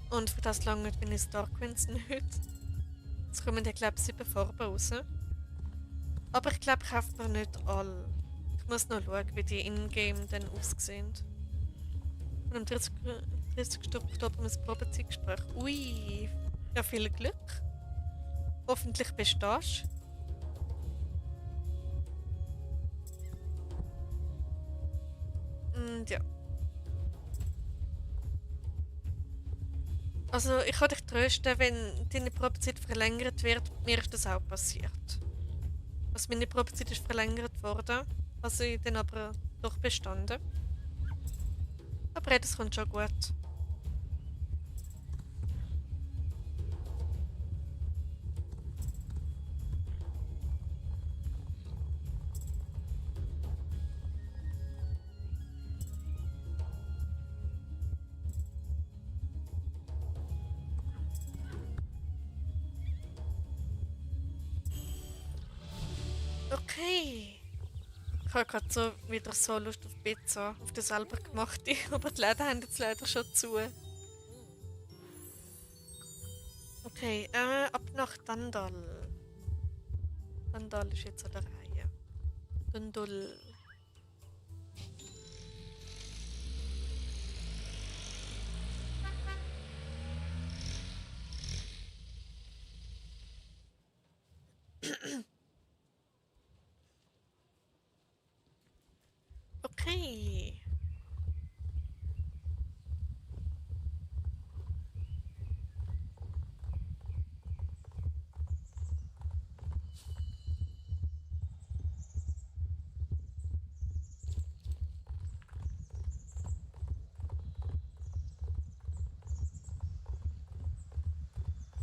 Und für das lange bin ich Darkwinds nicht. Es kommen ja, glaube ich, 7 Farben raus. Aber ich glaube, ich kaufe mir nicht alle. Ich muss noch schauen, wie die Ingame dann aussehen. Und am 30. Oktober ein Probezeitgespräch. Ui, ja, viel Glück. Hoffentlich bestehst du. Und ja. Also ich kann dich trösten, wenn deine Probezeit verlängert wird, mir ist das auch passiert. Also meine Probezeit ist verlängert worden, also ich dann aber doch bestanden. Aber ja, das kommt schon gut. Okay. Ich habe gerade so wieder so Lust auf Pizza, auf die selber gemachte, aber die Läden haben jetzt leider schon zu. Okay, ab nach Dandal. Dandal ist jetzt an der Reihe. Dundul. Okay.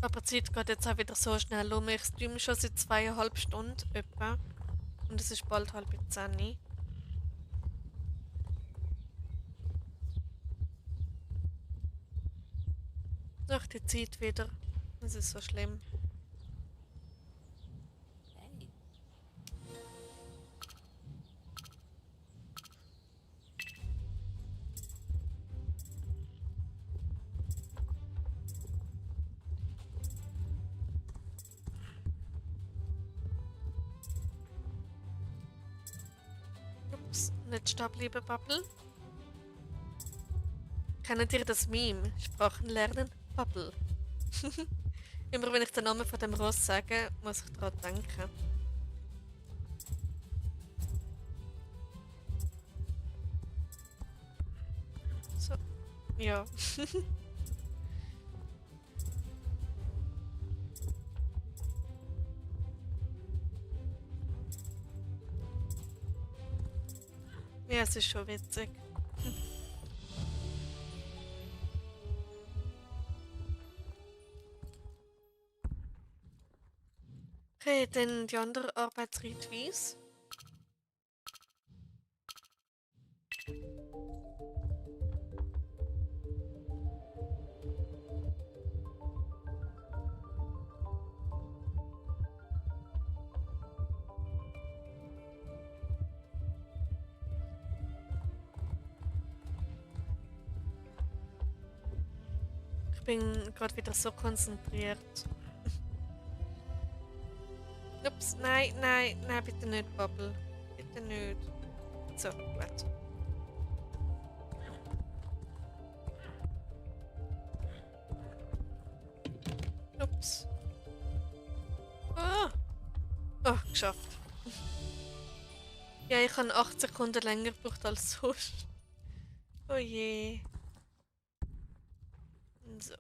Aber die Zeit geht jetzt auch wieder so schnell um. Ich streame schon seit 2,5 Stunden etwa. Und es ist bald 9:30. Ach, die Zeit wieder. Das ist so schlimm. Ups, nicht stehen bleiben, Bubble. Kennt ihr das Meme? Sprachen lernen, Bubble. Immer wenn ich den Namen von dem Ross sage, muss ich daran denken. So, ja. Ja, es ist schon witzig. Okay, dann die andere Arbeitsrichtweise. Ich bin gerade wieder so konzentriert. Ups, nein, nein, nein, bitte nicht, Bubble. Bitte nicht. So, gut. Ups. Ah! Oh, geschafft. Ja, ich habe 8 Sekunden länger gebraucht als sonst. Oh je. So.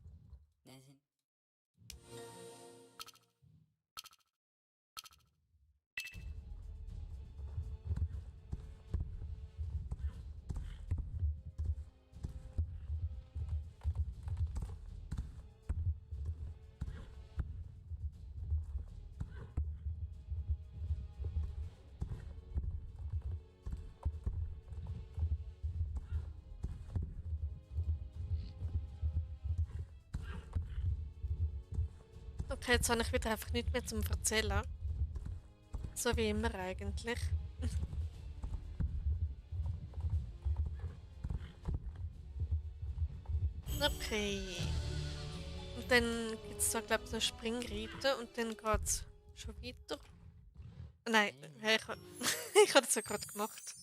Okay, jetzt habe ich wieder einfach nichts mehr zum Erzählen. So wie immer eigentlich. Okay. Und dann gibt es da, glaube ich, noch Springreiten und dann geht es schon weiter. Nein, hey, ich habe das ja gerade gemacht.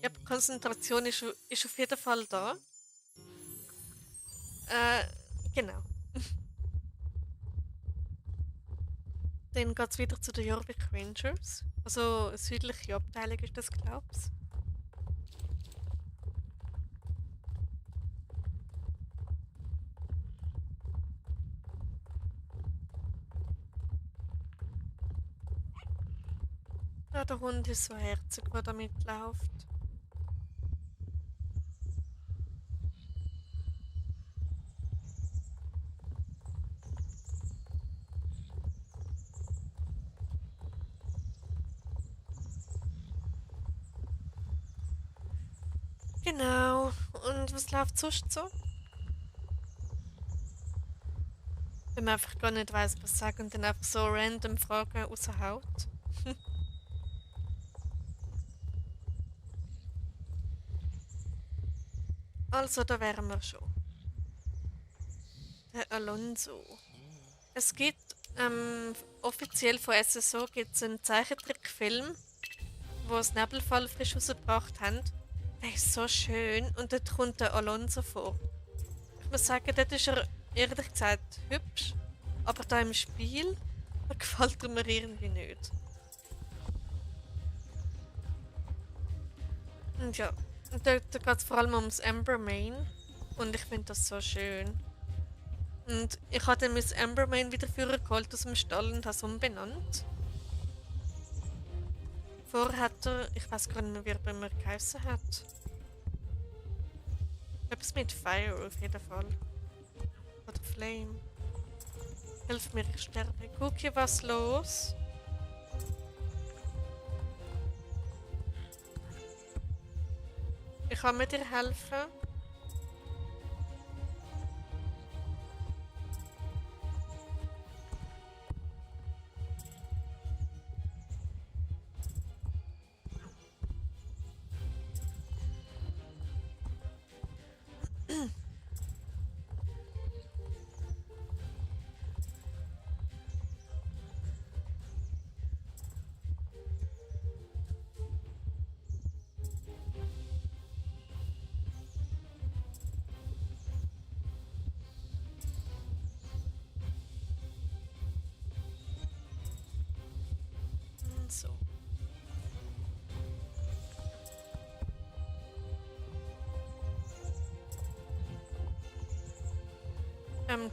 Ja, die Konzentration ist auf jeden Fall da. Äh, genau. Dann geht es wieder zu den Jorvik Rangers. Also eine südliche Abteilung ist das, glaub's. Ja, der Hund ist so herzig, der da mitläuft. Genau. Und was läuft sonst so? Wenn man einfach gar nicht weiß, was sagen und dann einfach so random Fragen raushaut. Also, da wären wir schon. Der Alonso. Es gibt, offiziell von SSO gibt es einen Zeichentrickfilm, wo das Nebelfall frisch rausgebracht haben. Der ist so schön und dort kommt der Alonso vor. Ich muss sagen, dort ist er ehrlich gesagt hübsch, aber da im Spiel gefällt er mir irgendwie nicht. Und ja, und dort geht es vor allem ums Amber Main und ich finde das so schön. Und ich habe dann mein Amber Main wieder geholt aus dem Stall und habe es umbenannt. Vorher hat er, ich weiß gar nicht mehr, wie er bei mir geheißen hat. Etwas mit Fire auf jeden Fall. Oder Flame. Hilf mir, ich sterbe. Cookie, was los? Ich kann mir dir helfen. So.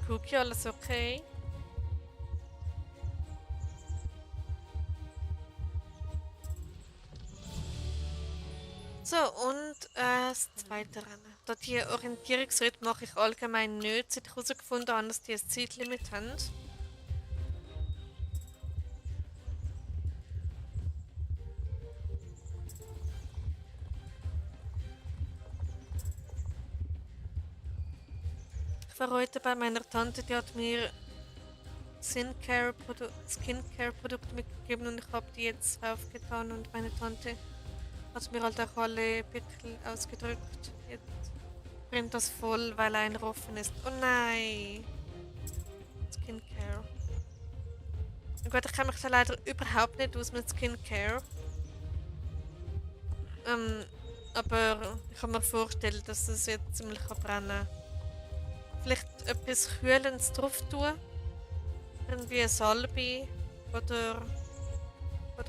Cookie, alles okay? So, und das zweite Rennen. Da die Orientierungsritt mache ich allgemein nicht, seit ich herausgefunden habe, dass die ein Zeitlimit haben. Ich war heute bei meiner Tante, die hat mir Skincare-Produkte mitgegeben und ich habe die jetzt aufgetan und meine Tante hat mir halt auch alle Pickel ausgedrückt. Jetzt brennt das voll, weil einer offen ist. Oh nein! Skincare. Oh Gott, ich kenne mich da leider überhaupt nicht aus mit Skincare. Aber ich kann mir vorstellen, dass es jetzt ziemlich brennen kann. Vielleicht etwas Kühlendes drauf tun. Irgendwie eine Salbe oder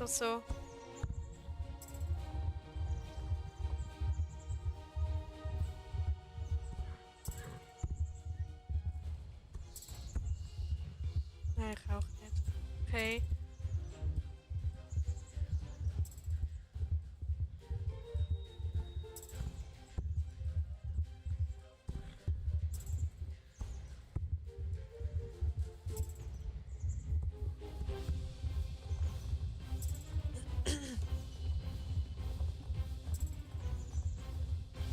so. Nein, ich auch nicht. Okay.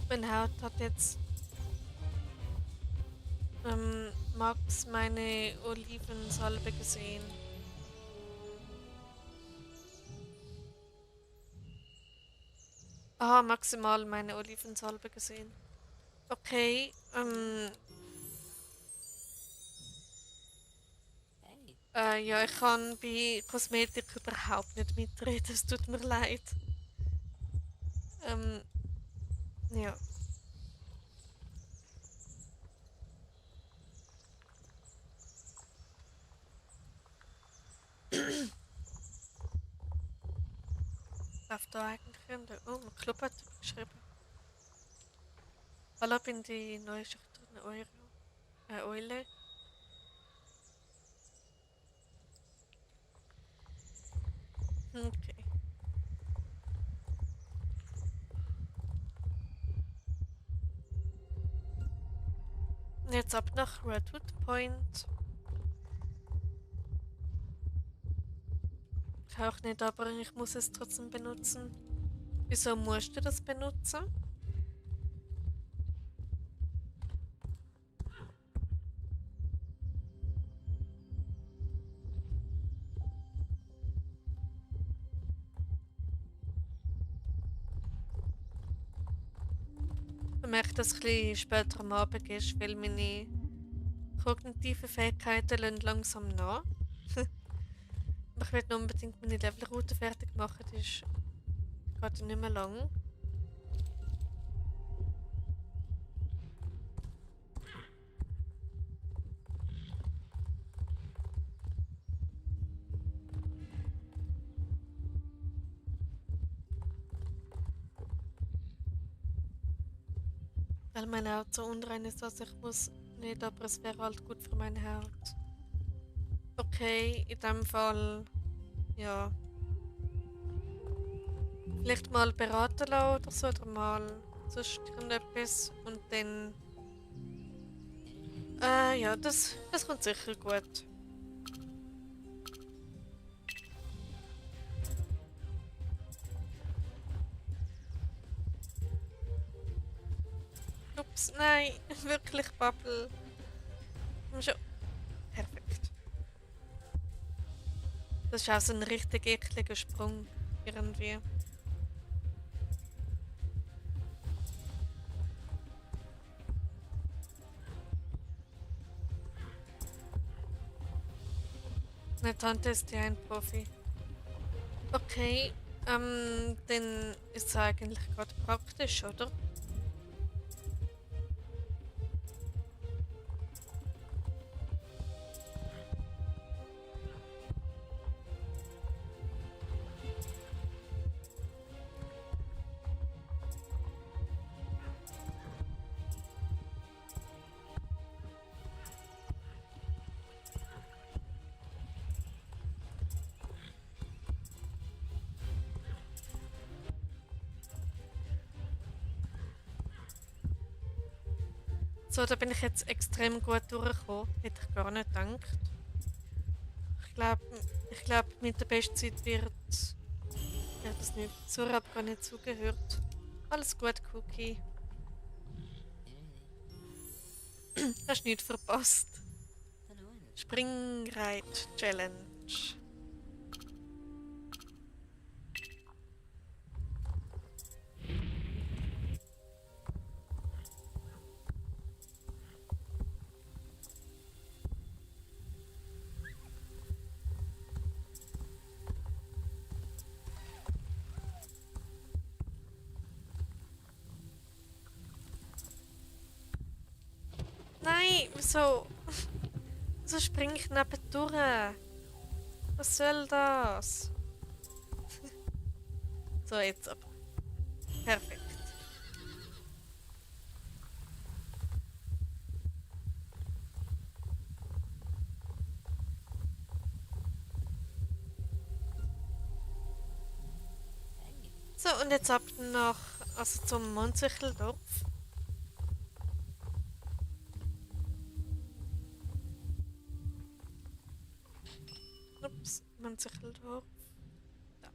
Mein Haut hat jetzt Max meine Olivensalbe gesehen. Ah, maximal meine Olivensalbe gesehen. Okay, ja, ich kann bei Kosmetik überhaupt nicht mitreden, es tut mir leid. Ähm, ja. läuft da eigentlich hin? Oh, mein Club hat geschrieben. Hallo, bin die neue schüchterne Eule. Okay. Jetzt ab nach Redwood Point. Ich auch nicht, aber ich muss es trotzdem benutzen. Wieso musst du das benutzen? Ich merke, dass es ein bisschen später am Abend ist, weil meine kognitiven Fähigkeiten lassen langsam nach. Aber ich will noch unbedingt meine Levelroute fertig machen, die ist gerade nicht mehr lang. Weil mein Haut so unrein ist, also ich muss nicht, aber es wäre halt gut für meine Haut. Okay, in dem Fall, ja. Vielleicht mal beraten lassen oder so, oder mal sonst irgendetwas und dann. Ja, das kommt sicher gut. Ups, nein, wirklich Bubble. Schon. Perfekt. Das ist auch so ein richtig ekliger Sprung. Irgendwie. Meine Tante ist ja ein Profi. Okay, dann ist es eigentlich gerade praktisch, oder? So, da bin ich jetzt extrem gut durchgekommen. Hätte ich gar nicht gedacht. Ich glaube, mit der Bestzeit wird das nicht. So habe gar nicht zugehört. Alles gut, Cookie. Hast nichts verpasst. Springreit Challenge. Nein, wieso? Wieso springe ich nebendurch? Was soll das? So, jetzt aber. Perfekt. So, und jetzt ab nach, also zum Mondsichteldorf. Ups, Mondsichteldorf. Da.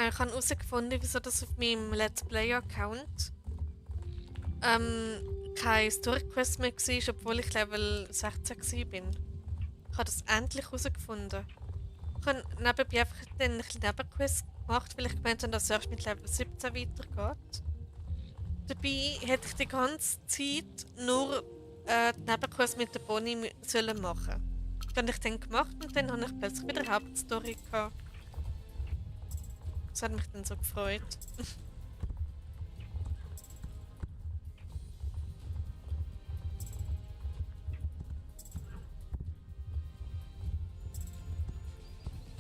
Ich habe herausgefunden, wieso das auf meinem Let's Play-Account kein Story-Quest mehr war, obwohl ich Level 16 war. Ich habe das endlich herausgefunden. Ich habe nebenbei einfach dann ein bisschen Nebenquest gemacht, weil ich gemeint habe, dass es erst mit Level 17 weitergeht. Dabei hätte ich die ganze Zeit nur den Nebenkurs mit der Bonnie sollen machen. Das habe ich dann gemacht und dann habe ich plötzlich wieder eine Hauptstory gehabt. Das hat mich dann so gefreut.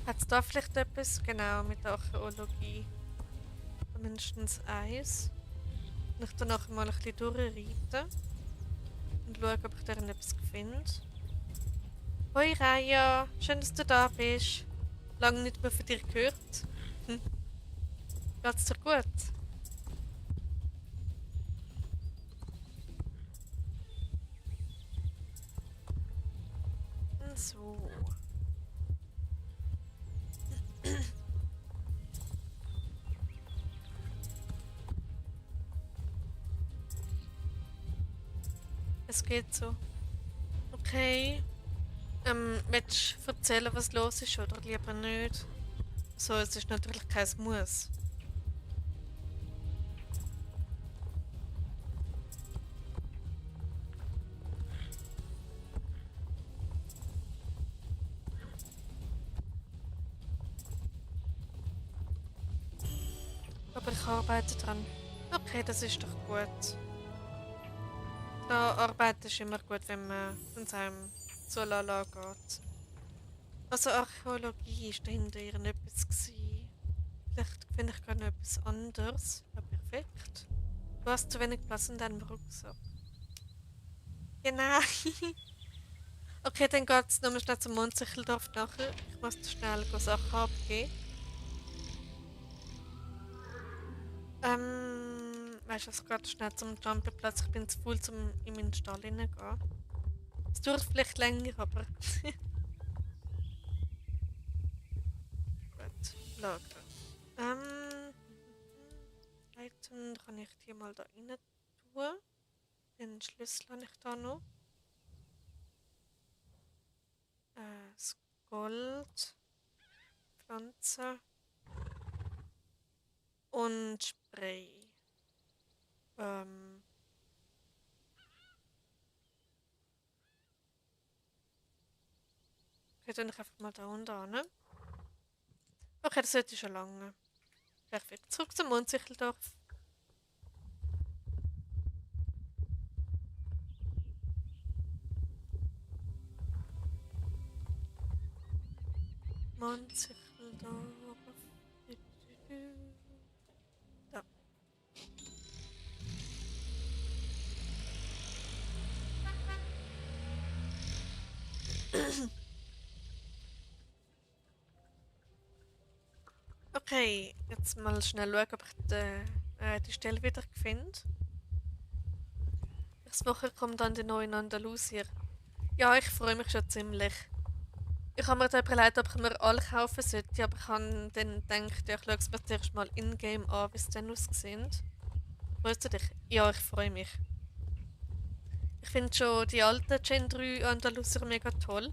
Hat es da vielleicht etwas? Genau, mit der Archäologie. Mindestens eins. Und ich dann nachher mal ein bisschen durchreiten und schauen, ob ich darin etwas finde. Hoi Raya, schön, dass du da bist. Lange nicht mehr von dir gehört. Hm. Geht's dir gut? So. Es geht so. Okay. Willst du erzählen, was los ist oder lieber nicht? So, es ist natürlich kein Muss. Aber ich arbeite dran. Okay, das ist doch gut. Da arbeiten ist immer gut, wenn es einem so lala geht. Also Archäologie ist dahinter irgendetwas gewesen. Vielleicht finde ich gerade noch etwas anderes. Ja, perfekt. Du hast zu wenig Platz in deinem Rucksack. Genau. Okay, dann geht's nochmal schnell zum Mondsichteldorf nachher. Ich muss schnell Sachen abgeben. Weißt du, also gerade schnell zum Jumpingplatz. Ich bin zu faul, um in meinen Stall hineingehen. Es dauert vielleicht länger, aber... Gut, lagern. Item kann ich die mal da rein tun. Den Schlüssel habe ich da noch. Das Gold. Pflanze. Und Spray. Okay, dann ich einfach mal da unten hin. Okay, das sollte schon lange. Perfekt. Zurück zum Mondsichteldorf. Mondsichteldorf. Da. Okay, jetzt mal schnell schauen, ob ich die Stelle wieder finde. Nächste Woche kommt dann die neue Andalusier. Ja, ich freue mich schon ziemlich. Ich habe mir dann überlegt, ob ich mir alle kaufen sollte, aber ich habe dann gedacht, ja, ich schaue es mir zuerst mal in-game an, wie es dann aussieht. Freust du dich? Ja, ich freue mich. Ich finde schon die alten Gen 3 Andalusier mega toll.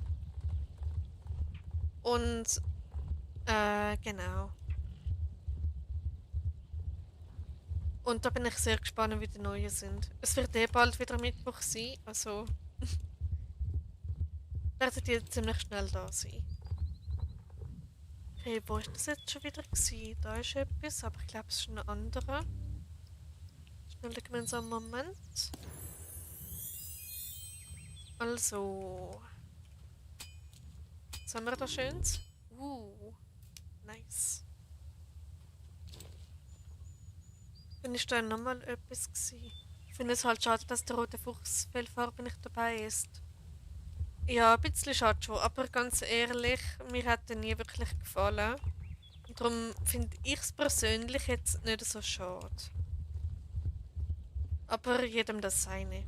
Und, genau. Und da bin ich sehr gespannt, wie die neuen sind. Es wird eh bald wieder Mittwoch sein, also werden die ziemlich schnell da sein. Okay, wo ist das jetzt schon wieder gewesen? Da ist etwas, aber ich glaube, es ist ein anderer. Schnell einen gemeinsamen Moment. Also, was haben wir da Schönes? Nice. Dann ist da nochmal etwas gewesen. Ich finde es halt schade, dass der rote Fuchsfellfarbe nicht dabei ist. Ja, ein bisschen schade schon, aber ganz ehrlich, mir hat er nie wirklich gefallen. Und darum finde ich es persönlich jetzt nicht so schade. Aber jedem das seine.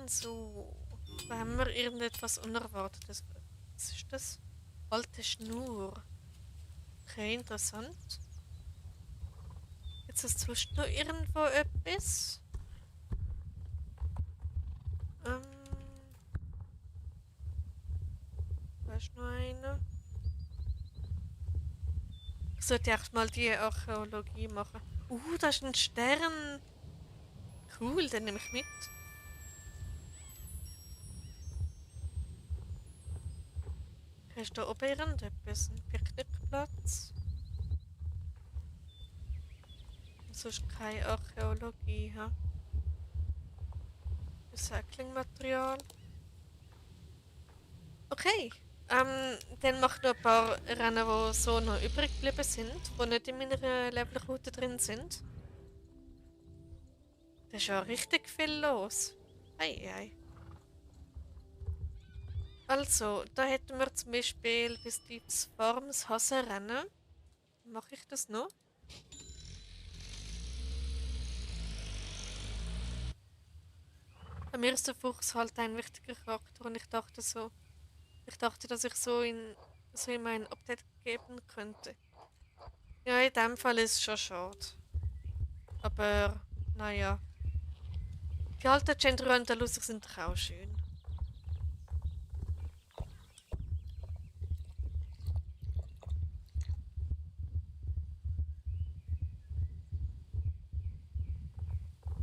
So, da haben wir irgendetwas Unerwartetes. Was ist das? Alte Schnur. Okay, interessant. Jetzt hast du sonst noch irgendwo etwas? Da ist noch eine. Ich sollte echt mal die Archäologie machen. Da ist ein Stern. Cool, dann nehme ich mit. Hast du da oben irgendetwas? Ein Picknickplatz? Sonst keine Archäologie, ha? Recyclingmaterial. Okay. Dann mache ich noch ein paar Rennen, die so noch übrig geblieben sind, die nicht in meiner Levelroute drin sind. Da ist ja richtig viel los. Ei, ei. Also, da hätten wir zum Beispiel bis Deeps Farms Hasenrennen. Mache ich das noch? Bei mir ist der Fuchs halt ein wichtiger Charakter und ich dachte, dass ich so in mein Update geben könnte. Ja, in dem Fall ist es schon schade. Aber, naja. Die alten Gender Andalusier sind doch auch schön.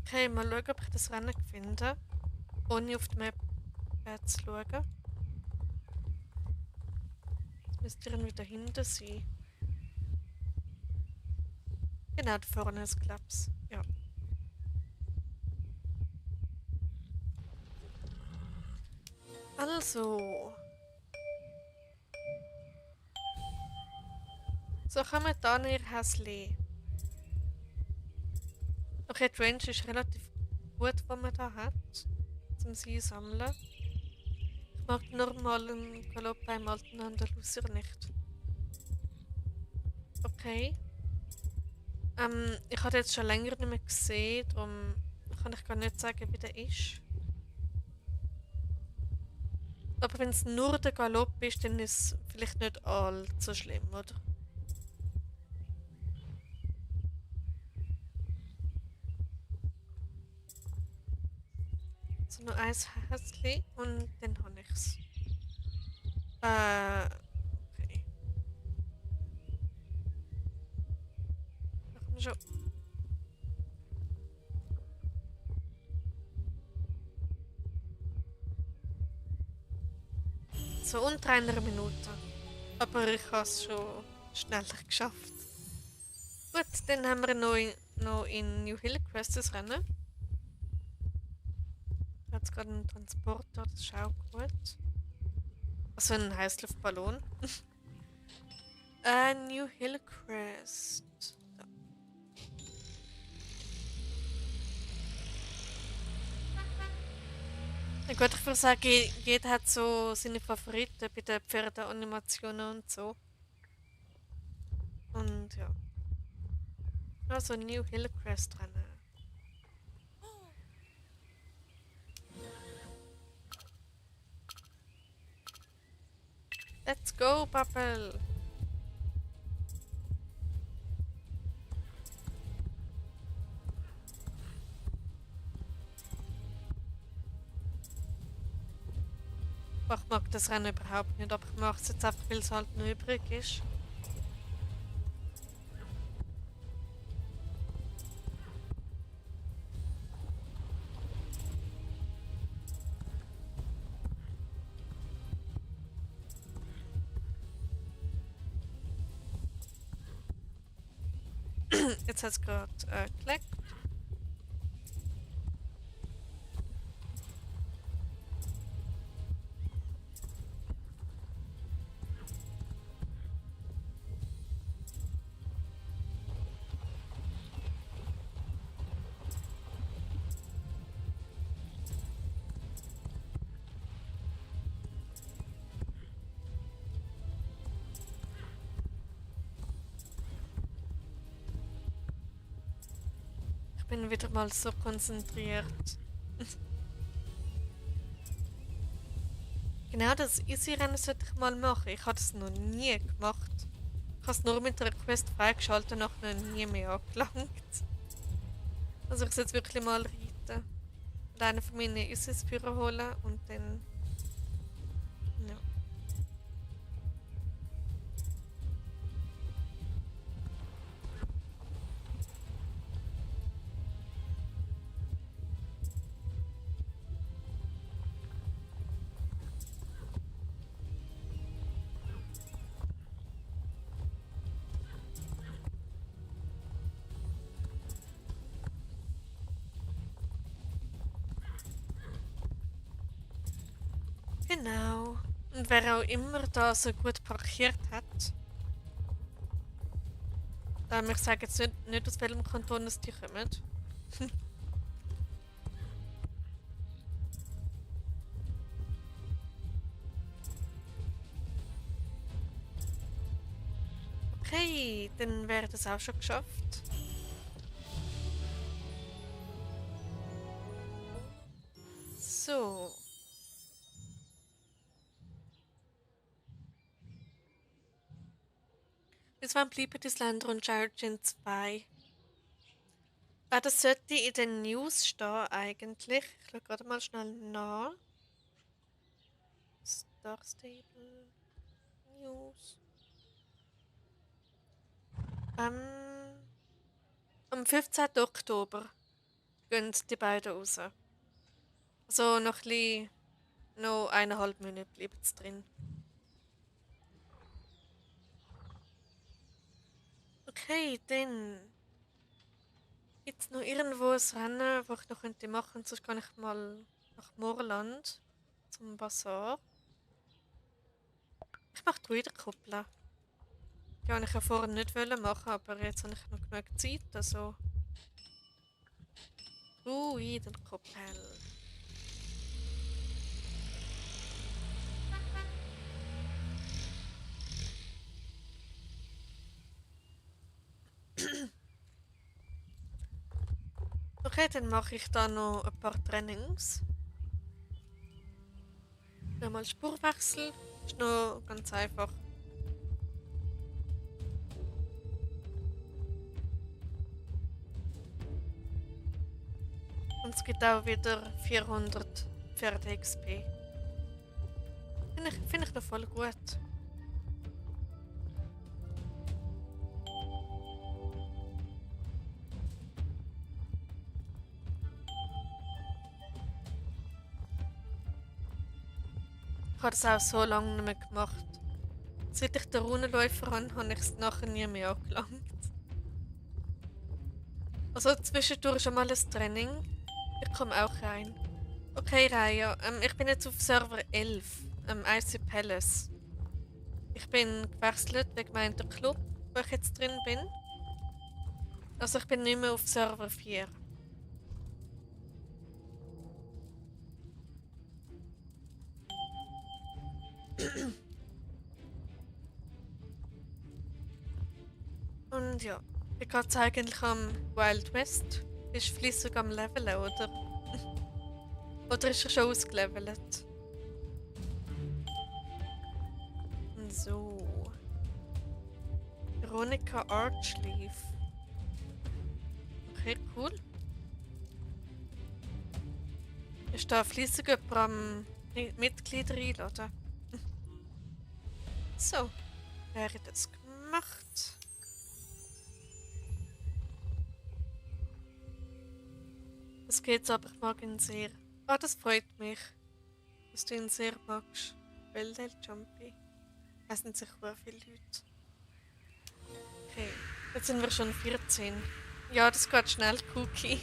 Okay, mal schauen, ob ich das Rennen finde. Ohne auf die Map zu schauen. Jetzt müsste irgendwie dahinter sein. Genau, da vorne ist Klaps. Ja. Also. So kommen wir da näher Häsli. Okay, die Range ist relativ gut, was man da hat. Zum sie sammeln. Ich mag den normalen Galopp beim alten Andalusier nicht. Okay. Ich habe jetzt schon länger nicht mehr gesehen, darum kann ich gar nicht sagen, wie der ist. Aber wenn es nur der Galopp ist, dann ist es vielleicht nicht allzu schlimm, oder? So nur ein Häschen und dann habe ich es. Okay. Machen wir schon. So unter einer Minute. Aber ich habe es schon schneller geschafft. Gut, dann haben wir noch in New Hill Quest das Rennen. Da hat es gerade einen Transporter, das ist auch gut. Also ein Heißluftballon. New Hill Crest. Da. Ja gut, ich würde sagen, jeder hat so seine Favoriten bei den Pferdeanimationen und so. Und ja. Also New Hill Crest Rennen. Let's go, Bubble! Ich mag das Rennen überhaupt nicht, aber ich mache es jetzt einfach, weil es halt noch übrig ist. Jetzt hat es gerade geleckt. Ich bin wieder mal so konzentriert. Genau das Easy-Rennen sollte ich mal machen. Ich habe das noch nie gemacht. Ich habe es nur mit der Quest freigeschaltet und noch nie mehr angelangt. Also ich sollte wirklich mal reiten. Und einen von meinen Easy-Führer holen und dann... Ja. Genau. Und wer auch immer da so gut parkiert hat, ich sage jetzt nicht aus welchem Kanton es die kommen. Okay, dann wäre das auch schon geschafft. So. Bis wann bleiben die Länder und Origin 2? Das sollte in den News stehen eigentlich. Ich schaue gerade mal schnell nach. Star Stable News. Am 15. Oktober gehen die beiden raus. Also noch ein bisschen, noch 1,5 Minuten bleiben sie drin. Okay, dann gibt es noch irgendwo ein Rennen, das ich noch machen könnte. Sonst kann ich mal nach Moorland zum Bazar. Ich mache Druidenkuppel. Die wollte ich ja vorher nicht machen, aber jetzt habe ich noch genug Zeit. Also. Druidenkuppel. Okay, dann mache ich da noch ein paar Trainings. Nochmal Spurwechsel. Ist noch ganz einfach. Und es gibt auch wieder 400 Pferde XP. Finde ich noch voll gut. Ich habe das auch so lange nicht mehr gemacht. Seit ich den Runenläufer habe ich es nachher nie mehr angelangt. Also zwischendurch schon mal ein Training. Ich komme auch rein. Okay, Raya, ich bin jetzt auf Server 11, IC Palace. Ich bin gewechselt wegen meinem Club, wo ich jetzt drin bin. Also ich bin nicht mehr auf Server 4. Und ja, wie geht es eigentlich am Wild West? Bist du fließig am Leveln, oder? Oder ist er schon ausgelevelt? So. Veronica Archleaf. Okay, cool. Ist da fließig jemand am Mitglieder einladen? So, wäre das gemacht. Das geht aber, ich mag ihn sehr. Ah, das freut mich, dass du ihn sehr magst. Bellel Jumpy. Es sind sich sehr viele Leute. Okay, jetzt sind wir schon 14. Ja, das geht schnell, Cookie.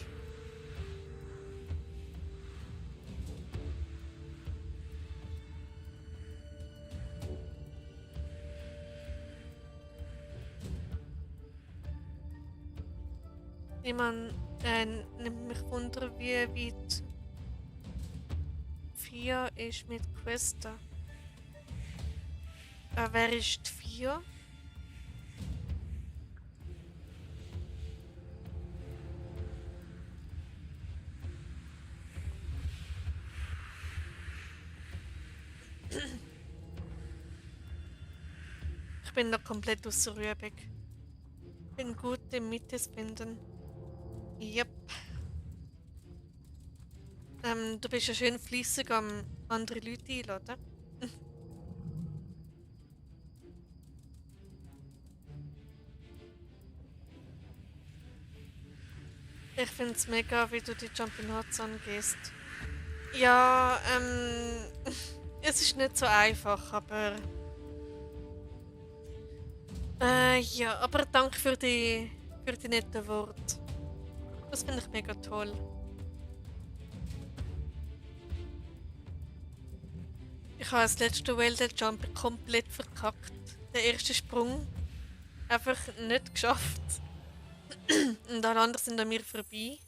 Niemand nimmt mich wunder, wie weit 4 ist mit Questa. Wer ist die 4? Ich bin noch komplett außer Übung. Bin gut im Mittes finden. Yep. Du bist ja schön fleissig am andere Leute einladen. Ich finde es mega, wie du die Jumping Hots angehst. Ja, es ist nicht so einfach, aber... ja, aber danke für die netten Worte. Das finde ich mega toll. Ich Ich habe das letzte Whale Jump komplett verkackt. Der erste Sprung einfach nicht geschafft. Und alle anderen sind an mir vorbei.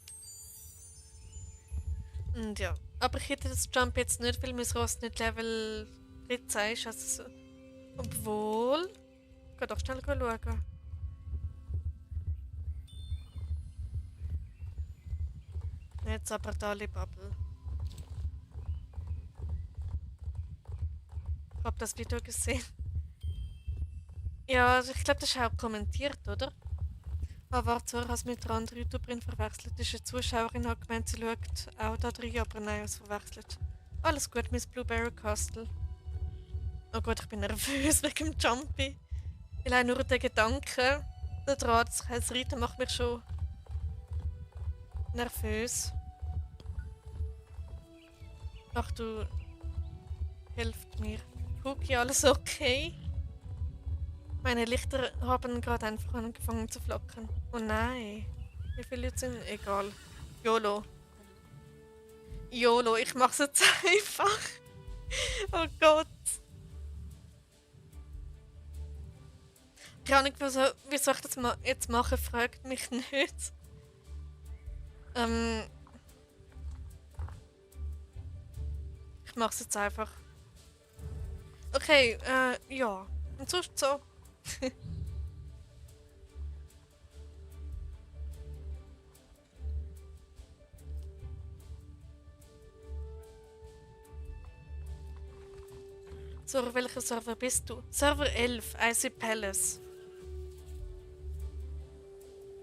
Und ja. Aber ich hätte das Jump jetzt nicht, weil mein Ross nicht Level 13 ist. Also so. Obwohl. Ich kann doch schnell schauen. Jetzt aber Dali Bubble. Ich habe das Video gesehen. Ja, also ich glaube, das ist auch kommentiert, oder? Aber warte, so, als mit einer anderen YouTuberin verwechselt. Das ist eine Zuschauerin, hat gemeint, sie schaut auch da drin, aber nein, es verwechselt. Alles gut, Miss Blueberry Castle. Oh Gott, ich bin nervös wegen dem Jumpy. Allein nur der Gedanke daran, das Reiten macht mich schon nervös. Ach du, hilft mir. Cookie, alles okay? Meine Lichter haben gerade einfach angefangen zu flackern. Oh nein. Wie viele jetzt sind? Egal. YOLO. YOLO, ich mach's jetzt einfach. Oh Gott. Keine Ahnung, wieso ich das jetzt mache, fragt mich nicht. Ich mach's jetzt einfach. Okay, ja. Und sonst so. So, auf welcher Server bist du? Server 11, Icy Palace.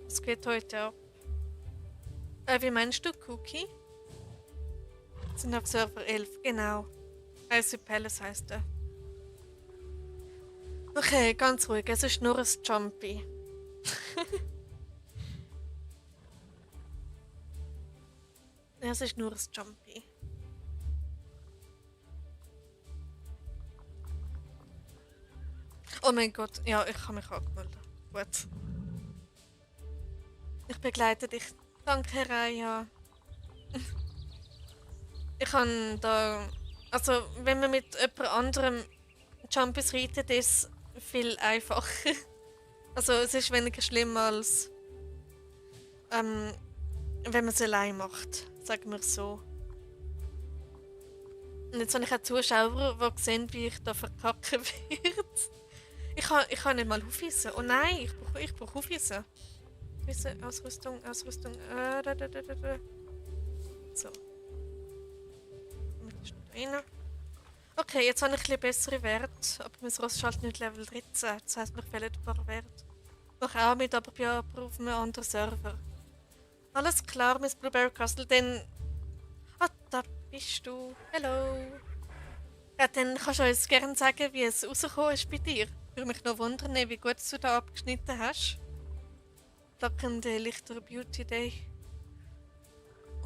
Was geht heute ab? Wie meinst du, Cookie? Sind auf Server 11, genau. Icy Palace heißt er. Okay, ganz ruhig, es ist nur ein Jumpy. Es ist nur ein Jumpy. Oh mein Gott, ja, ich habe mich angemeldet. Gut. Ich begleite dich. Danke, Raya. Ich kann da... Also, wenn man mit jemand anderem Jumpys reitet, ist es viel einfacher. Also, es ist weniger schlimm als... wenn man es allein macht. Sagen wir so. Und jetzt habe ich auch Zuschauer, die sehen, wie ich da verkacken werde. Ich kann nicht mal aufwissen. Oh nein, ich brauche aufwissen. Wissen, Ausrüstung. So. Rein. Okay, jetzt habe ich ein bisschen bessere Werte, aber mein Ross ist halt nicht Level 13. Das heisst, mir fehlen ein paar Werte. Mach auch mit, aber bin aber auf einem anderen Server. Alles klar, Miss Blueberry Castle, dann... Ah, da bist du. Hallo. Ja, dann kannst du uns gerne sagen, wie es rausgekommen ist bei dir. Ich würde mich noch wundern, wie gut du da abgeschnitten hast. Flackernde Lichter Beauty Day.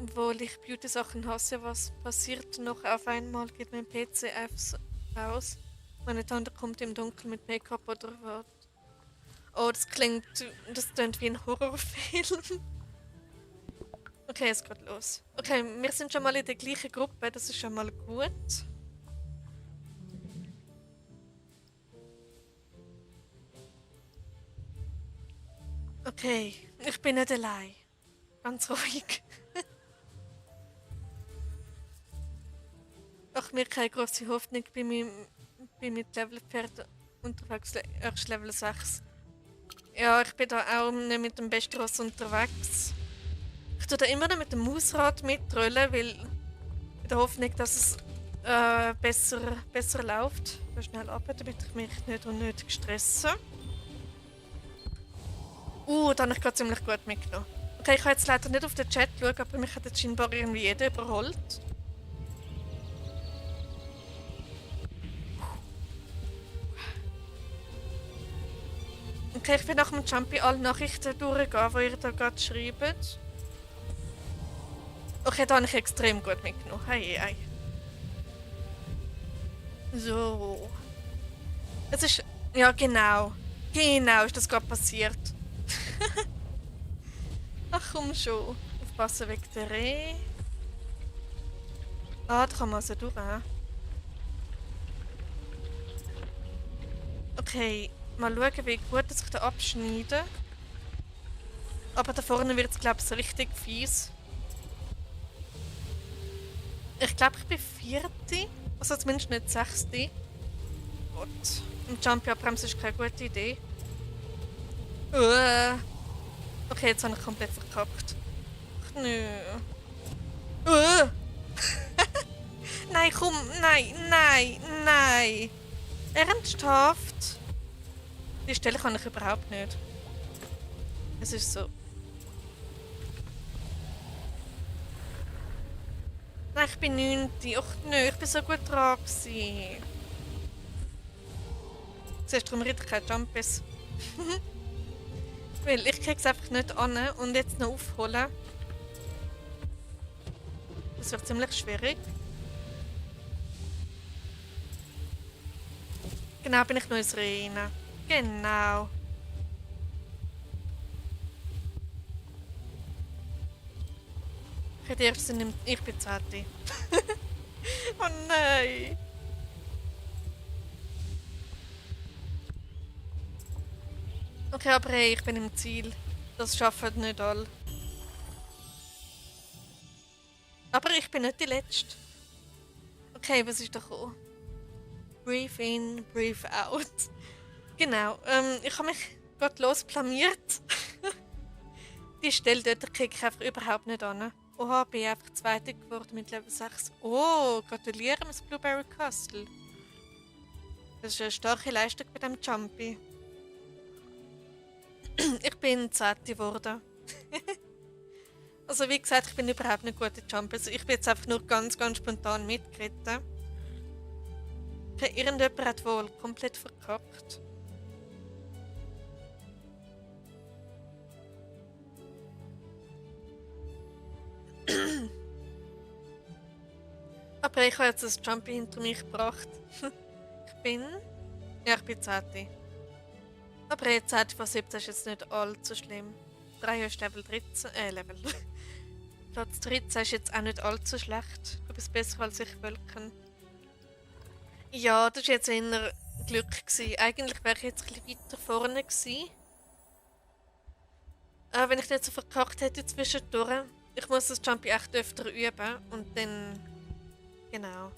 Obwohl ich Beauty-Sachen hasse, was passiert noch auf einmal, geht mein PC einfach aus. Meine Tante kommt im Dunkeln mit Make-up oder was. Oh, das klingt wie ein Horrorfilm. Okay, es geht los. Okay, wir sind schon mal in der gleichen Gruppe, das ist schon mal gut. Okay, ich bin nicht allein. Ganz ruhig. Ach, mir keine große Hoffnung, bin mit Levelpferd unterwegs, erst Level 6. Ja, ich bin da auch nicht mit dem besten Ross unterwegs. Ich tue da immer noch mit dem Mausrad mitrollen, weil in der Hoffnung, dass es besser läuft. Ich gehe schnell ab, damit ich mich nicht unnötig stresse. Da habe ich gerade ziemlich gut mitgenommen. Okay, ich kann jetzt leider nicht auf den Chat schauen, aber mich hat jetzt scheinbar irgendwie jeder überholt. Okay, ich will nach dem Jumpy alle Nachrichten durchgehen, die ihr da gerade schreibt. Okay, da habe ich extrem gut mitgenommen. Hey. So. Es ist... Ja, genau. Genau ist das gerade passiert. Ach komm schon. Aufpassen wegen der Reh. Ah, da kann man also durch. Okay, mal schauen, wie gut dass ich da abschneide. Aber da vorne wird es, glaube ich, so richtig fies. Ich glaube, ich bin vierte. Also zumindest nicht sechste. Gott. Im Jump abbremsen ist keine gute Idee. Okay, jetzt habe ich komplett verkackt. Ach, nö. Nein, komm, nein, nein, nein. Ernsthaft? Die Stelle kann ich überhaupt nicht. Es ist so. Nein, ich bin 9. Ach nö, ich bin so gut dran gewesen. Siehst du, darum ritte ich keine Jumpies. Weil ich krieg's einfach nicht an und jetzt noch aufholen. Das wird ziemlich schwierig. Genau, bin ich noch ins Rennen. Genau. Ich hätte erst ich bin 10. Oh nein. Okay, aber hey, ich bin im Ziel. Das schaffen nicht alle. Aber ich bin nicht die Letzte. Okay, was ist da gekommen? Breathe in, breathe out. Genau, ich habe mich gerade losplaniert. Die Stelle dort kriege ich einfach überhaupt nicht an. Oha, bin ich einfach Zweite geworden mit Level 6. Oh, gratuliere, Miss Blueberry Castle. Das ist eine starke Leistung bei dem Jumpy. Ich bin 10. geworden. Also wie gesagt, ich bin überhaupt nicht gut in Jump. Also ich bin jetzt einfach nur ganz, ganz spontan mitgeritten. Okay, irgendjemand hat wohl komplett verkackt. Aber ich habe jetzt das Jumpy hinter mich gebracht. Ich bin 10. Aber jetzt 10 von 17 ist jetzt nicht allzu schlimm. 3 ist Level 13, Level. Platz 13 ist jetzt auch nicht allzu schlecht. Du bist besser als ich Wölken. Ja, das war jetzt eher Glück gewesen. Eigentlich wäre ich jetzt ein bisschen weiter vorne gewesen. Wenn ich nicht so verkackt hätte zwischendurch. Ich muss das Jumpy echt öfter üben und dann... Genau.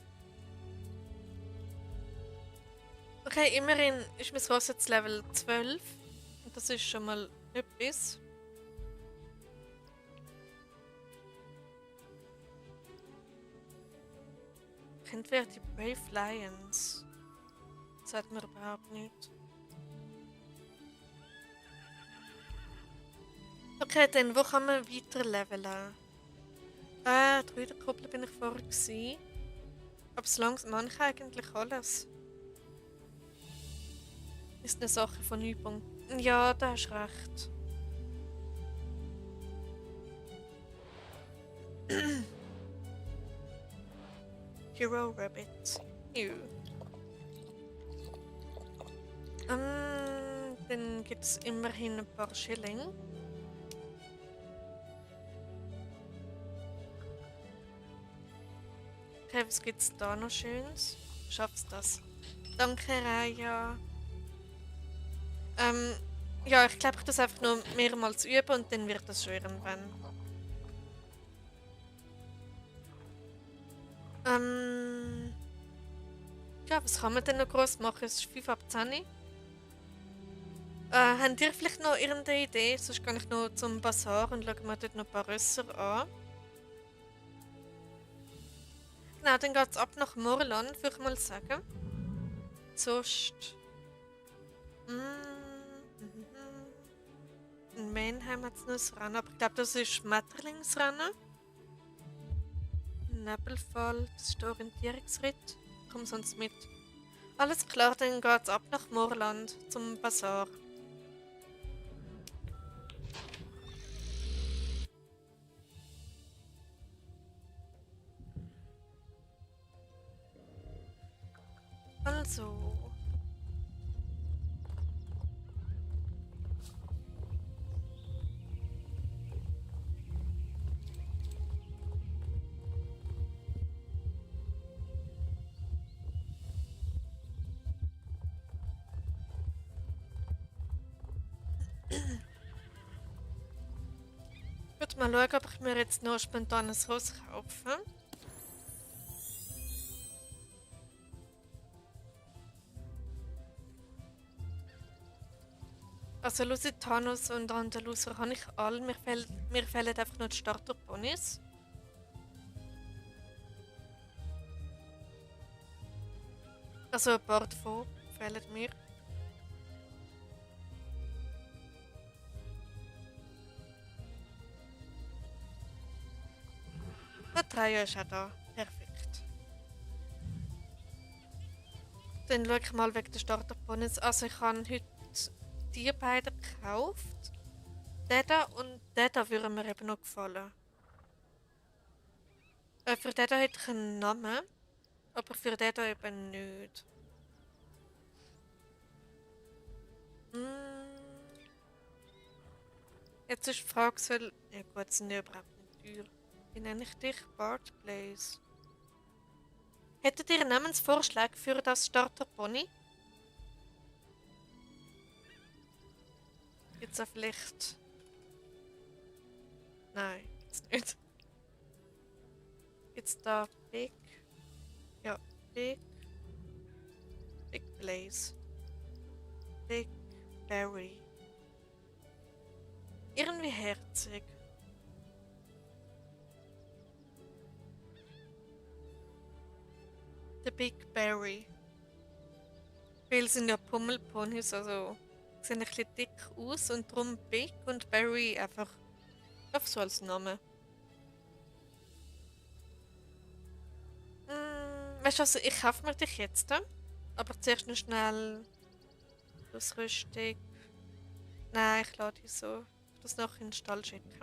Okay, immerhin ist mein Ross jetzt Level 12. Und das ist schon mal etwas. Kennt wer die Brave Lions? Das sagt mir überhaupt nicht. Okay, dann wo kann man weiter leveln? Druidenkuppel bin ich vorher gewesen. Aber so langsam mache ich eigentlich alles. Ist eine Sache von Übung. Ja, da hast recht. Hero Rabbit. Ew. Dann gibt es immerhin ein paar Schilling. Okay, was gibt's da noch Schönes? Schaffst das? Danke, Raya. Ja, ich glaube, ich das einfach nur mehrmals üben und dann wird das schon irgendwann. Ja, was kann man denn noch groß machen? Es ist 5 ab 10. Habt ihr vielleicht noch irgendeine Idee? Sonst gehe ich noch zum Bazar und schaue mir dort noch ein paar Rösser an. Genau, dann geht es ab nach Morland, würde ich mal sagen. Sonst... In Mannheim hat es noch ein Rennen, aber ich glaube, das ist Schmetterlingsrennen. Nebelfall, das ist der Orientierungsritt. Komm sonst mit. Alles klar, dann geht's ab nach Morland zum Bazar. Also. Warte mal schauen, ob ich mir jetzt noch spontan ein Haus kaufe. Also Lusitanos und Andaluser habe ich alle. Mir fehlen einfach noch die Starterponys. Also ein paar davon fehlen mir. Der Dreier ist auch da. Perfekt. Dann schaue ich mal wegen der Starterponys. Also ich habe heute die beiden gekauft. Der da und der da würde mir eben noch gefallen. Für den da hätte ich einen Namen, aber für den da eben nicht. Mm. Jetzt ist die Frage, soll... Ja gut, sind ja überhaupt nicht teuer. Wie nenne ich dich? Bart Blaze. Hättet ihr einen Namensvorschlag für das Starterpony? Jetzt auch vielleicht... Nein, jetzt nicht. Jetzt da Big... Ja, Big... Big Blaze. Big Berry. Irgendwie herzig. Der Big Berry. Weil sind ja Pummelponys, also sehen ein bisschen dick aus und darum Big und Berry einfach so als Name. Weißt du was, ich kaufe mir dich jetzt, aber zuerst noch schnell Ausrüstung. Nein, ich lade die so. Ich das noch in den Stall schicken.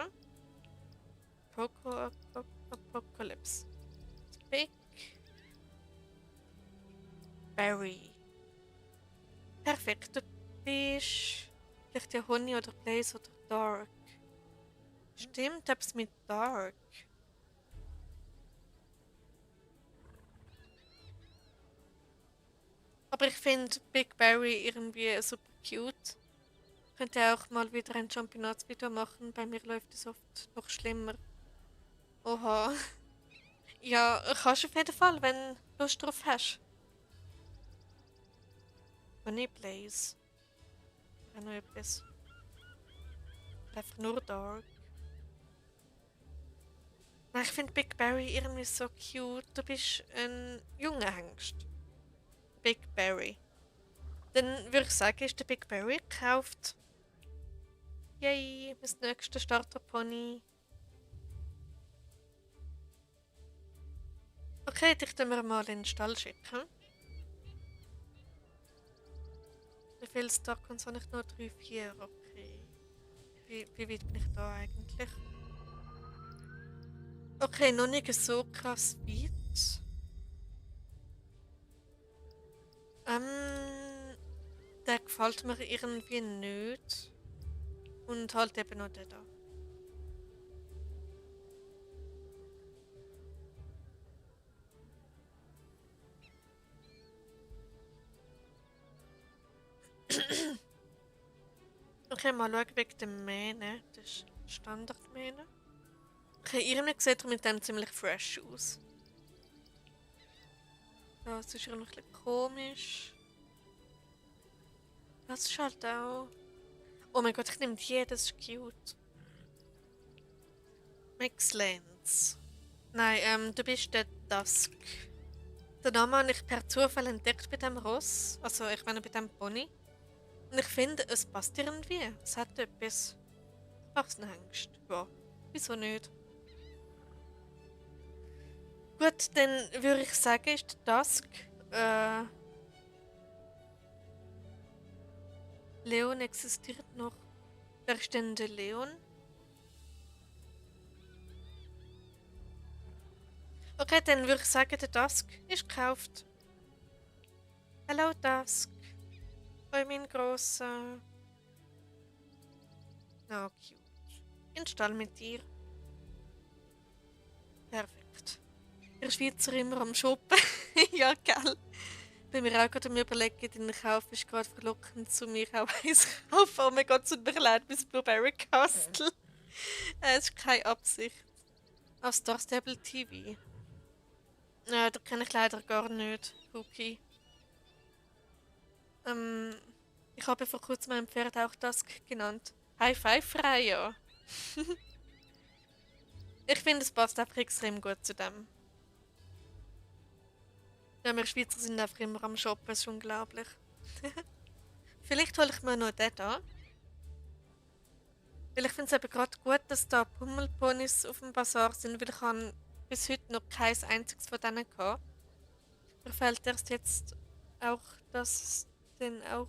Apocalypse. Big Berry. Perfekt, du bist vielleicht ja Honey oder Blaze oder Dark. Stimmt, etwas mit Dark. Aber ich finde Big Berry irgendwie super cute. Könnte auch mal wieder ein Championats-Video machen. Bei mir läuft es oft noch schlimmer. Oha. Ja, kannst du auf jeden Fall, wenn du Lust drauf hast. Honey Blaze. Auch noch etwas. Einfach nur Dark. Nein, ich finde Big Berry irgendwie so cute. Du bist ein junger Hengst. Big Berry. Dann würde ich sagen, ist der Big Berry gekauft. Yay, das nächste Starterpony. Okay, dich tun wir mal in den Stall schicken. Wie viele Starcoins habe ich noch? 3, 4, okay. Wie weit bin ich da eigentlich? Okay, noch nicht so krass weit. Der gefällt mir irgendwie nicht. Und halt eben noch der da. Okay, mal schauen wegen der Mähne. Das ist Standardmähne. Okay, irgendwie sieht er mit dem ziemlich fresh aus. Das ist irgendwie ein bisschen komisch. Das ist halt auch... Oh mein Gott, ich nehme die, das ist cute. Mixlands. Nein, du bist der Dusk. Den Namen habe ich per Zufall entdeckt bei dem Ross. Also ich meine bei dem Pony. Und ich finde, es passt irgendwie. Es hat etwas. Erwachsenenhengst. Ja, wieso nicht? Gut, dann würde ich sagen, ist der Dusk. Leon existiert noch. Wer ist denn der Leon? Okay, dann würde ich sagen, der Dusk ist gekauft. Hallo Dusk. Hoi mein Grosser. Na, cute. In den Stall mit dir. Perfekt. Der Schweizer immer am Shoppen. Ja, gell. Bei mir auch gerade am Überlegen, den Kauf ist gerade verlockend, zu mir auch eins kaufen. Oh mein Gott, tut mir leid, mein Blueberry Castle. Es ist keine Absicht. Auf Star Stable TV. Da kenne ich leider gar nicht, Cookie. Ähm, ich habe vor kurzem meinem Pferd auch das genannt. High Five Freya. Ich finde, es passt einfach extrem gut zu dem. Ja, wir Schweizer sind einfach immer am Shoppen, das ist unglaublich. Vielleicht hole ich mir noch den da. Weil ich finde es eben gerade gut, dass da Pummelponys auf dem Bazar sind, weil ich habe bis heute noch kein einziges von denen gehabt. Mir fällt erst jetzt auch, dass es den auch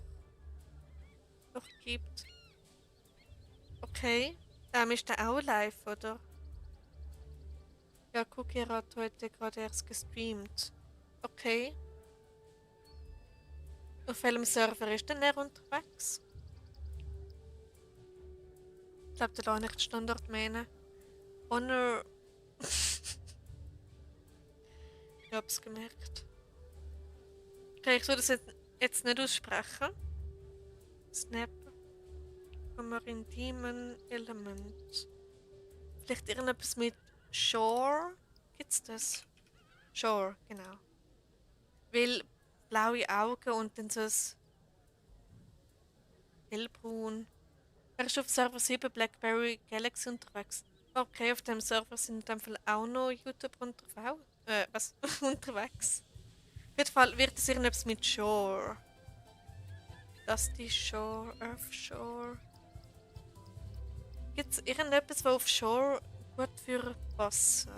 noch gibt. Okay. Ist der auch live, oder? Ja, Cookie hat heute gerade erst gestreamt. Okay. Auf welchem Server ist denn er unterwegs? Ich glaube, der nicht Standort meinen. Honor. Ich hab's gemerkt. Okay, ich soll das jetzt nicht aussprechen. Snap. Marine Demon Element. Vielleicht irgendetwas mit Shore? Gibt's das? Shore, genau. Weil blaue Augen und dann so ein hellbraun. Er ist auf Server 7 Blackberry Galaxy unterwegs. Okay, auf dem Server sind in dem Fall auch noch YouTuber was? Unterwegs. Auf jeden Fall wird es irgendetwas mit Shore. Dusty Shore, Earth Shore. Gibt es irgendetwas, was auf Shore gut für passen?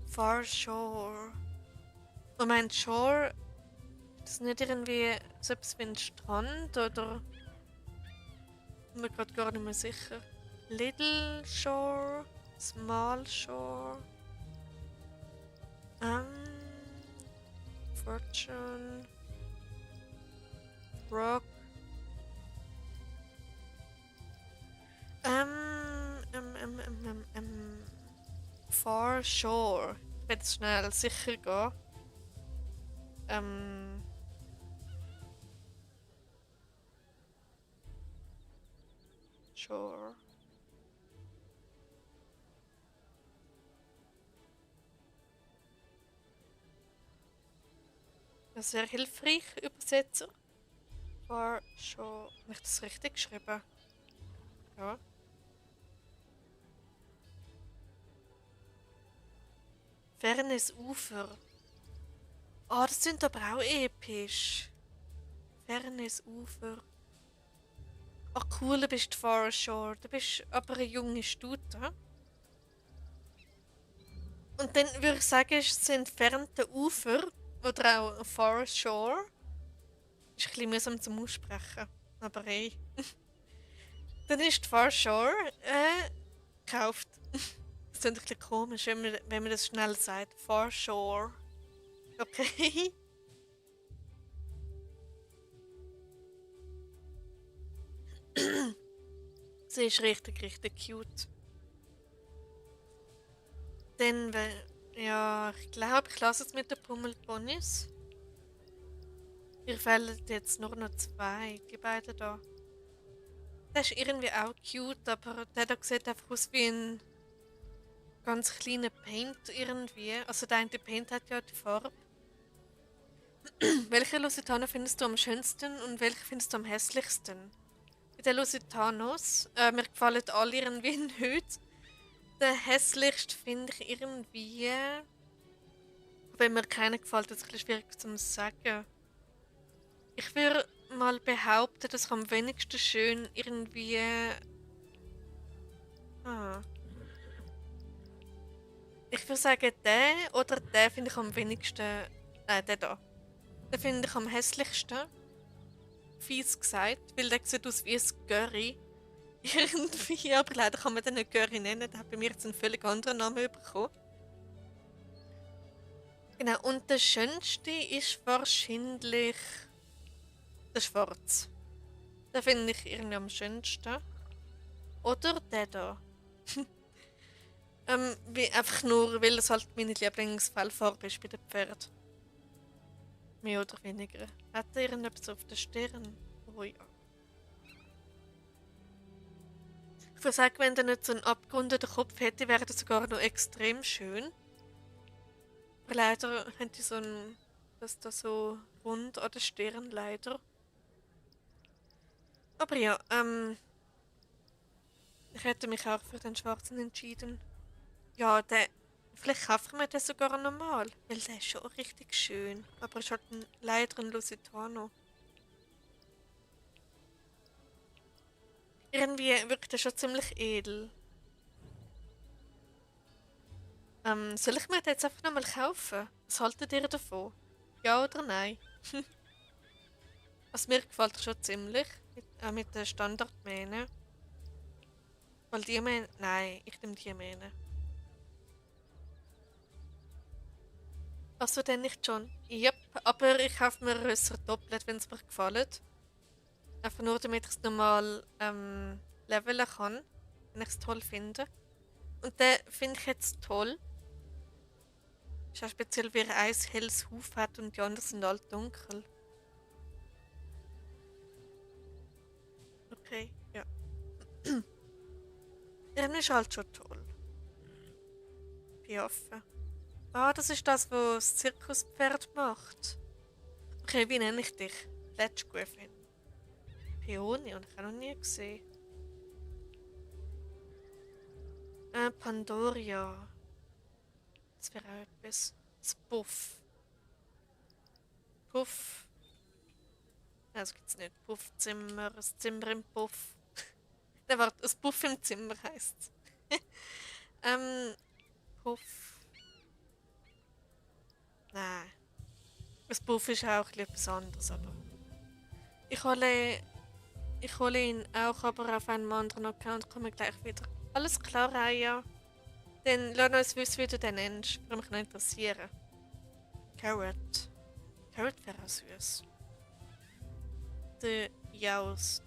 Far Shore. Moment, Shore. Das ist nicht irgendwie so etwas wie ein Strand oder. Bin mir gerade gar nicht mehr sicher. Little Shore. Small Shore. Fortune. Rock. Far Shore. Ich werde schnell sicher gehen. Shore. Sehr hilfreich, Übersetzer. Far Shore. Habe ich das richtig geschrieben? Ja. Fernes Ufer. Oh, das sind aber auch episch. Fernes Ufer. Ach cool, du bist Far Shore. Du bist aber eine junge Stute. Und dann würde ich sagen, es sind entfernte Ufer. Oder auch Far Shore. Ist ein bisschen mühsam zum Aussprechen. Aber hey. Dann ist Far Shore gekauft. Das klingt ein bisschen komisch, wenn man das schnell sagt. Far Shore. Okay. Sie ist richtig, richtig cute. Dann, ja, ich glaube, ich lasse es mit den Pummelponys. Mir fehlen jetzt nur noch zwei, die beiden da. Der ist irgendwie auch cute, aber der da sieht einfach aus wie ein ganz kleiner Paint irgendwie. Also der eine Paint hat ja die Farbe. Welche Lusitano findest du am schönsten und welche findest du am hässlichsten? Bei den Lusitanos, mir gefallen alle irgendwie nicht. Der hässlichste finde ich irgendwie. Wenn mir keiner gefällt, ist es ein bisschen schwierig zu sagen. Ich würde mal behaupten, dass ich am wenigsten schön irgendwie. Ah. Ich würde sagen, der oder der finde ich am wenigsten. Nein, der da. Den finde ich am hässlichsten. Fies gesagt, weil der sieht aus wie ein Curry. Irgendwie, aber leider kann man den nicht Curry nennen. Der hat bei mir jetzt einen völlig anderen Namen bekommen. Genau, und der schönste ist wahrscheinlich der Schwarz. Den finde ich irgendwie am schönsten. Oder der da. Einfach nur, weil es halt meine Lieblingsfellfarbe ist bei den Pferden. Mehr oder weniger. Hat er irgendetwas auf der Stirn? Oh ja. Ich würde sagen, wenn der nicht so einen abgerundeten Kopf hätte, wäre das sogar noch extrem schön. Aber leider haben die so ein, das da so rund an der Stirn leider. Aber ja, ich hätte mich auch für den Schwarzen entschieden. Ja, der, vielleicht kaufe ich mir den sogar normal, weil der ist schon richtig schön. Aber es ist halt leider ein Lusitano. Irgendwie wirkt er schon ziemlich edel. Soll ich mir den jetzt einfach nochmal kaufen? Was haltet ihr davon? Ja oder nein? Also mir gefällt er schon ziemlich. Mit der Standardmähne. Weil die Mähne... Nein, ich nehme die Mähne. Also dann nicht schon. Yep, aber ich kaufe mir grösser doppelt, wenn es mir gefällt. Einfach nur, damit ich es nochmal leveln kann, wenn ich es toll finde. Und den finde ich jetzt toll. Ist auch speziell, wie er ein helles Huf hat und die anderen sind alle dunkel. Okay, ja. Der ist halt schon toll. Bin offen. Ah, das ist das, was das Zirkuspferd macht. Okay, wie nenne ich dich? Let's Griffin. Peony, und ich habe noch nie gesehen. Pandoria. Das wäre auch etwas. Das Puff. Puff. Nein, das gibt's nicht. Puffzimmer, das Zimmer im Puff. Nein, warte, das Puff im Zimmer heisst es. Puff. Nein. Das Puff ist auch etwas anderes, aber. Ich hole, ich hole ihn auch, aber auf einem anderen Account komme gleich wieder. Alles klar, Raya. Dann lass uns wissen, wie du den nennst. Würde mich noch interessieren. Carrot. Carrot wäre auch süß. Der Jaust.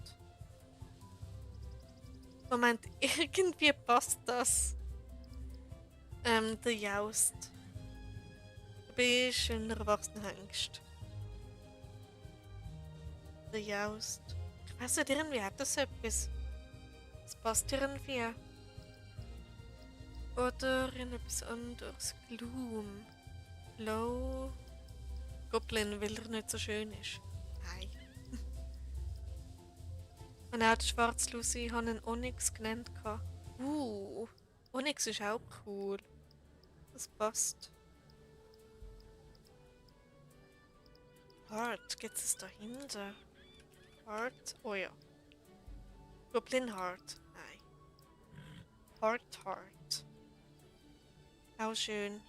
Moment, irgendwie passt das. Der Jaust. Du bist ein erwachsener Hengst. Der Jaust. Ich weiß nicht, irgendwie hat das etwas. Das passt irgendwie. Oder in etwas anderes. Gloom. Glow. Goblin, weil er nicht so schön ist. Nein. Und auch die Schwarzlusi haben einen Onyx genannt. Onyx ist auch cool. Das passt. Heart, gibt es dahinter? Heart? Oh ja. Goblin Heart. Nein. Heart. Auch schön.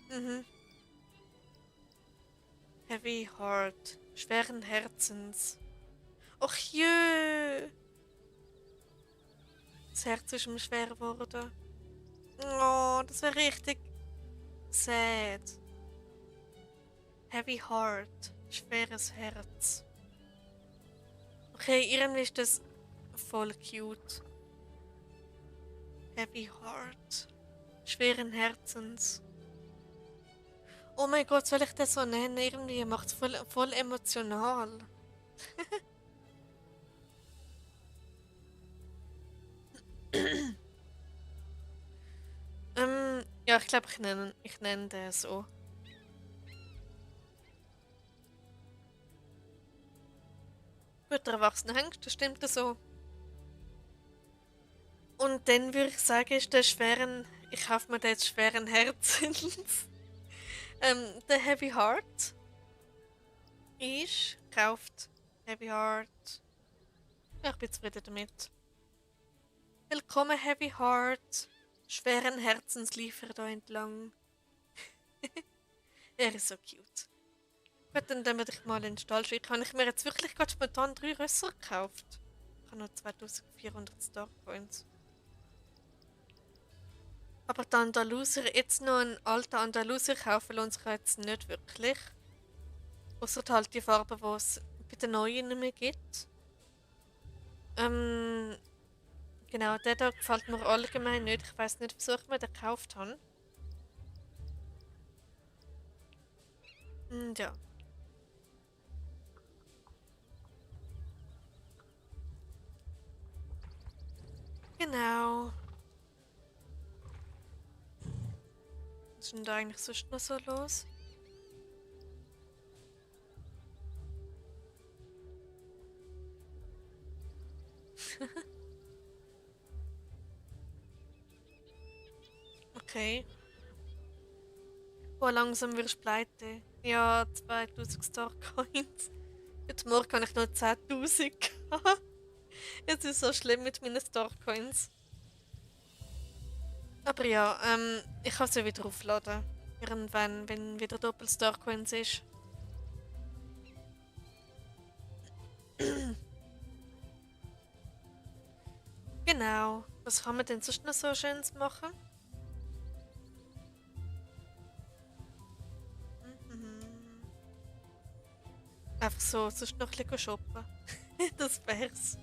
Mhm. Heavy Heart. Schweren Herzens. Och jö! Das Herz ist ihm schwer geworden. Oh, das wäre richtig sad. Heavy Heart. Schweres Herz. Okay, irgendwie ist das voll cute. Heavy Heart. Schweren Herzens. Oh mein Gott, soll ich das so nennen? Irgendwie macht es voll emotional. Ja, ich glaube, ich nenne den so. Guter erwachsener Hengst, das stimmt so. Und dann würde ich sagen, ist der schweren. Ich kaufe mir den jetzt schweren Herzens. Der Heavy Heart ist gekauft. Heavy Heart. Ja, ich bin zufrieden damit. Willkommen, Heavy Heart. Schweren Herzens liefert da entlang. Er ist so cute. Gut, dann werde ich mal in den Stall schicken. Habe ich mir jetzt wirklich gerade spontan 3 Rösser gekauft? Ich habe noch 2400 Star Coins. Aber der Andalusier, jetzt noch einen alten Andalusier kaufen, lohnt sich jetzt nicht wirklich. Außer halt die Farben, die es bei den neuen nicht mehr gibt. Genau, der da gefällt mir allgemein nicht. Ich weiß nicht, wieso ich mir den gekauft habe. Ja. Genau. Was ist denn da eigentlich sonst noch so los? Okay. Oh, langsam wirst du pleite. Ja, 2000 Starcoins. Heute Morgen habe ich nur 10.000. Es ist so schlimm mit meinen Starcoins. Aber ja, ich kann sie wieder aufladen. Irgendwann, wenn wieder doppelt Starcoins ist. Genau. Was kann man denn sonst noch so Schönes machen? Mhm. Einfach so, sonst noch ein bisschen shoppen. Das wär's.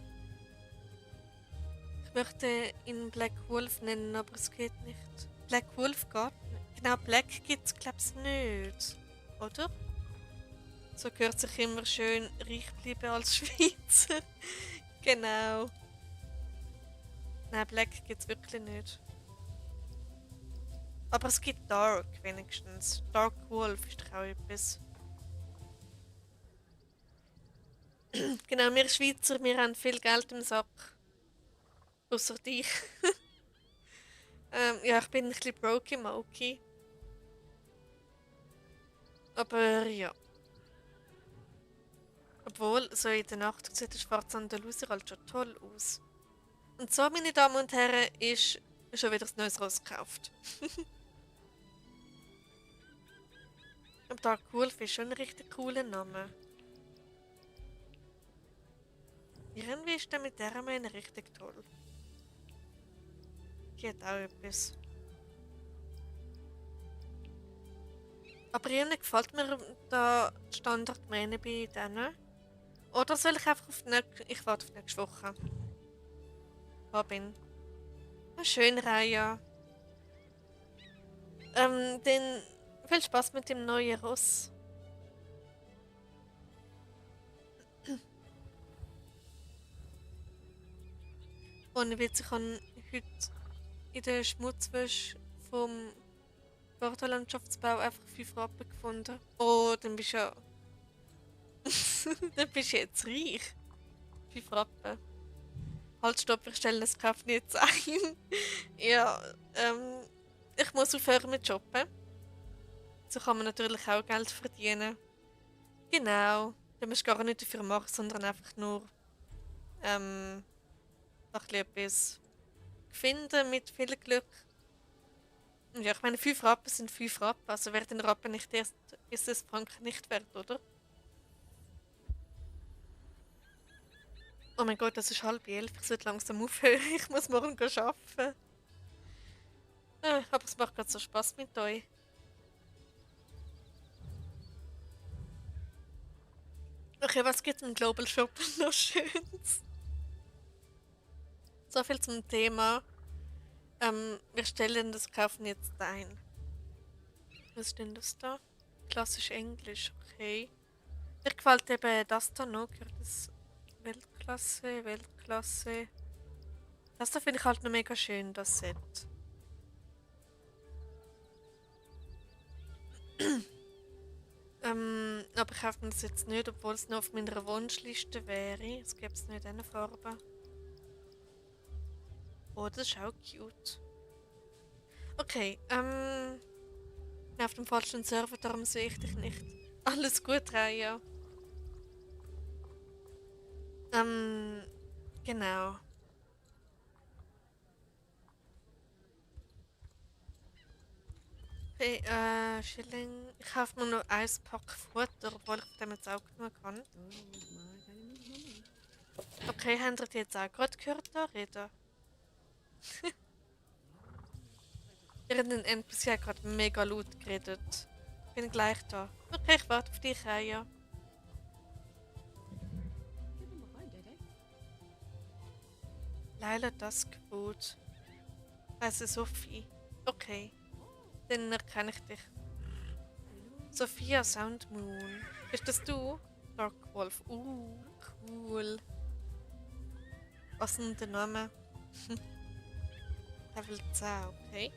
Ich möchte ihn Black Wolf nennen, aber es geht nicht. Black Wolf geht nicht. Genau, Black gibt's glaub's nicht. Oder? So gehört sich immer schön reich bleiben als Schweizer. Genau. Nein, Black gibt's wirklich nicht. Aber es gibt Dark wenigstens. Dark Wolf ist doch auch etwas. Genau, wir Schweizer, wir haben viel Geld im Sack. Außer dich. Ja, ich bin ein bisschen broke im Moki. Aber ja. Obwohl, so in der Nacht sieht der schwarze Andalusier halt schon toll aus. Und so, meine Damen und Herren, ist schon wieder ein neues Ross gekauft. Aber Dark Wolf ist schon ein richtig cooler Name. Irgendwie ist der mit der Mähne richtig toll. Die hat auch etwas. Aber irgendwie gefällt mir der Standardmähne bei denen. Oder soll ich einfach auf die nächste... Ich warte auf die nächste Woche. Robin. Ah, schön, Raya. Dann viel Spaß mit dem neuen Ross. Ohne Witz, ich habe heute in der Schmutzwäsche vom Gartenlandschaftsbau einfach 5 Rappen gefunden. Oh, dann bist du ja... dann bist du jetzt reich. 5 Rappen. Halt, stopp, ich stelle das Kauf nicht ein. Ja, ich muss aufhören mit Shoppen. So kann man natürlich auch Geld verdienen. Genau. Da musst du gar nicht dafür machen, sondern einfach nur noch etwas finden mit viel Glück. Und ja, ich meine, 5 Rappen sind 5 Rappen. Also wer den Rappen nicht erst, ist es Franken nicht wert, oder? Oh mein Gott, das ist 10:30. Ich sollte langsam aufhören. Ich muss morgen arbeiten. Aber es macht gerade so Spaß mit euch. Okay, was gibt im Global Shop noch Schönes? So viel zum Thema. Wir stellen das Kaufen jetzt ein. Was ist denn das da? Klassisch Englisch, okay. Mir gefällt eben das da noch. Gehört das Weltklasse, Weltklasse. Das da finde ich halt noch mega schön, das Set. Aber ich kaufe mir das jetzt nicht, obwohl es noch auf meiner Wunschliste wäre. Es gibt es nicht in dieser Farbe. Oh, das ist auch cute. Okay, auf dem falschen Server, darum sehe ich dich nicht. Alles gut, Raya. Genau. Hey, Schilling. Ich kaufe mir noch ein Pack Futter, obwohl ich von dem jetzt auch genug habe. Okay, habt ihr die jetzt auch gerade gehört da reden? Irgendein NPC hat gerade mega laut geredet. Bin gleich da. Okay, ich warte auf dich, Raya. Laila Duskboot. Also Sophie. Okay, dann erkenne ich dich. Sophia Soundmoon. Bist das du? Dark Wolf. Cool. Was ist denn der Name? Level 10, okay.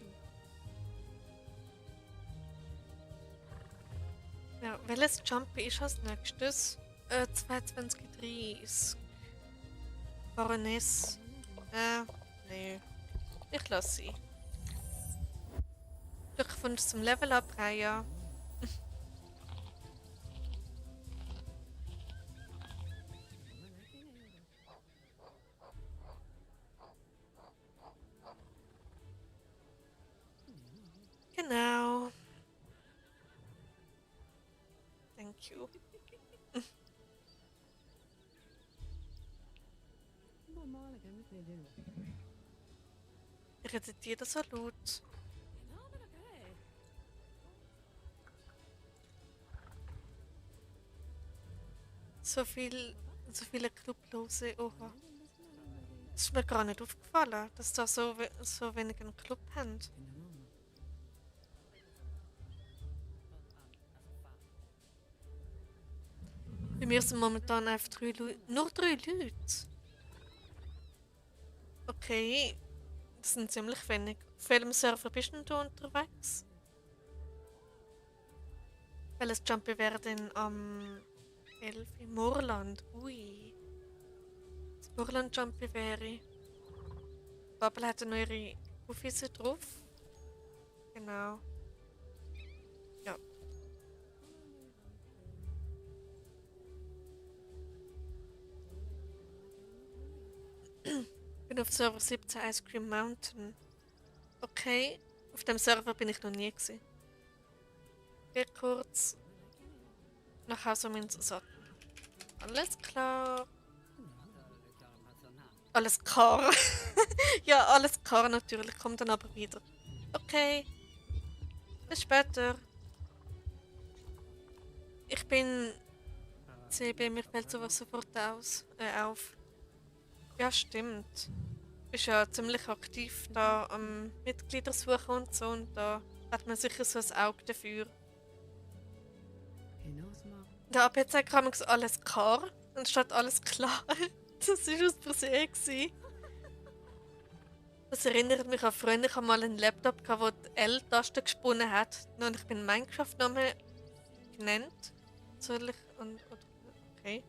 Ja, welches Jumpy ist als nächstes? 22:30. Baroness. Nee. Ich lasse sie. Glückwunsch zum Level-Up, Raya. Genau. Thank you. Redet jeder so laut? So viele Clublose. Oha. Das ist mir gar nicht aufgefallen, dass da so wenig einen Club haben. Bei mir sind momentan einfach nur 3 Leute. Okay, das sind ziemlich wenig. Auf welchem Server bist denn du unterwegs? Welches Jumpy wäre denn am 11. im Moorland? Ui. Das Moorland Jumpy wäre. Bubble hat eine neue Aufhisse drauf. Genau. Ja. Ich bin auf Server 17 Ice Cream Mountain. Okay, auf dem Server bin ich noch nie gewesen. Geh kurz nach Hause um ins Sattel. Alles klar. Alles klar. Ja, alles klar natürlich. Kommt dann aber wieder. Okay. Bis später. Ich bin CB, mir fällt sowas sofort auf. Ja, stimmt. Ist ja ziemlich aktiv da am Mitgliedersuchen und so und da hat man sicher so ein Auge dafür. Ja, ab jetzt sagt man alles klar anstatt alles klar. Das war aus Versehen. Das erinnert mich an früher, ich hatte mal einen Laptop, der die L-Taste gesponnen hat. Und ich bin Minecraft-Namen genannt. Soll ich? Okay.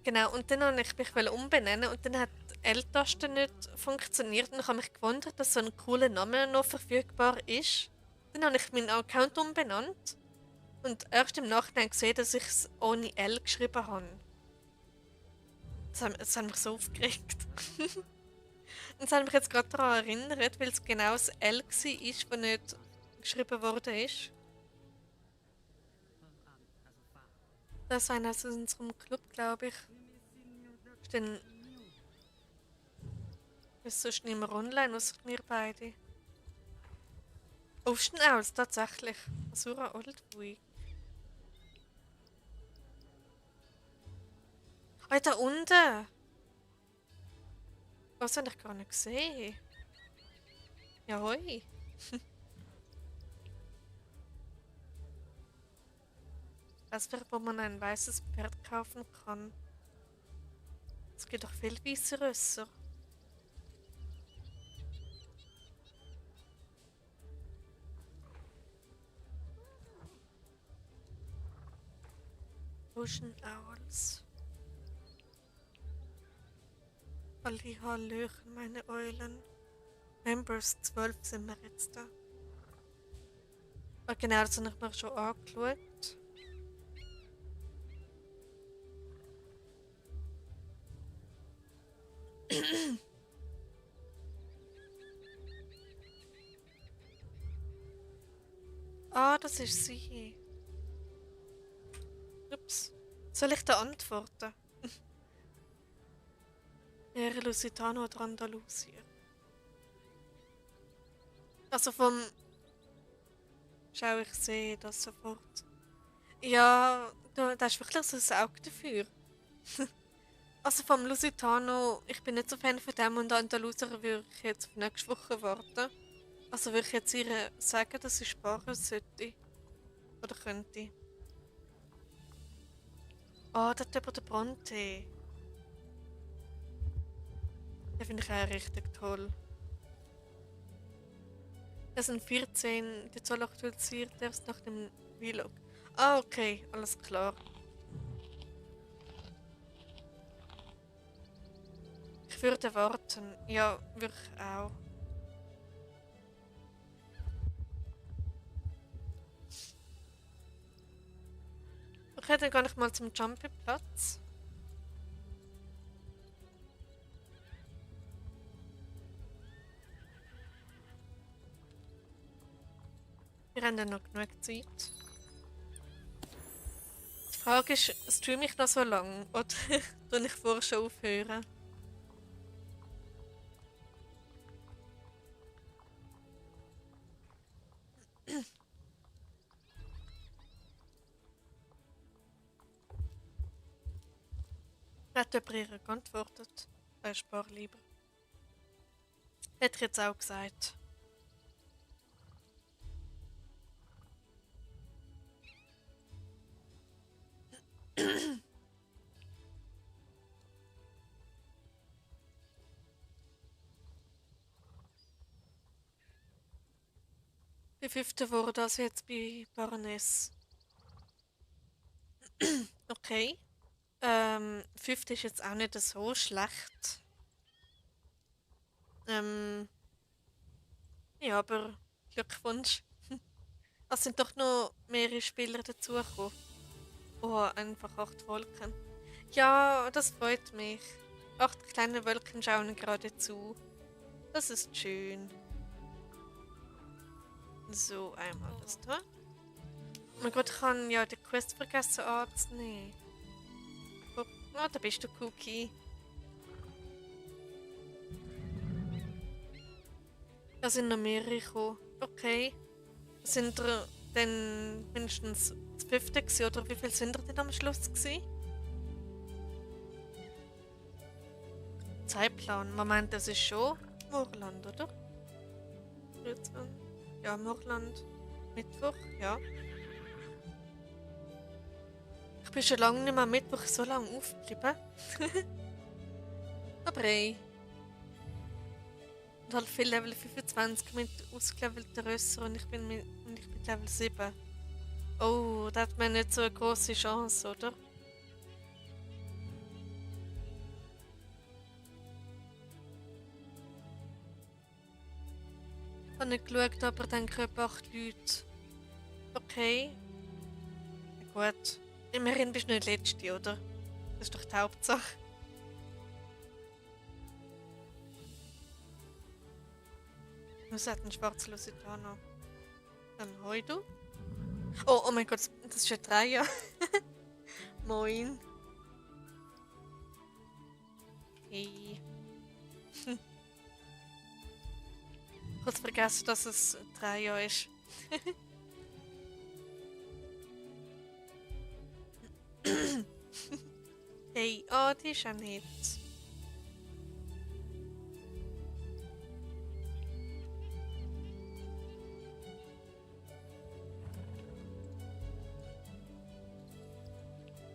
Genau, und dann wollte ich mich umbenennen und dann hat die L-Taste nicht funktioniert und ich habe mich gewundert, dass so ein cooler Name noch verfügbar ist. Dann habe ich meinen Account umbenannt und erst im Nachhinein gesehen, dass ich es ohne L geschrieben habe. Das hat mich so aufgeregt. Und das hat mich jetzt gerade daran erinnert, weil es genau das L war, das nicht geschrieben wurde. Das ist einer aus unserem Club, glaube ich. Ist dann. Ist sonst nicht mehr online, außer wir beide. Ocean Owls, tatsächlich. Asura Oldbuy. Ah, da unten! Was habe ich gar nicht gesehen? Ja, hoi. Das wäre, wo man ein weißes Pferd kaufen kann. Es gibt doch viel weiße Rösser. Ocean Owls. Halli Hallöchen, meine Eulen. Members 12 sind wir jetzt da. Ah, genau, das habe ich mir schon angeschaut. Ah, das ist sie. Ups. Soll ich da antworten? Wäre Lusitano oder Andalusien? Also vom... Schau, ich sehe das sofort. Ja, da ist wirklich so ein Auge dafür. Also vom Lusitano, ich bin nicht so Fan von dem und Andalusier würde ich jetzt auf nächste Woche warten. Also würde ich jetzt ihr sagen, dass sie sparen sollte. Oder könnte. Ah, dort über den Bronte. Den finde ich auch richtig toll. Das sind 14, die Zahl aktualisiert erst nach dem Vlog. Ah, okay, alles klar. Ich würde warten. Ja, würde ich auch. Okay, dann gehe ich mal zum Jumpy-Platz. Wir haben ja noch genug Zeit. Die Frage ist, streame ich noch so lange oder tue ich vorher schon aufhören? Hat jemand ihr geantwortet? Spar lieber. Hätte ich jetzt auch gesagt. Wie fünfte wurde das jetzt bei Baroness? Okay. Fünfte ist jetzt auch nicht so schlecht. Ja, aber Glückwunsch. Es sind doch noch mehrere Spieler dazugekommen. Oh, einfach 8 Wolken. Ja, das freut mich. 8 kleine Wölkchen schauen gerade zu. Das ist schön. So, einmal das da. Oh mein Gott, ich habe ja die Quest vergessen anzunehmen. Oh, da bist du, Cookie. Da sind noch mehrere gekommen. Okay. Sind ihr dann mindestens das 5. gewesen, oder wie viele sind ihr denn am Schluss gewesen? Zeitplan. Moment, das ist schon Morland, oder? 14. Ja, Morland. Mittwoch, ja. Ich bin schon lange nicht mehr am Mittwoch so lange aufgeblieben. Aber hey. Und halt viel Level 25 mit ausgelevelten Rösser und ich bin Level 7. Oh, da hat man nicht so eine grosse Chance, oder? Ich habe nicht geschaut, aber denke etwa 8 Leute. Okay. Ja, gut. Immerhin bist du nicht Letzte, oder? Das ist doch die Hauptsache. Was hat ein schwarzer Lusitano? Dann hoi du. Oh mein Gott, das ist ein Dreier. Moin. Hey. Kurz vergessen, dass es ein Dreier ist. Hey, oh, die ist auch nett.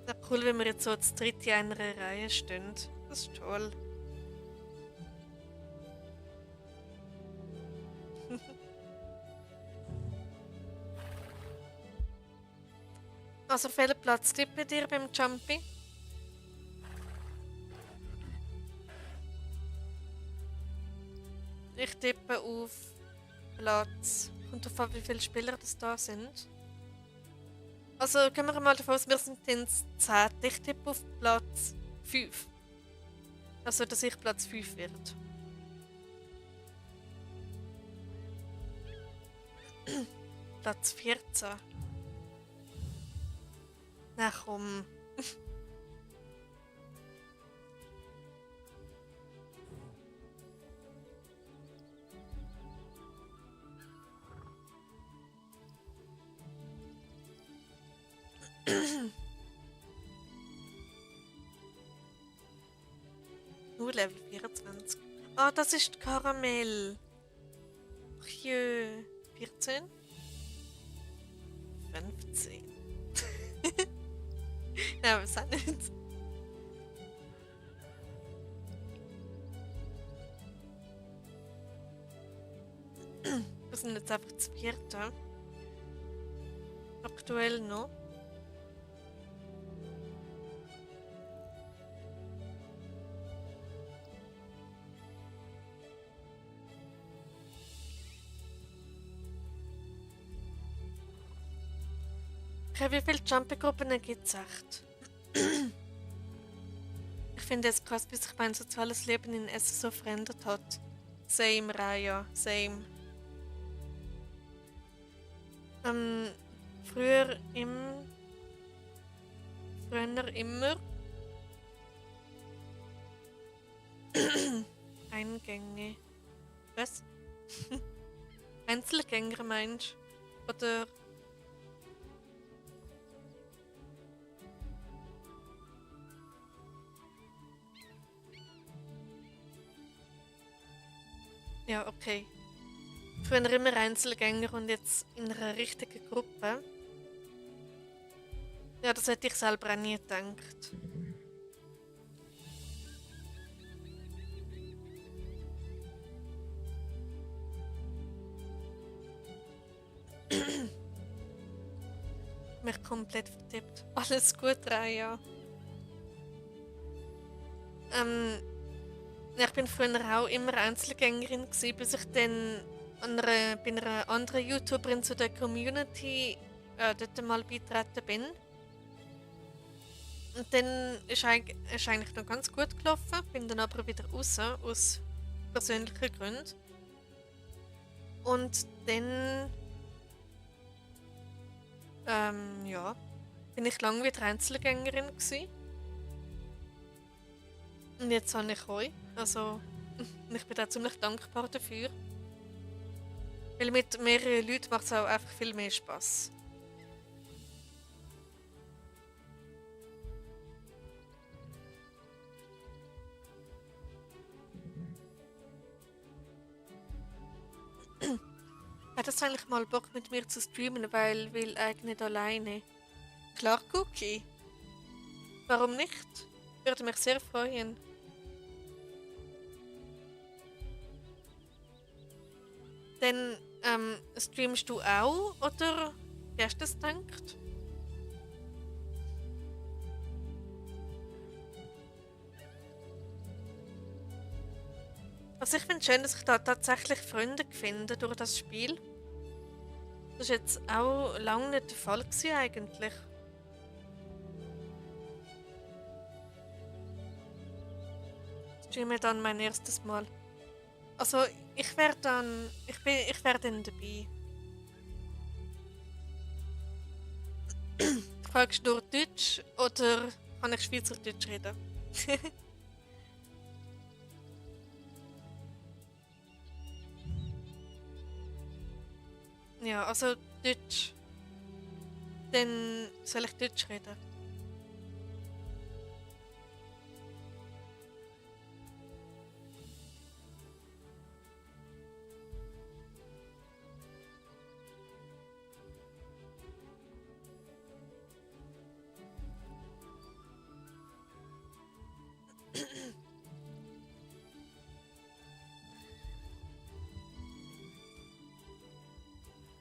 Das ist cool, wenn wir jetzt so das dritte in einer Reihe stehen. Das ist toll. Also, auf welchen Platz tippt bei dir beim Jumpy? Ich tippe auf Platz. Kommt auf an, wie viele Spieler das da sind. Also gehen wir mal davon aus, wir sind ins 10. Ich tippe auf Platz 5. Also, dass ich Platz 5 werde. Platz 14. Na komm. Nur Level 24. Ah, das ist Karamell. Ach jö. 14? 15. Ja, was auch nicht. sind jetzt einfach das vierte. Aktuell noch. Okay, wie viele Jumping-Gruppen gibt es echt? Ich finde es krass, wie sich mein soziales Leben in Essen so verändert hat. Same, Raya, same. Ähm, früher im... Früher immer... Eingänge. Was? Einzelgänger meinst du? Oder... Ja, okay. Früher immer Einzelgänger und jetzt in einer richtigen Gruppe. Ja, das hätte ich selber auch nie gedacht. Mich komplett vertippt. Alles gut, Raya. Ja, ich bin früher auch immer Einzelgängerin gewesen, bis ich dann bei einer anderen YouTuberin zu der Community dort mal beitreten bin. Und dann ist eigentlich noch ganz gut gelaufen, bin dann aber wieder raus, aus persönlichen Gründen. Und dann, ja, bin ich lange wieder Einzelgängerin gewesen. Und jetzt habe ich euch. Also, ich bin auch ziemlich dankbar dafür. Weil mit mehreren Leuten macht es auch einfach viel mehr Spass. Hättest du eigentlich mal Bock mit mir zu streamen, weil will eigentlich nicht alleine? Klar, Cookie. Warum nicht? Würde mich sehr freuen. Dann streamst du auch oder wie hast du das gedacht? Also ich finde es schön, dass ich da tatsächlich Freunde finde durch das Spiel. Das war jetzt auch lange nicht der Fall gewesen, eigentlich. Ich streame dann mein erstes Mal. Also ich wäre dann, ich wäre dann dabei. Fragst du nur Deutsch oder kann ich Schweizerdeutsch reden? Ja, also Deutsch. Dann soll ich Deutsch reden.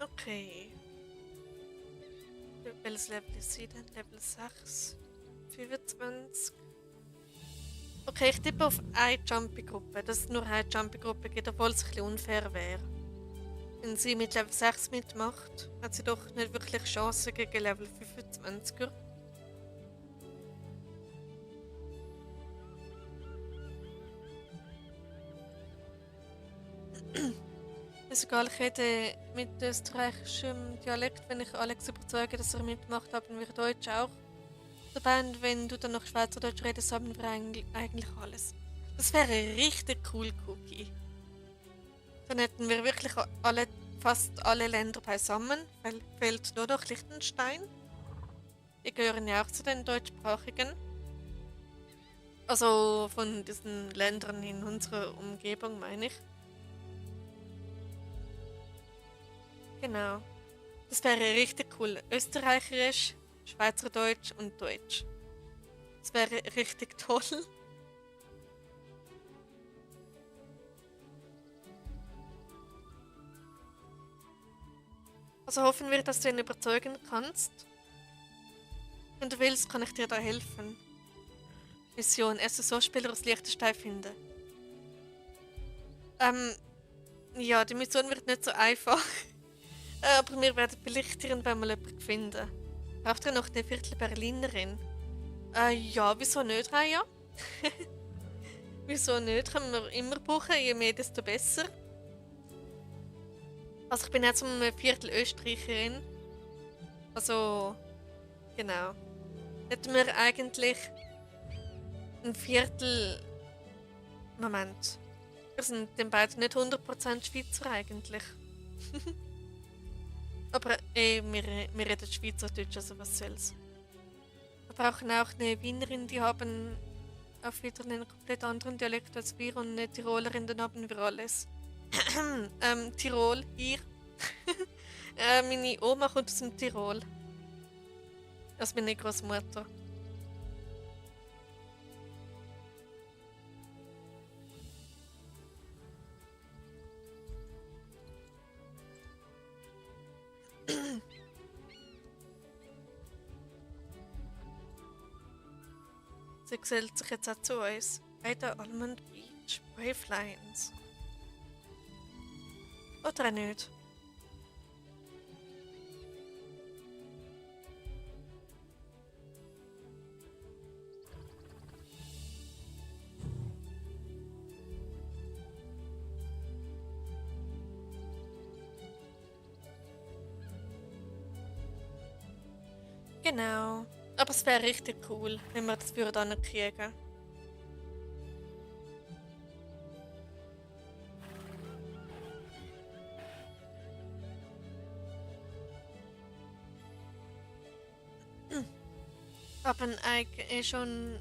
Okay. Welches Level ist sie denn? Level 6. 25. Okay, ich tippe auf eine Jumpy-Gruppe, dass es nur eine Jumpy-Gruppe gibt, obwohl es ein bisschen unfair wäre. Wenn sie mit Level 6 mitmacht, hat sie doch nicht wirklich Chancen gegen Level 25er. Ist egal, ich rede mit österreichischem Dialekt, wenn ich Alex überzeuge, dass er mitmacht, haben wir Deutsch auch dabei. Und wenn du dann noch Schweizerdeutsch redest, haben wir eigentlich alles. Das wäre richtig cool, Cookie. Dann hätten wir wirklich fast alle Länder beisammen, weil fehlt nur noch Liechtenstein. Die gehören ja auch zu den deutschsprachigen. Also von diesen Ländern in unserer Umgebung, meine ich. Genau. Das wäre richtig cool. Österreicherisch, Schweizerdeutsch und Deutsch. Das wäre richtig toll. Also hoffen wir, dass du ihn überzeugen kannst. Wenn du willst, kann ich dir da helfen. Mission, SSO-Spieler aus Liechtenstein finden. Ähm, ja, die Mission wird nicht so einfach. Aber wir werden belichtigen, wenn wir jemanden finden. Braucht ihr noch eine Viertel Berlinerin? Ja, wieso nicht, Raya? Wieso nicht? Können wir immer brauchen, je mehr, desto besser. Also ich bin jetzt um ein Viertel Österreicherin. Also, genau. Hätten wir eigentlich ein Viertel... Moment. Wir sind den beiden nicht 100% Schweizer eigentlich. Aber wir reden Schweizerdeutsch, also was soll's. Wir brauchen auch eine Wienerin, die haben auf wieder einen komplett anderen Dialekt als wir und eine Tirolerin, dann haben wir alles. Tirol, hier. Meine Oma kommt aus dem Tirol. Also meine Großmutter. Sie gesellt sich jetzt auch zu uns. Bei der Almond Beach, Brave Lions. Oder auch nicht? Genau. Aber es wäre richtig cool, wenn wir das würden kriegen. Aber schon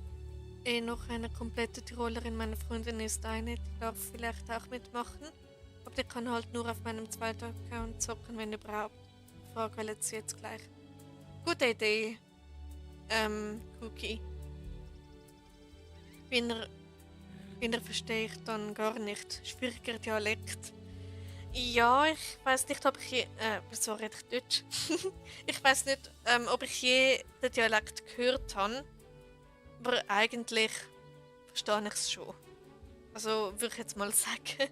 noch eine komplette Tirolerin. Meine Freundin ist eine, die darf vielleicht auch mitmachen. Aber die kann halt nur auf meinem zweiten Account zocken, wenn überhaupt. Ich frage sie jetzt gleich. Gute Idee, Cookie. Wiener verstehe ich dann gar nicht. Schwieriger Dialekt. Ja, ich weiß nicht, ob ich je. Wieso rede ich Deutsch? Ich weiß nicht, ob ich je den Dialekt gehört habe. Aber eigentlich verstehe ich es schon. Also würde ich jetzt mal sagen.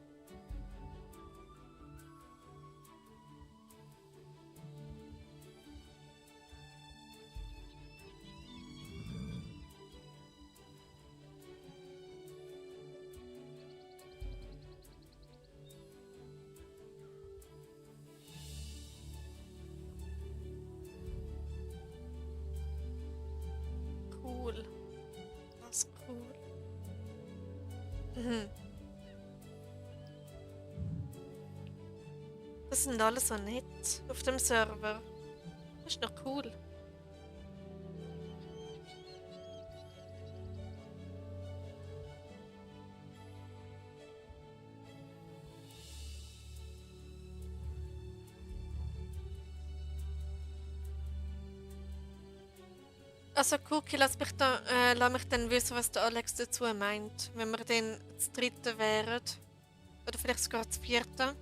Cool. Das ist cool. Mhm. Das sind alle so nett auf dem Server. Das ist noch cool. Also Cookie, lass mich dann wissen, was der Alex dazu meint. Wenn wir dann das dritte wären. Oder vielleicht sogar das vierte.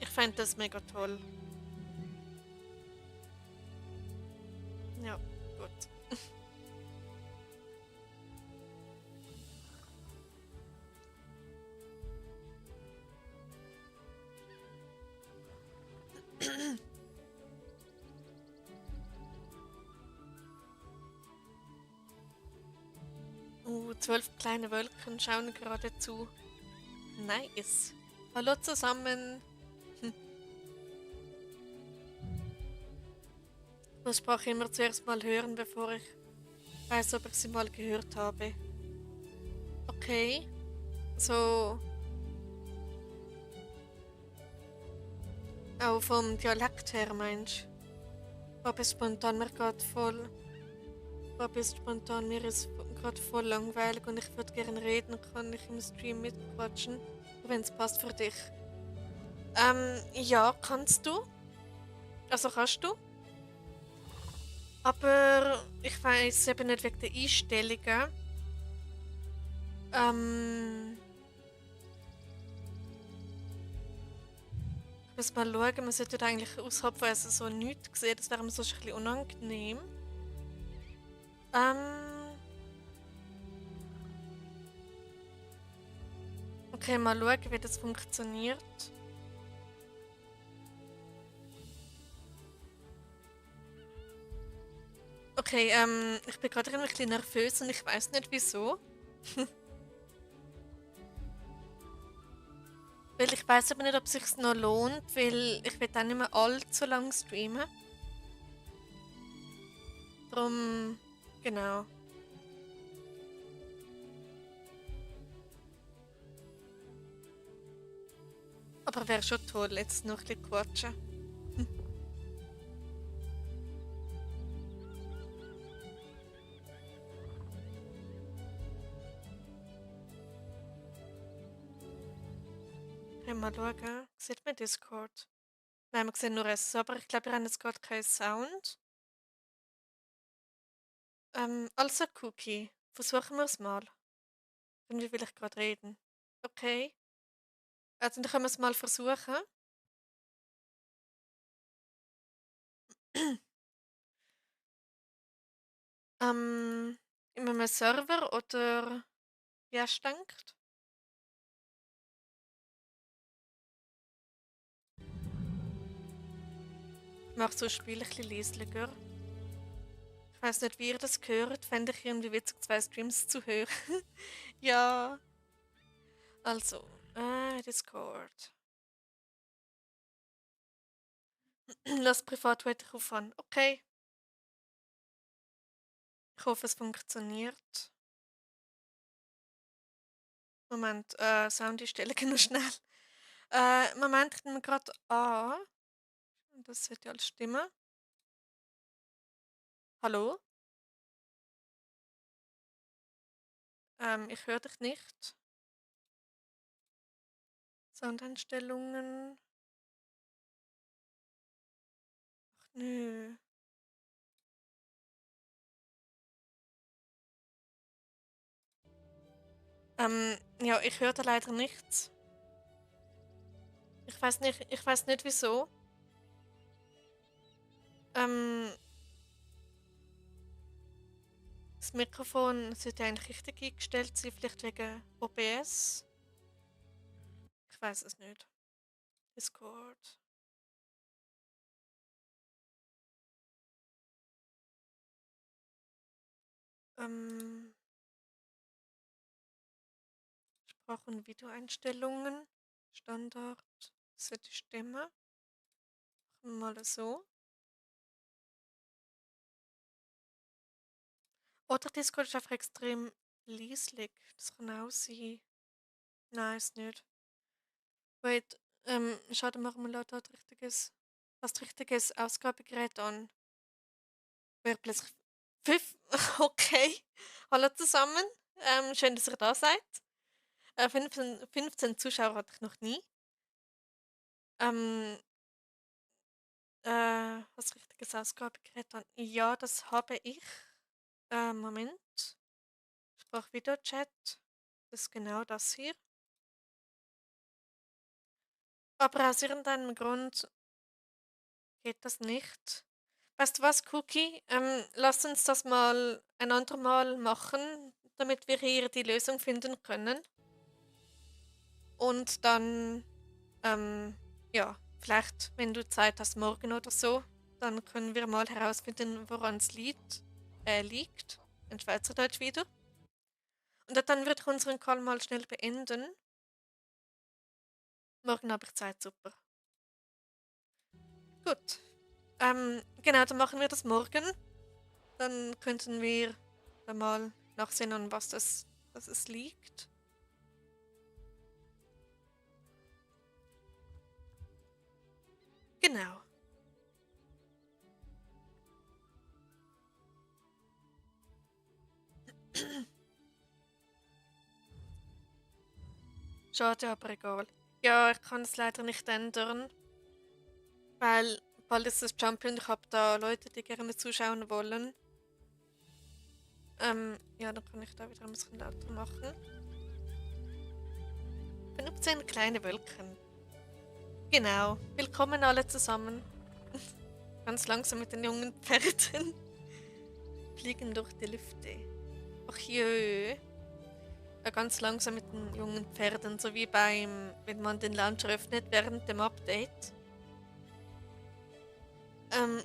Ich fände das mega toll. Ja, gut. Oh, 12 kleine Wölkchen schauen gerade zu. Nice. Hallo zusammen. Ich muss Sprache immer zuerst mal hören, bevor ich weiß, ob ich sie mal gehört habe. Okay. So. Auch vom Dialekt her meinst du? War bis spontan mir gerade voll. War bis spontan mir ist gerade voll langweilig und ich würde gerne reden, kann ich im Stream mitquatschen, wenn es passt für dich. Ja, kannst du. Also kannst du. Aber ich weiß eben nicht wegen der Einstellungen. muss mal schauen, man sollte eigentlich außerhalb von so nichts sehen, das wäre mir sonst ein bisschen unangenehm. Okay, mal schauen, wie das funktioniert. Okay, ich bin gerade ein bisschen nervös und ich weiß nicht wieso. Weil ich weiß aber nicht, ob es sich noch lohnt, weil ich will dann nicht mehr allzu lang streamen. Darum, genau. Aber wäre schon toll, jetzt noch ein bisschen quatschen. Mal schauen. Sieht man Discord? Nein, man sieht nur es, aber ich glaube, wir haben jetzt gerade keinen Sound. Also Cookie. Versuchen wir es mal. Von wie will ich gerade reden? Okay. Also dann können wir es mal versuchen. In einem Server oder wie hast du gedacht? Ich mache so ein Spiel ein bisschen leislicher. Ich weiß nicht, wie ihr das hört. Fände ich irgendwie witzig, 2 Streams zu hören. Ja. Also, Discord. Lass privat weiter auf an. Okay. Ich hoffe, es funktioniert. Moment, Soundeinstellungen noch schnell. Moment, ich nehme gerade an. Das sollte alles stimmen. Hallo? Ich höre dich nicht. Soundeinstellungen. Ach nö. Ja, ich höre da leider nichts. Ich weiß nicht wieso. Ähm, Das Mikrofon sollte eigentlich richtig eingestellt sein, vielleicht wegen OBS. Ich weiß es nicht. Discord. Ähm, Sprach- und Videoeinstellungen. Standard. Sollte stimmen. Machen wir mal so. Oder Discord ist einfach extrem leislich. Das kann auch sein. Nein, ist nicht. Wait, schade, machen wir das richtiges. Das richtiges Ausgabegerät an. Wäre plötzlich 5. Okay. Hallo zusammen. Schön, dass ihr da seid. 15 Zuschauer hatte ich noch nie. Ähm, Was richtiges Ausgabegerät an? Ja, das habe ich. Moment. Sprachvideochat. Das ist genau das hier. Aber aus irgendeinem Grund geht das nicht. Weißt du was, Cookie? Lass uns das mal ein andermal machen, damit wir hier die Lösung finden können. Und dann, ja, vielleicht, wenn du Zeit hast, morgen oder so, dann können wir mal herausfinden, woran es liegt. In Schweizerdeutsch wieder. Und dann würde ich unseren Call mal schnell beenden. Morgen habe ich Zeit, super. Gut. Genau, dann machen wir das morgen. Dann könnten wir dann mal nachsehen, an was das es liegt. Genau. Schade, aber egal. Ja, ich kann es leider nicht ändern, weil bald ist das Champion. Ich habe da Leute, die gerne zuschauen wollen. Ja, dann kann ich da wieder ein bisschen lauter machen. 15 kleine Wölkchen. Genau. Willkommen alle zusammen. Ganz langsam mit den jungen Pferden. Fliegen durch die Lüfte. Ach jö. Ja, ganz langsam mit den jungen Pferden, so wie wenn man den Launcher öffnet während dem Update.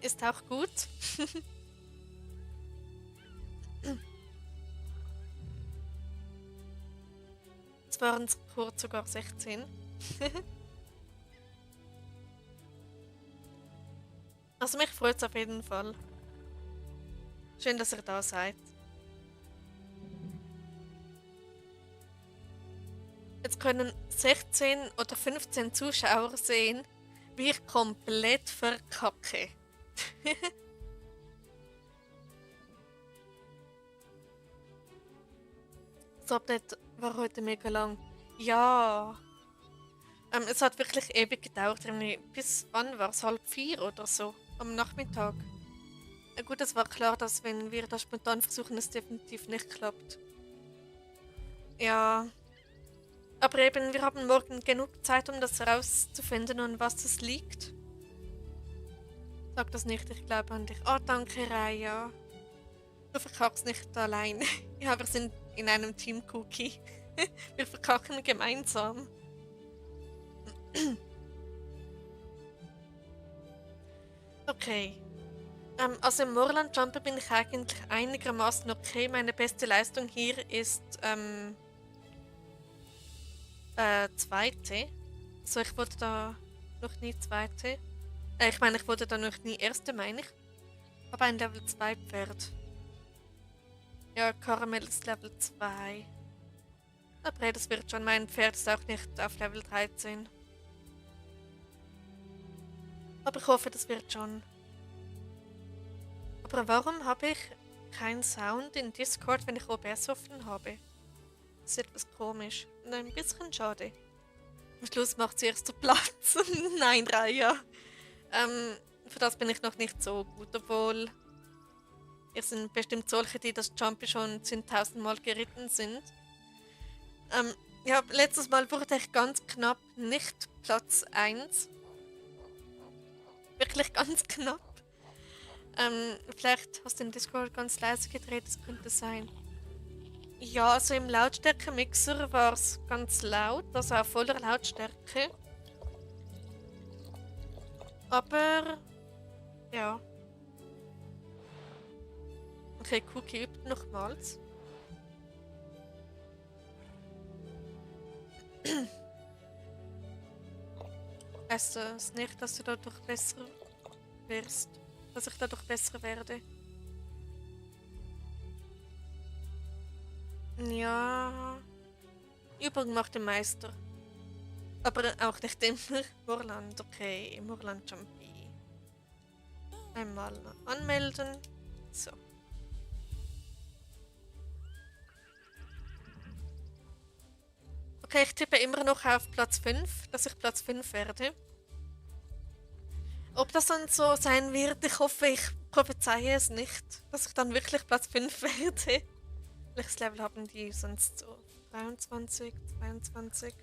Ist auch gut. Jetzt waren es kurz sogar 16. Also mich freut es auf jeden Fall. Schön, dass ihr da seid. Jetzt können 16 oder 15 Zuschauer sehen, wie ich komplett verkacke. Das Update war heute mega lang. Ja. Es hat wirklich ewig gedauert. Bis wann war es? 3:30 oder so am Nachmittag. Gut, es war klar, dass wenn wir das spontan versuchen, es definitiv nicht klappt. Ja. Aber eben, wir haben morgen genug Zeit, um das herauszufinden, an was es liegt. Sag das nicht, ich glaube an dich. Oh, danke, Raya. Du verkackst nicht allein. Ja, wir sind in einem Team, Cookie. Wir verkacken gemeinsam. Okay. Also im Moorland Jumper bin ich eigentlich einigermaßen okay. Meine beste Leistung hier ist zweite. Also ich wurde da noch nie zweite. Ich meine, ich wurde da noch nie erste, meine ich. Aber ein Level 2 Pferd. Ja, Karamell ist Level 2. Aber hey, das wird schon. Mein Pferd ist auch nicht auf Level 13. Aber ich hoffe, das wird schon. Aber warum habe ich keinen Sound in Discord, wenn ich OBS offen habe? Das ist etwas komisch. Und ein bisschen schade. Am Schluss macht sie erst so Platz. Nein, Raya. Für das bin ich noch nicht so gut, obwohl ihr sind bestimmt solche, die das Jumpy schon 10.000 Mal geritten sind. Ja, letztes Mal wurde ich ganz knapp nicht Platz 1. Wirklich ganz knapp. Vielleicht hast du den Discord ganz leise gedreht, das könnte sein. Ja, also im Lautstärke-Mixer war es ganz laut, also auf voller Lautstärke. Aber, ja. Okay, Cookie übt nochmals. Heißt das nicht, dass du dadurch besser wirst? Dass ich dadurch besser werde? Ja. Übung macht den Meister. Aber auch nicht immer. Moorland, okay. Moorland Jumpy. Einmal anmelden. So. Okay, ich tippe immer noch auf Platz 5, dass ich Platz 5 werde. Ob das dann so sein wird, ich hoffe, ich prophezeie es nicht, dass ich dann wirklich Platz 5 werde. Welches Level haben die sonst so? 23, 22,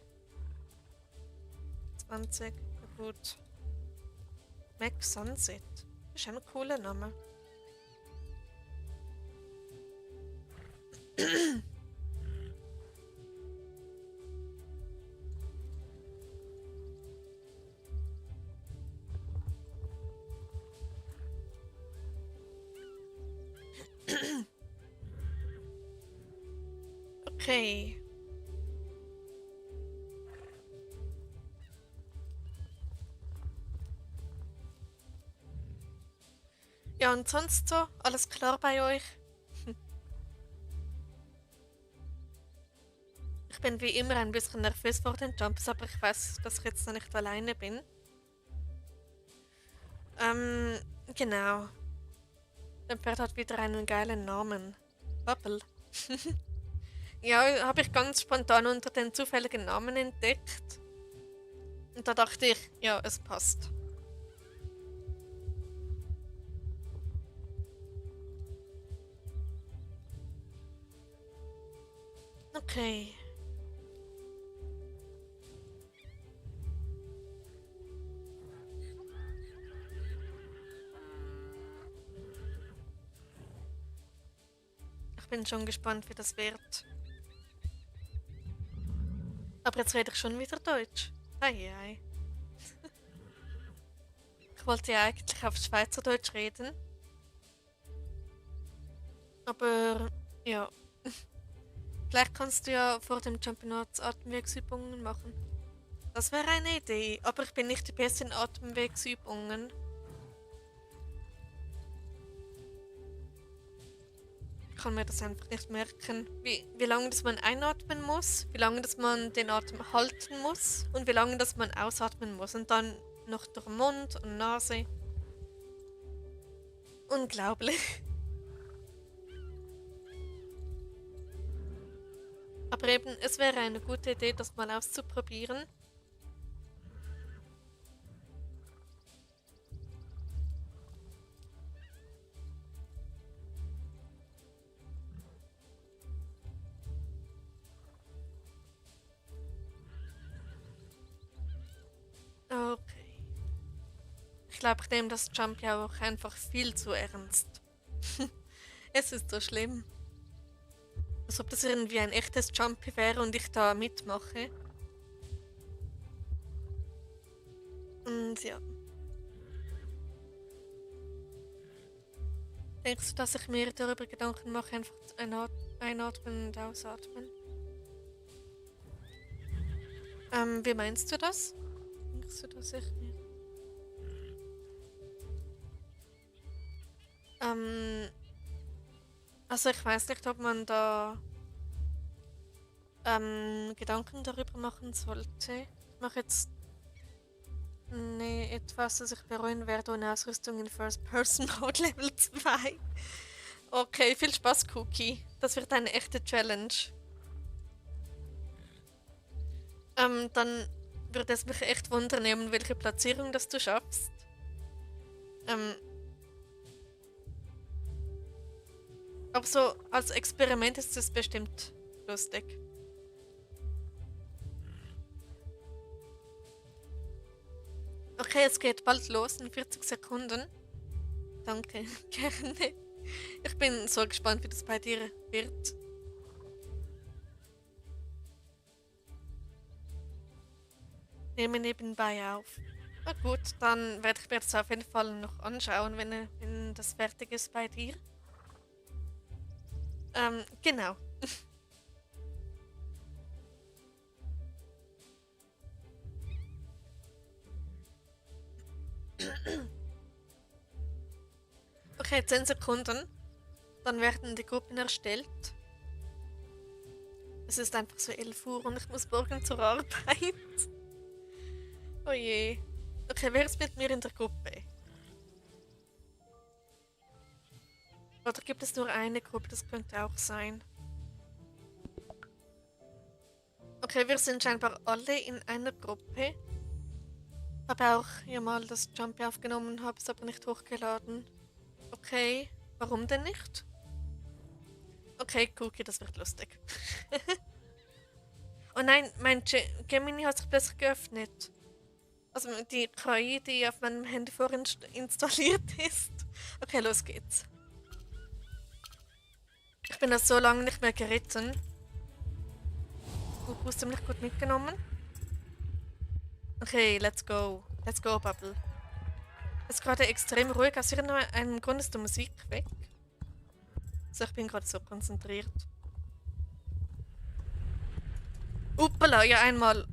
20, na gut. Mac Sunset. Das ist ein cooler Name. Okay. Ja, und sonst so? Alles klar bei euch? Ich bin wie immer ein bisschen nervös vor den Jumps, aber ich weiß, dass ich jetzt noch nicht alleine bin. Genau. Der Pferd hat wieder einen geilen Namen. Bubble. Ja, habe ich ganz spontan unter den zufälligen Namen entdeckt. Und da dachte ich, ja, es passt. Okay. Ich bin schon gespannt, wie das wird. Aber jetzt rede ich schon wieder Deutsch. Ei, ei. Ich wollte ja eigentlich auf Schweizerdeutsch reden. Aber ja. Vielleicht kannst du ja vor dem Championat Atemwegsübungen machen. Das wäre eine Idee, aber ich bin nicht die Beste in Atemwegsübungen. Ich kann mir das einfach nicht merken, wie lange das man einatmen muss, wie lange das man den Atem halten muss und wie lange das man ausatmen muss. Und dann noch durch den Mund und Nase. Unglaublich. Aber eben, es wäre eine gute Idee, das mal auszuprobieren. Okay. Ich glaube, ich nehme das Jump ja auch einfach viel zu ernst. Es ist so schlimm. Als ob das irgendwie ein echtes Jumpy wäre und ich da mitmache. Und ja. Denkst du, dass ich mir darüber Gedanken mache, einfach einatmen und ausatmen? Wie meinst du das? Denkst du, dass ich mir... Also ich weiß nicht, ob man da Gedanken darüber machen sollte. Ich mache jetzt etwas, das ich bereuen werde, ohne Ausrüstung in First Person Mode Level 2. Okay, viel Spaß, Cookie. Das wird eine echte Challenge. Dann würde es mich echt wundern, welche Platzierung das du schaffst. Aber so als Experiment ist es bestimmt lustig. Okay, es geht bald los in 40 Sekunden. Danke, gerne. Ich bin so gespannt, wie das bei dir wird. Nehme nebenbei auf. Na gut, dann werde ich mir das auf jeden Fall noch anschauen, wenn das fertig ist bei dir. Genau. Okay, 10 Sekunden. Dann werden die Gruppen erstellt. Es ist einfach so 11 Uhr und ich muss morgen zur Arbeit. Oh je. Okay, wer ist mit mir in der Gruppe? Oder gibt es nur eine Gruppe? Das könnte auch sein. Okay, wir sind scheinbar alle in einer Gruppe. Habe auch ja mal das Jumpy aufgenommen, habe es aber nicht hochgeladen. Okay, warum denn nicht? Okay, Cookie, das wird lustig. Oh nein, mein Gemini hat sich plötzlich geöffnet. Also die KI, die auf meinem Handy vorinstalliert ist. Okay, los geht's. Ich bin das so lange nicht mehr geritten. Du hast ziemlich gut mitgenommen. Okay, let's go. Let's go, Bubble. Es ist gerade extrem ruhig. Aus irgendeinem Grund ist die Musik weg. Also ich bin gerade so konzentriert. Uppala, ja einmal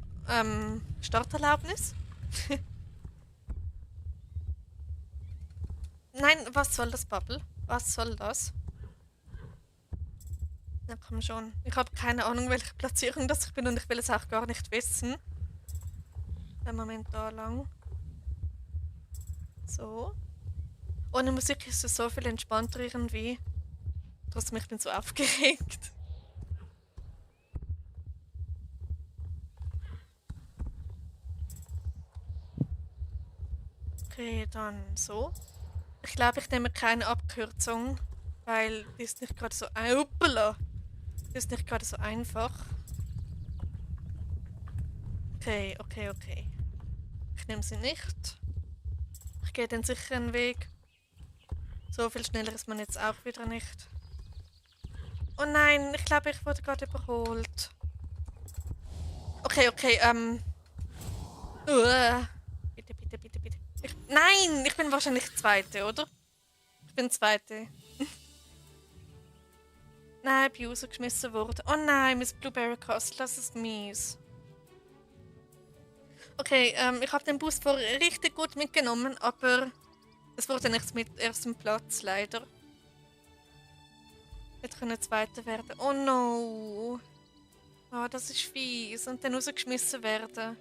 Starterlaubnis. Nein, was soll das, Bubble? Was soll das? Na komm schon. Ich habe keine Ahnung, welche Platzierung das ich bin und ich will es auch gar nicht wissen. Einen Moment da lang. So. Ohne Musik ist es so viel entspannter irgendwie. Trotzdem, ich bin so aufgeregt. Okay, dann so. Ich glaube, ich nehme keine Abkürzung, weil die ist nicht gerade so... Uppala! Die ist nicht gerade so einfach. Okay, okay, okay. Ich nehme sie nicht. Ich gehe den sicheren Weg. So viel schneller ist man jetzt auch wieder nicht. Oh nein, ich glaube, ich wurde gerade überholt. Okay, okay, bitte, bitte, bitte, bitte. Nein, ich bin wahrscheinlich Zweite, oder? Ich bin Zweite. Nein, ich bin rausgeschmissen worden. Oh nein, mein Blueberry Castle, das ist mies. Okay, ich habe den Bus vorher richtig gut mitgenommen, aber es wurde nichts mit erstem Platz, leider. Wir können Zweiter werden. Oh no. Ah, das ist fies. Und dann rausgeschmissen werden.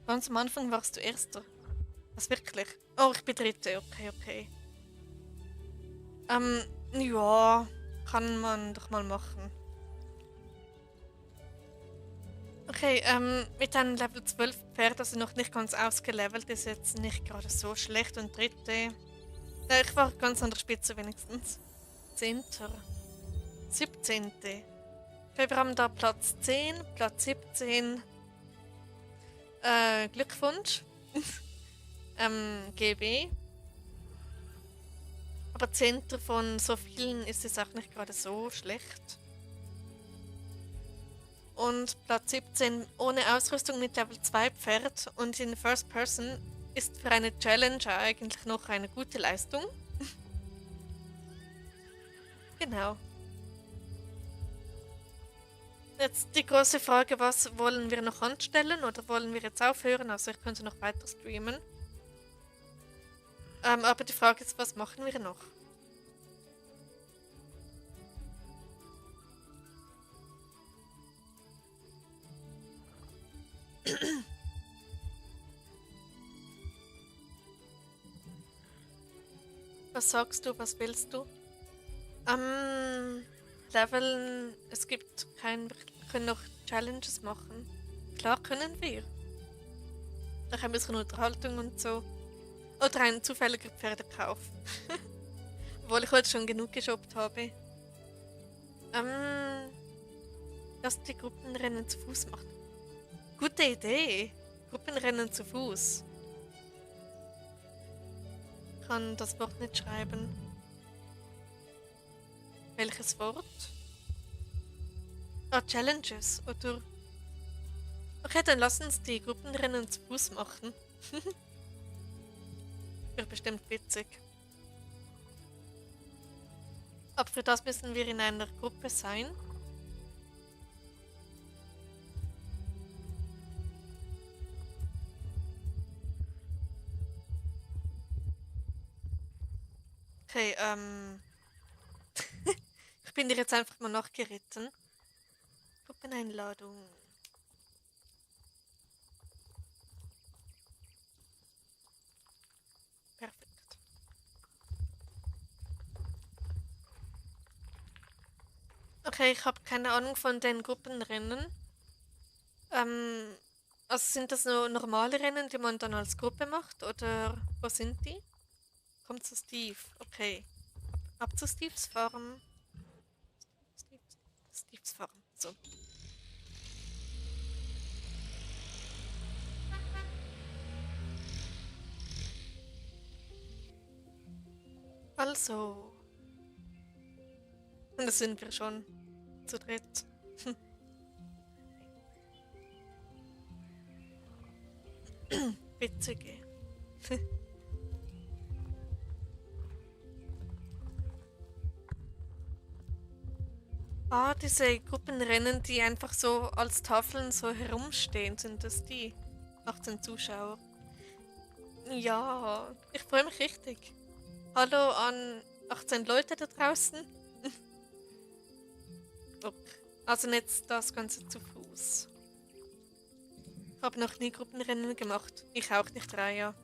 Ganz am Anfang warst du Erster. Was wirklich? Oh, ich bin Dritte. Okay, okay. Ja, kann man doch mal machen. Okay, mit einem Level 12 Pferd, also noch nicht ganz ausgelevelt, ist jetzt nicht gerade so schlecht. Und Dritte. Ich war ganz an der Spitze wenigstens. 10. 17. Okay, wir haben da Platz 10, Platz 17. Glückwunsch. GB. Aber 10. von so vielen ist es auch nicht gerade so schlecht. Und Platz 17 ohne Ausrüstung mit Level 2 Pferd und in First Person ist für eine Challenge eigentlich noch eine gute Leistung. Genau. Jetzt die große Frage, was wollen wir noch anstellen oder wollen wir jetzt aufhören? Also ich könnte noch weiter streamen. Aber die Frage ist, was machen wir noch? Was sagst du, was willst du? Leveln, es gibt kein, wir können noch Challenges machen. Klar können wir. Noch ein bisschen Unterhaltung und so. Oder ein zufälliger Pferdekauf. Obwohl ich heute schon genug geshoppt habe. Lass die Gruppenrennen zu Fuß machen. Gute Idee. Gruppenrennen zu Fuß. Ich kann das Wort nicht schreiben. Welches Wort? Ah, Challenges, oder? Okay, dann lass uns die Gruppenrennen zu Fuß machen. Wird bestimmt witzig. Aber für das müssen wir in einer Gruppe sein. Okay, ich bin dir jetzt einfach mal nachgeritten. Gruppeneinladung. Perfekt. Okay, ich habe keine Ahnung von den Gruppenrennen. Also sind das nur normale Rennen, die man dann als Gruppe macht? Oder wo sind die? Kommt zu Steve. Okay. Ab zu Steves Farm. Steves Farm. So. Also. Und das sind wir schon. Zu dritt. Witzige. Ah, diese Gruppenrennen, die einfach so als Tafeln so herumstehen, sind das die? 18 Zuschauer. Ja, ich freue mich richtig. Hallo an 18 Leute da draußen. Okay. Also jetzt das Ganze zu Fuß. Ich habe noch nie Gruppenrennen gemacht. Ich auch nicht, Raya.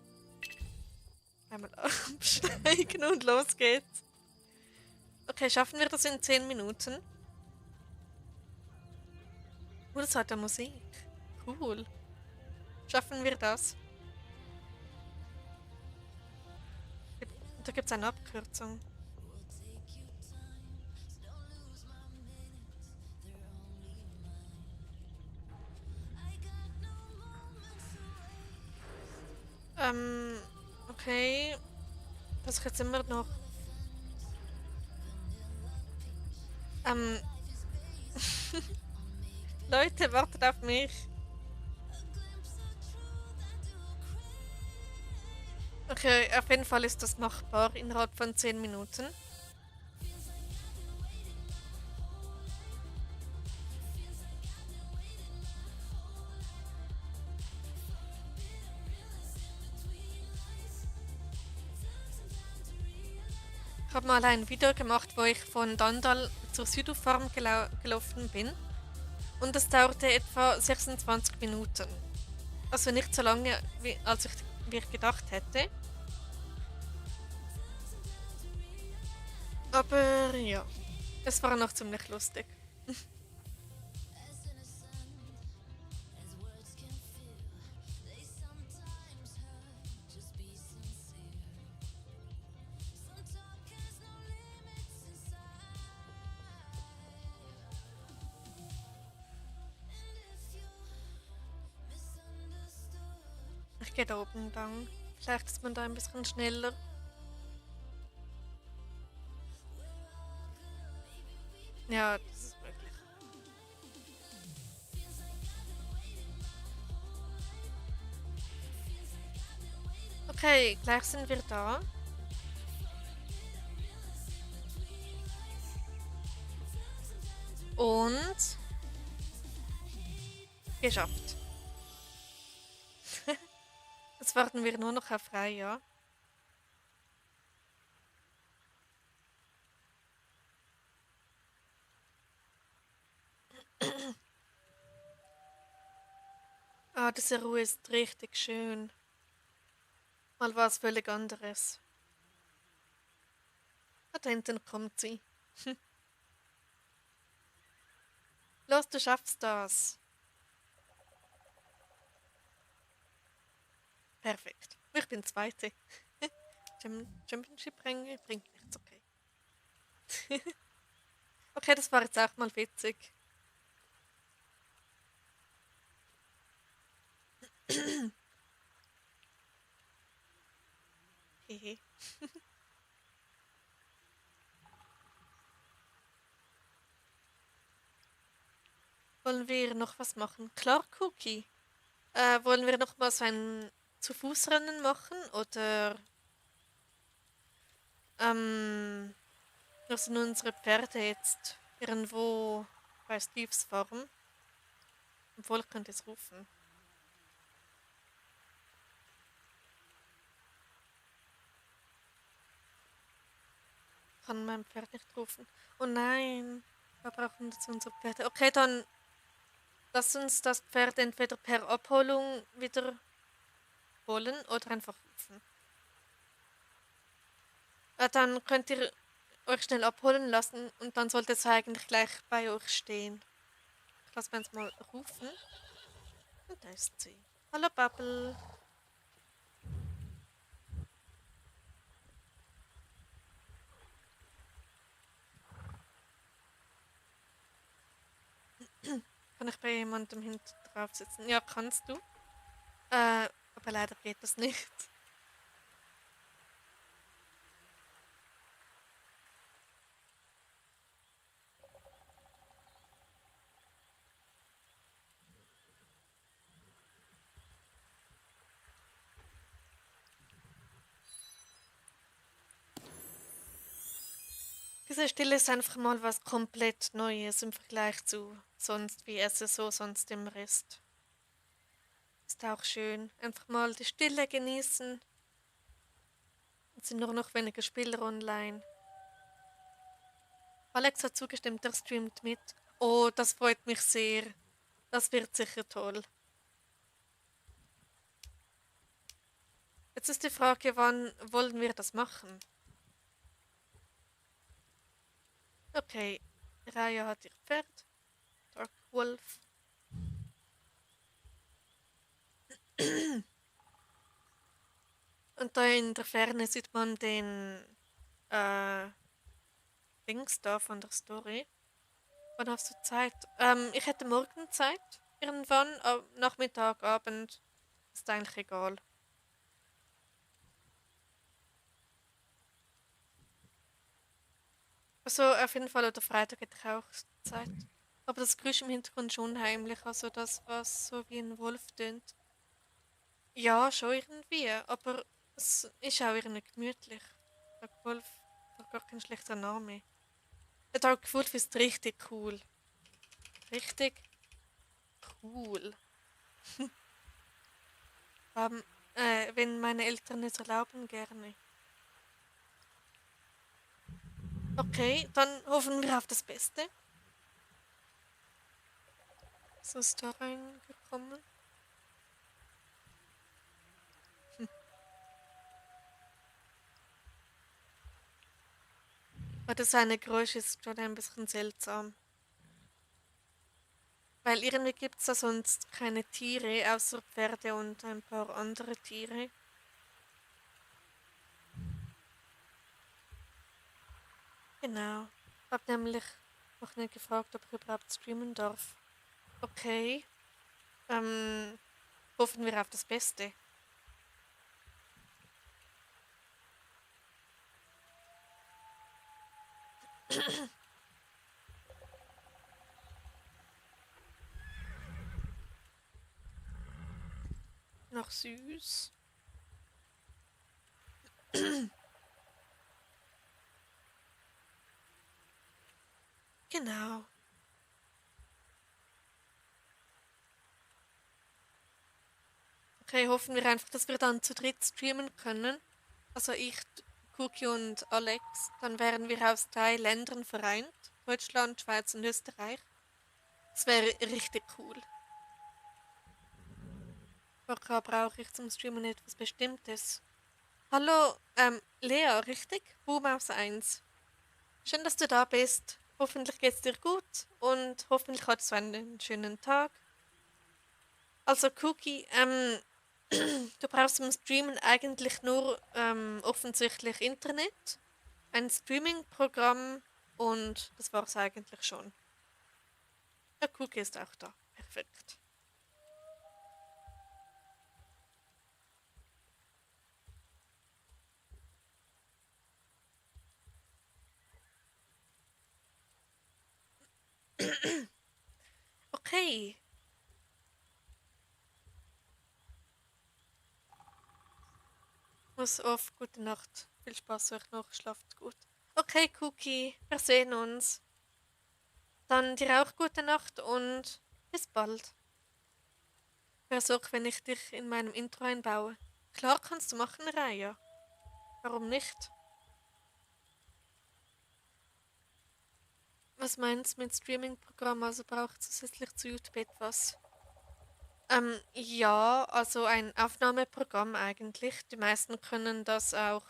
Einmal absteigen und los geht's. Okay, schaffen wir das in 10 Minuten? Oh, das hat ja Musik. Cool. Schaffen wir das? Da gibt es eine Abkürzung. Okay. Das ist jetzt immer noch. Ähm, Leute, wartet auf mich. Okay, auf jeden Fall ist das machbar innerhalb von 10 Minuten. Ich habe mal ein Video gemacht, wo ich von Dandal zur Südfarm gelaufen bin. Und das dauerte etwa 26 Minuten. Also nicht so lange, wie ich gedacht hätte. Aber ja, es war noch ziemlich lustig. Ich gehe da oben lang. Vielleicht ist man da ein bisschen schneller. Ja, das ist möglich. Okay, gleich sind wir da. Und geschafft. Jetzt warten wir nur noch auf Freya. Ah, diese Ruhe ist richtig schön. Mal was völlig anderes. Ah, da hinten kommt sie. Los, du schaffst das. Perfekt. Ich bin Zweite. Championship-Ränge bringt nichts, okay. Okay, das war jetzt auch mal witzig. Hehe. Wollen wir noch was machen? Klar, Cookie. Wollen wir noch mal so ein Zu-Fuß-Rennen machen? Oder sind unsere Pferde jetzt irgendwo bei Steves Farm? Obwohl, ich könnte es rufen. Kann mein Pferd nicht rufen. Oh nein, wir brauchen jetzt unsere Pferde. Okay, dann lass uns das Pferd entweder per Abholung wieder holen oder einfach rufen. Dann könnt ihr euch schnell abholen lassen und dann sollte es eigentlich gleich bei euch stehen. Ich lasse uns mal rufen. Und da ist sie. Hallo Bubble. Kann ich bei jemandem hinten drauf sitzen? Ja, kannst du. Aber leider geht das nicht. Diese Stille ist einfach mal was komplett Neues im Vergleich zu sonst, wie es so sonst immer ist. Ist auch schön. Einfach mal die Stille genießen. Es sind nur noch wenige Spieler online. Alex hat zugestimmt, er streamt mit. Oh, das freut mich sehr. Das wird sicher toll. Jetzt ist die Frage, wann wollen wir das machen? Okay, Raya hat ihr Pferd. Dark Wolf. Und da in der Ferne sieht man den äh, Dings da von der Story. Wann hast du Zeit? Ich hätte morgen Zeit. Irgendwann, Nachmittag, Abend. Ist eigentlich egal. Also auf jeden Fall, oder Freitag hätte ich auch Zeit. Aber das Geräusch im Hintergrund ist unheimlich, also das, was so wie ein Wolf tönt. Ja, schon irgendwie, aber es ist auch irgendwie gemütlich. Der Wolf hat gar kein schlechter Name. Der Dark Wolf ist richtig cool. Richtig cool. Haben, wenn meine Eltern es erlauben, gerne. Okay, dann hoffen wir auf das Beste. So ist da reingekommen. Aber das eine Geräusch ist schon ein bisschen seltsam. Weil irgendwie gibt es da sonst keine Tiere, außer Pferde und ein paar andere Tiere. Genau. Hab nämlich noch nicht gefragt, ob ich überhaupt streamen darf. Okay. Ähm, hoffen wir auf das Beste. Noch süß. Genau. Okay, hoffen wir einfach, dass wir dann zu dritt streamen können. Also ich, Cookie und Alex. Dann wären wir aus 3 Ländern vereint. Deutschland, Schweiz und Österreich. Das wäre richtig cool. Vorher brauche ich zum Streamen etwas Bestimmtes. Hallo, Lea, richtig? Boomhaus 1. Schön, dass du da bist. Hoffentlich geht's dir gut und hoffentlich hattest du einen schönen Tag. Also, Cookie, du brauchst zum Streamen eigentlich nur offensichtlich Internet, ein Streaming-Programm und das war's eigentlich schon. Der Cookie ist auch da. Perfekt. Okay. Muss auf. Gute Nacht. Viel Spaß euch noch. Schlaft gut. Okay, Cookie. Wir sehen uns. Dann dir auch gute Nacht und bis bald. Versuch, wenn ich dich in meinem Intro einbaue. Klar kannst du machen, Raya. Warum nicht? Was meinst du mit Streaming-Programm? Also braucht zusätzlich zu YouTube etwas? Ja, also ein Aufnahmeprogramm eigentlich. Die meisten können da auch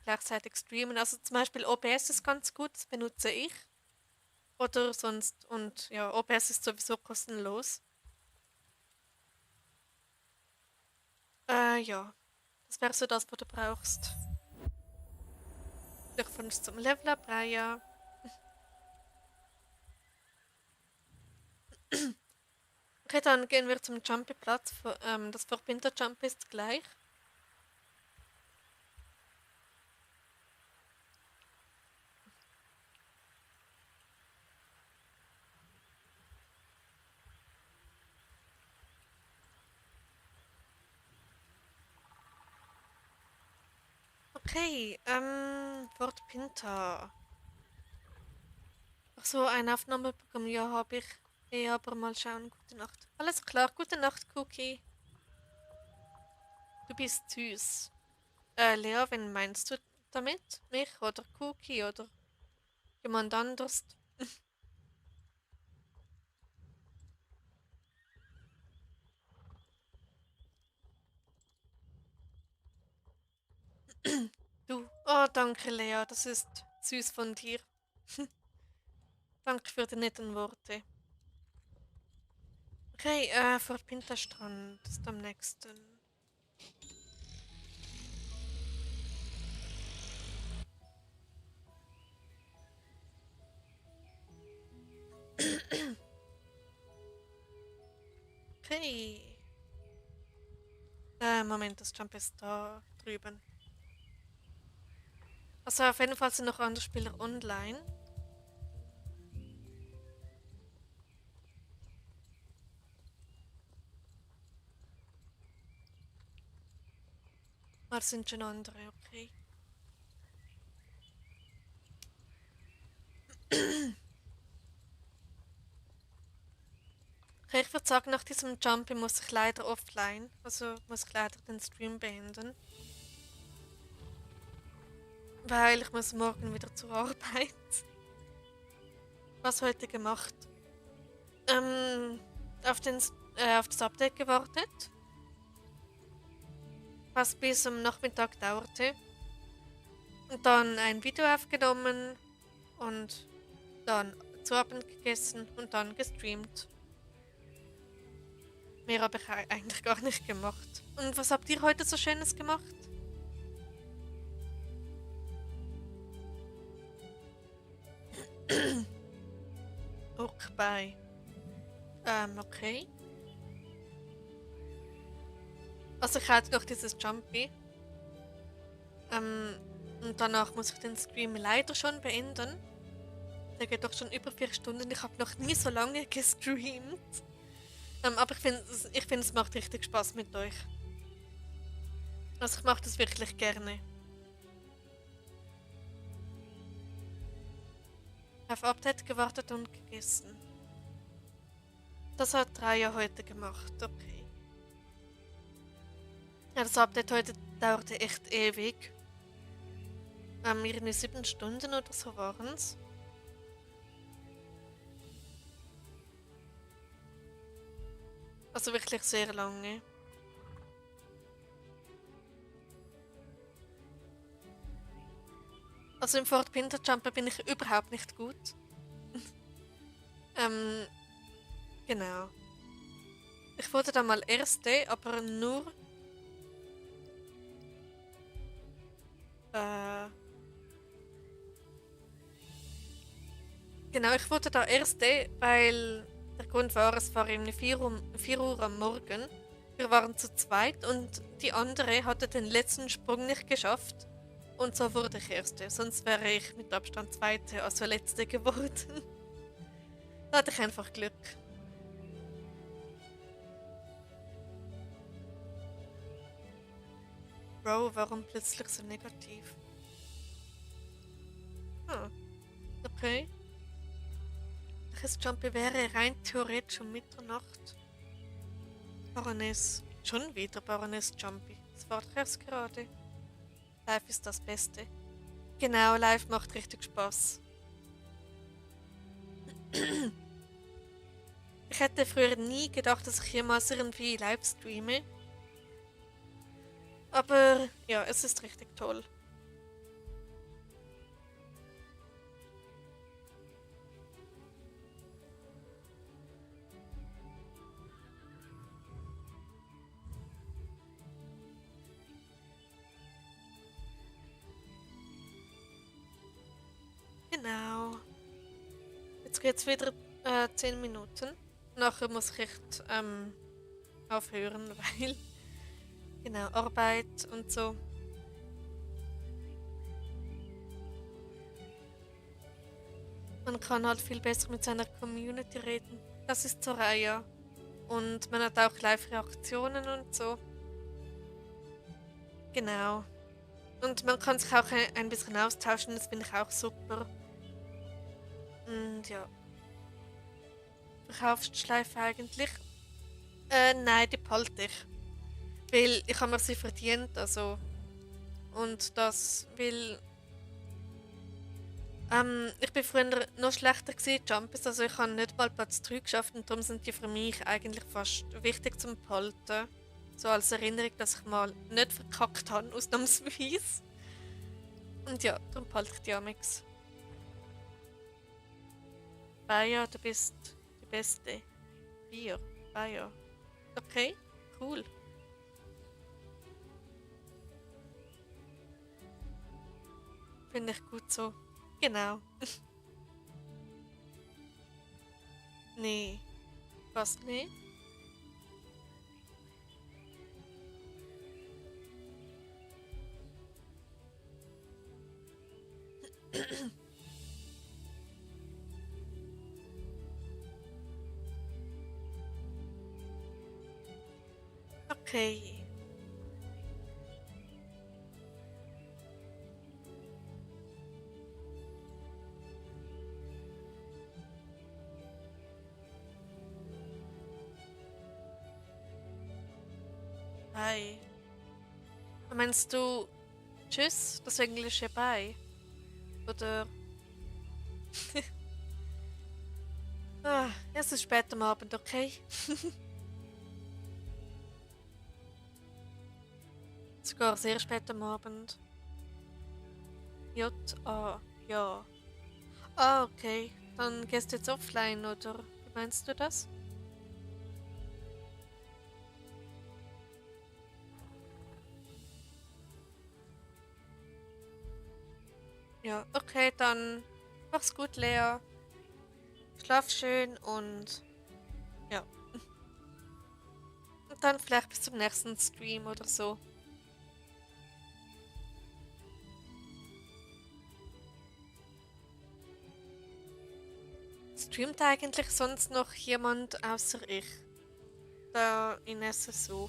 gleichzeitig streamen. Also zum Beispiel OBS ist ganz gut, das benutze ich. Oder sonst, und ja, OBS ist sowieso kostenlos. Ja, das wäre so das, was du brauchst. Glückwunsch zum Level Up, Raya. Okay, dann gehen wir zum Jumpy-Platz. Das Verbinderjump ist gleich. Okay, Fort Pinta. Ach so, ein Aufnahmeprogramm, ja, habe ich. Aber mal schauen. Gute Nacht. Alles klar, gute Nacht, Cookie. Du bist süß. Lea, wen meinst du damit? Mich oder Cookie oder jemand anders? Du. Oh, danke, Lea, das ist süß von dir. Danke für die netten Worte. Okay, Fort Pinta Strand ist am nächsten. Okay. Moment, das Jump ist da drüben. Also auf jeden Fall sind noch andere Spieler online. Aber es sind schon andere, okay. Okay, ich würde sagen, nach diesem Jumpy muss ich leider offline. Also muss ich leider den Stream beenden. Weil ich muss morgen wieder zur Arbeit. Was heute gemacht? Ähm, auf das Update gewartet. Was bis am Nachmittag dauerte. Und dann ein Video aufgenommen und dann zu Abend gegessen und dann gestreamt. Mehr habe ich eigentlich gar nicht gemacht. Und was habt ihr heute so Schönes gemacht? Okay. Okay. Also ich hatte noch dieses Jumpy. Und danach muss ich den Stream leider schon beenden. Der geht doch schon über 4 Stunden. Ich habe noch nie so lange gestreamt. Aber ich find, es macht richtig Spaß mit euch. Also ich mache das wirklich gerne. Auf Update gewartet und gegessen. Das hat Raya heute gemacht, okay. Ja, das Update heute dauerte echt ewig. Irgendwie 7 Stunden oder so waren es. Also wirklich sehr lange. Also im Fort Pinter Jumper bin ich überhaupt nicht gut. ähm, genau. Ich wurde dann mal Erste, aber nur. Äh, genau, ich wurde da Erste, weil der Grund war, es war irgendwie 4 Uhr am Morgen. Wir waren zu zweit und die andere hatte den letzten Sprung nicht geschafft. Und so wurde ich Erste. Sonst wäre ich mit Abstand Zweite, also Letzte geworden. Da hatte ich einfach Glück. Bro, warum plötzlich so negativ? Ah, okay. Das Jumpy wäre rein theoretisch um Mitternacht. Baroness. Schon wieder Baroness Jumpy. Das war doch erst gerade. Live ist das Beste. Genau, live macht richtig Spaß. Ich hätte früher nie gedacht, dass ich jemals irgendwie live streame. Aber ja, es ist richtig toll. Genau. Jetzt geht's wieder 10 Minuten. Nachher muss ich echt aufhören, weil genau, Arbeit und so. Man kann halt viel besser mit seiner Community reden. Das ist so Raya. Und man hat auch Live-Reaktionen und so. Genau. Und man kann sich auch ein bisschen austauschen, das finde ich auch super. Und ja. Verkaufsschleife eigentlich? Nein, die behalte ich. Weil ich habe mir sie verdient, also. Und das will. Ich bin früher noch schlechter gewesen, Jumpers, also ich habe nicht mal Platz 3 geschafft und darum sind die für mich eigentlich fast wichtig zum Behalten. So als Erinnerung, dass ich mal nicht verkackt habe, ausnahmsweise. Und ja, darum behalte ich die Amix. Baja, du bist die Beste. Bier, Baja. Okay, cool. Finde ich gut so. Genau. Nee. Was? Nee? Okay. Hi. Meinst du Tschüss, das englische Bye? Oder... es ist spät am Abend, okay? Sogar sehr spät am Abend. J-A, ja. Ah, okay. Dann gehst du jetzt offline, oder wie meinst du das? Ja, okay, dann mach's gut, Lea. Schlaf schön und ja. Und dann vielleicht bis zum nächsten Stream oder so. Streamt eigentlich sonst noch jemand außer ich? Da in SSO?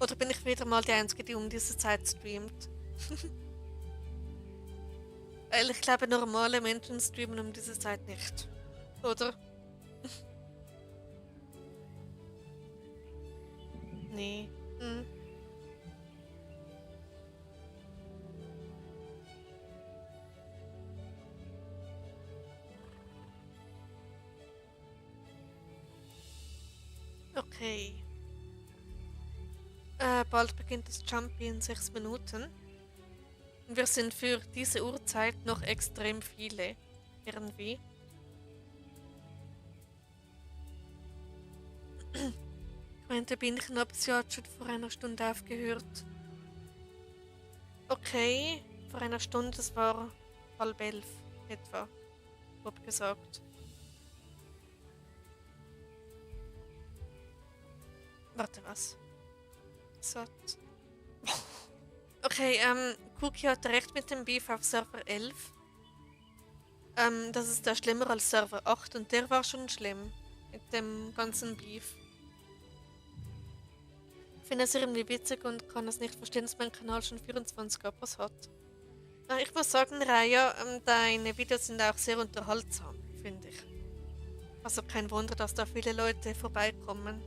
Oder bin ich wieder mal die Einzige, die um diese Zeit streamt? Weil ich glaube, normale Menschen streamen um diese Zeit nicht. Oder? Nee. Hm. Okay. Bald beginnt das Jumpy in 6 Minuten. Und wir sind für diese Uhrzeit noch extrem viele. Irgendwie. Ich meinte, Bienchen, aber sie hat schon vor einer Stunde aufgehört. Okay, vor einer Stunde, es war 10:30 etwa, grob gesagt. Warte, was? Satt. Okay, Cookie hatte recht mit dem Beef auf Server 11. Das ist ja schlimmer als Server 8 und der war schon schlimm. Mit dem ganzen Beef. Ich finde es irgendwie witzig und kann es nicht verstehen, dass mein Kanal schon 24 Abos hat. Ich muss sagen, Raya, deine Videos sind auch sehr unterhaltsam, finde ich. Also kein Wunder, dass da viele Leute vorbeikommen.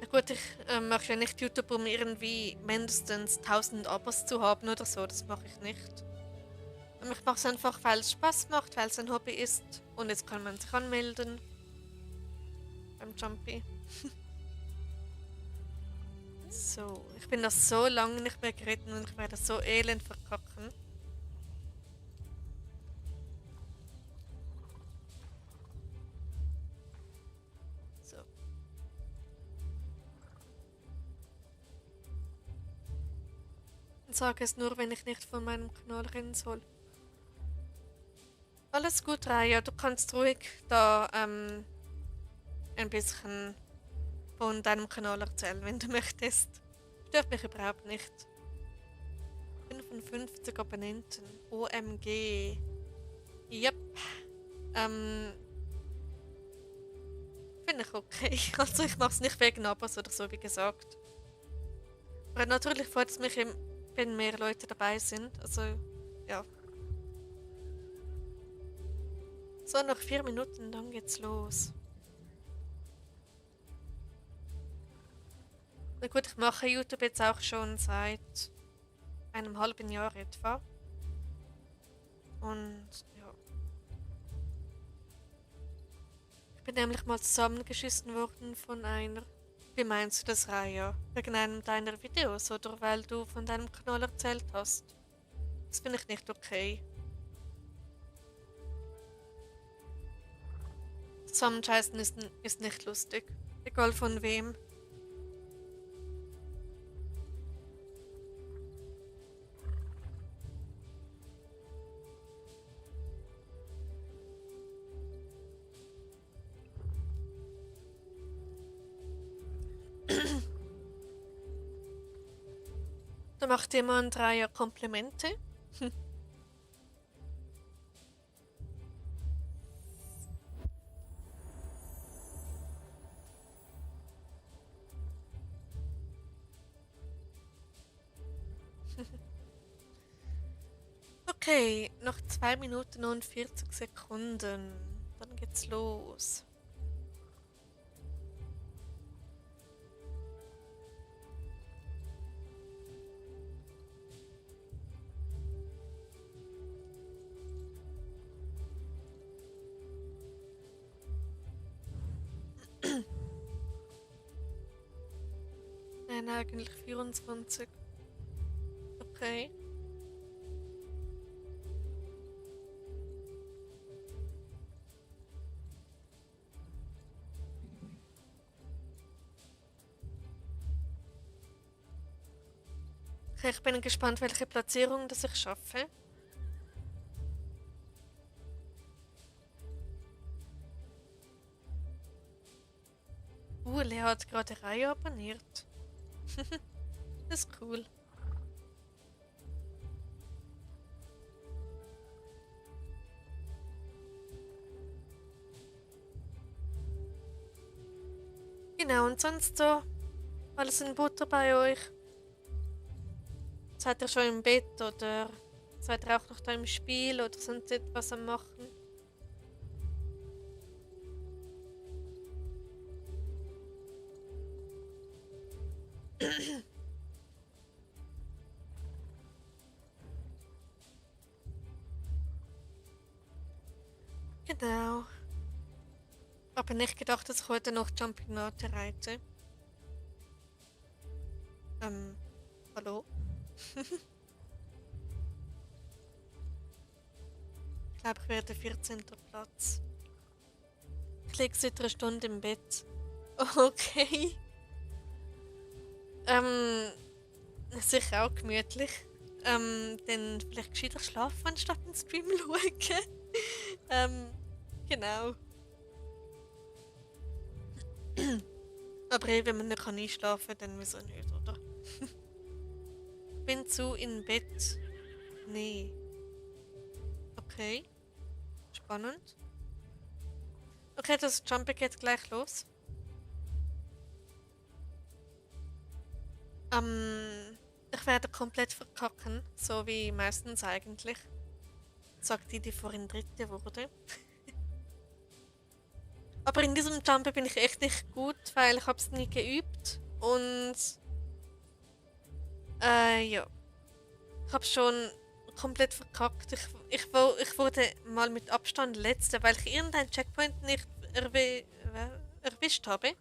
Na gut, ich mache ja nicht YouTube, um irgendwie mindestens 1000 Abos zu haben oder so. Das mache ich nicht. Ich mache es einfach, weil es Spaß macht, weil es ein Hobby ist. Und jetzt kann man sich anmelden beim Jumpy. So, ich bin das so lange nicht mehr geritten und ich werde das so elend verkacken. So. Und sage es nur, wenn ich nicht von meinem Kanal rennen soll. Alles gut, Raya, du kannst ruhig da ein bisschen von deinem Kanal erzählen, wenn du möchtest. Stört mich überhaupt nicht. 55 Abonnenten. OMG. Yep. Ähm, Finde ich okay. Also ich mache es nicht wegen Abos oder so, wie gesagt. Aber natürlich freut es mich, wenn mehr Leute dabei sind. Also, ja. So, noch 4 Minuten, dann geht's los. Na gut, ich mache YouTube jetzt auch schon seit einem halben Jahr etwa. Und ja. Ich bin nämlich mal zusammengeschissen worden von einer. Wie meinst du das, Raya? Wegen einem deiner Videos oder weil du von deinem Kanal erzählt hast? Das finde ich nicht okay. Zusammenscheißen ist nicht lustig. Egal von wem. Da macht jemand Raya Komplimente. Okay, noch 2 Minuten und 40 Sekunden. Dann geht's los. Nein, eigentlich 24. Okay. Okay, ich bin gespannt, welche Platzierung das ich schaffe. Lea hat gerade eine Reihe abonniert. Das ist cool. Genau, und sonst so? Alles in Butter bei euch? Seid ihr schon im Bett oder seid ihr auch noch da im Spiel oder sind ihr etwas am Machen? Genau. Aber nicht gedacht, dass ich heute noch Jumping Note reite. Hallo? Ich glaube, ich werde 14. Platz. Ich liege seit einer Stunde im Bett. Okay. Sicher auch gemütlich. Dann vielleicht gescheiter schlafen, anstatt den Stream schauen. Genau. Aber wenn man nicht einschlafen kann, dann wieso nicht, oder? Bin zu im Bett. Nee. Okay. Spannend. Okay, das Jumping geht gleich los. Ich werde komplett verkacken, so wie meistens eigentlich. Sagt die vorhin Dritte wurde. Aber in diesem Jumper bin ich echt nicht gut, weil ich es nie geübt. Und ja. Ich habe schon komplett verkackt. Ich wurde mal mit Abstand Letzter, weil ich irgendeinen Checkpoint nicht erwischt habe.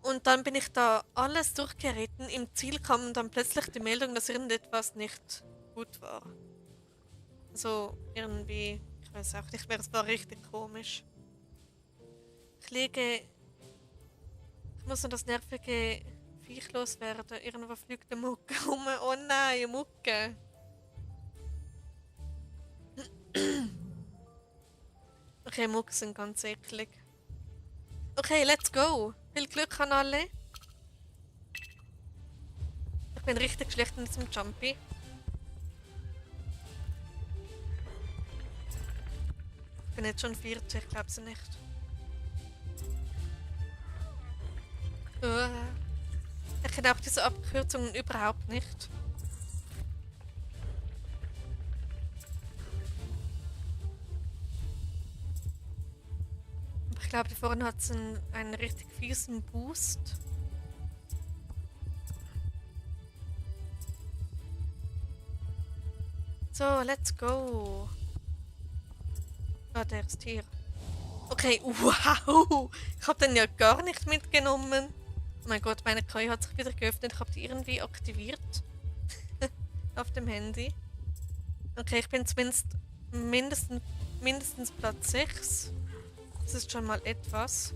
Und dann bin ich da alles durchgeritten. Im Ziel kam dann plötzlich die Meldung, dass irgendetwas nicht gut war. So irgendwie, ich weiß auch nicht mehr, es war richtig komisch. Ich muss noch das nervige Viech loswerden. Irgendwo fliegt eine Mucke rum. Oh nein, eine Mucke. Okay, Mucke sind ganz eklig. Okay, let's go. Viel Glück an alle. Ich bin richtig schlecht in diesem Jumpy. Ich bin jetzt schon 40, ich glaube es nicht. Ich kenne auch diese Abkürzungen überhaupt nicht. Aber ich glaube, da vorne hat es einen richtig fiesen Boost. So, let's go. Ah, der ist hier. Okay, wow! Ich habe den ja gar nicht mitgenommen. Oh mein Gott, meine KI hat sich wieder geöffnet. Ich habe die irgendwie aktiviert. Auf dem Handy. Okay, ich bin zumindest mindestens Platz 6. Das ist schon mal etwas.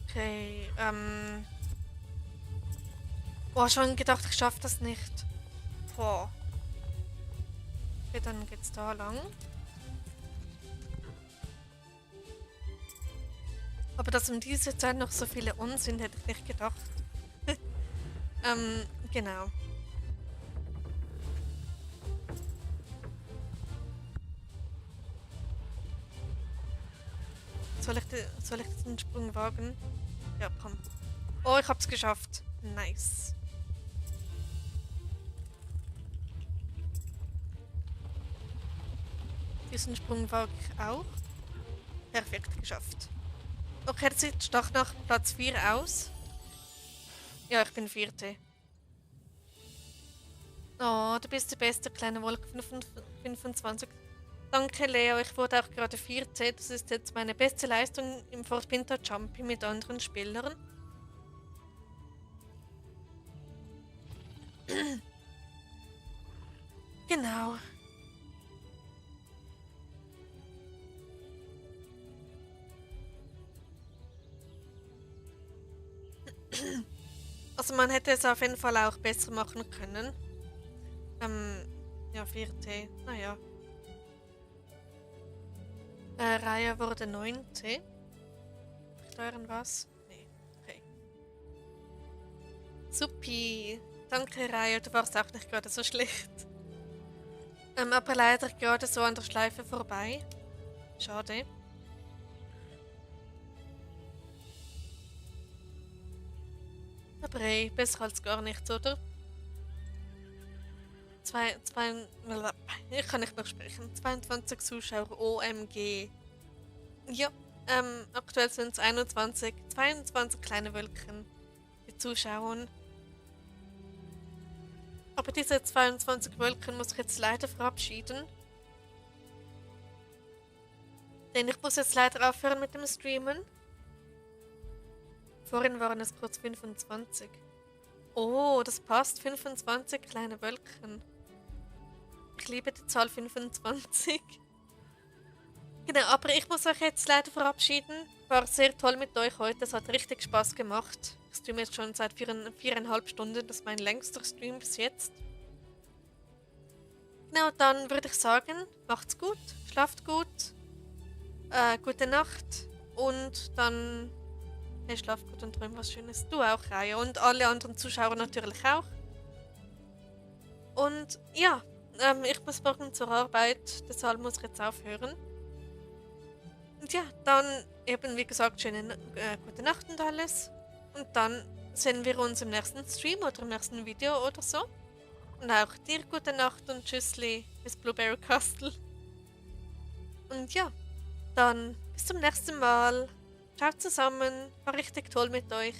Okay, boah, schon gedacht, ich schaffe das nicht. Boah. Okay, dann geht's da lang. Aber dass um diese Zeit noch so viele on sind, hätte ich nicht gedacht. Genau. Soll ich den Sprung wagen? Ja, komm. Oh, ich hab's geschafft. Nice. Diesen Sprung wage ich auch. Perfekt geschafft. Okay, das sieht stark nach Platz 4 aus. Ja, ich bin Vierte. Oh, du bist die beste kleine Wolke 25. Danke, Leo. Ich wurde auch gerade Vierte. Das ist jetzt meine beste Leistung im Fort Pinto Jumpy mit anderen Spielern. Genau. Also man hätte es auf jeden Fall auch besser machen können. Ja, Vierte. Naja. Raya wurde Neunte. Macht irgendwas? Nee. Okay. Supi. Danke, Raya. Du warst auch nicht gerade so schlecht. Aber leider gerade so an der Schleife vorbei. Schade. Aber hey, besser als gar nichts, oder? Ich kann nicht mehr sprechen. 22 Zuschauer, OMG. Ja, aktuell sind es 22 kleine Wölkchen, die zuschauen. Aber diese 22 Wölkchen muss ich jetzt leider verabschieden. Denn ich muss jetzt leider aufhören mit dem Streamen. Vorhin waren es kurz 25. Oh, das passt. 25 kleine Wölkchen. Ich liebe die Zahl 25. Genau, aber ich muss euch jetzt leider verabschieden. War sehr toll mit euch heute. Es hat richtig Spaß gemacht. Ich streame jetzt schon seit 4,5 Stunden. Das ist mein längster Stream bis jetzt. Genau, dann würde ich sagen, macht's gut, schlaft gut, gute Nacht und dann schlaft gut und träumt was Schönes. Du auch, Raya, und alle anderen Zuschauer natürlich auch. Und ja, ich muss morgen zur Arbeit, deshalb muss ich jetzt aufhören. Und ja, dann eben wie gesagt, schöne gute Nacht und alles. Und dann sehen wir uns im nächsten Stream oder im nächsten Video oder so. Und auch dir gute Nacht und Tschüssli bis Blueberry Castle. Und ja, dann bis zum nächsten Mal. Ciao zusammen, war richtig toll mit euch.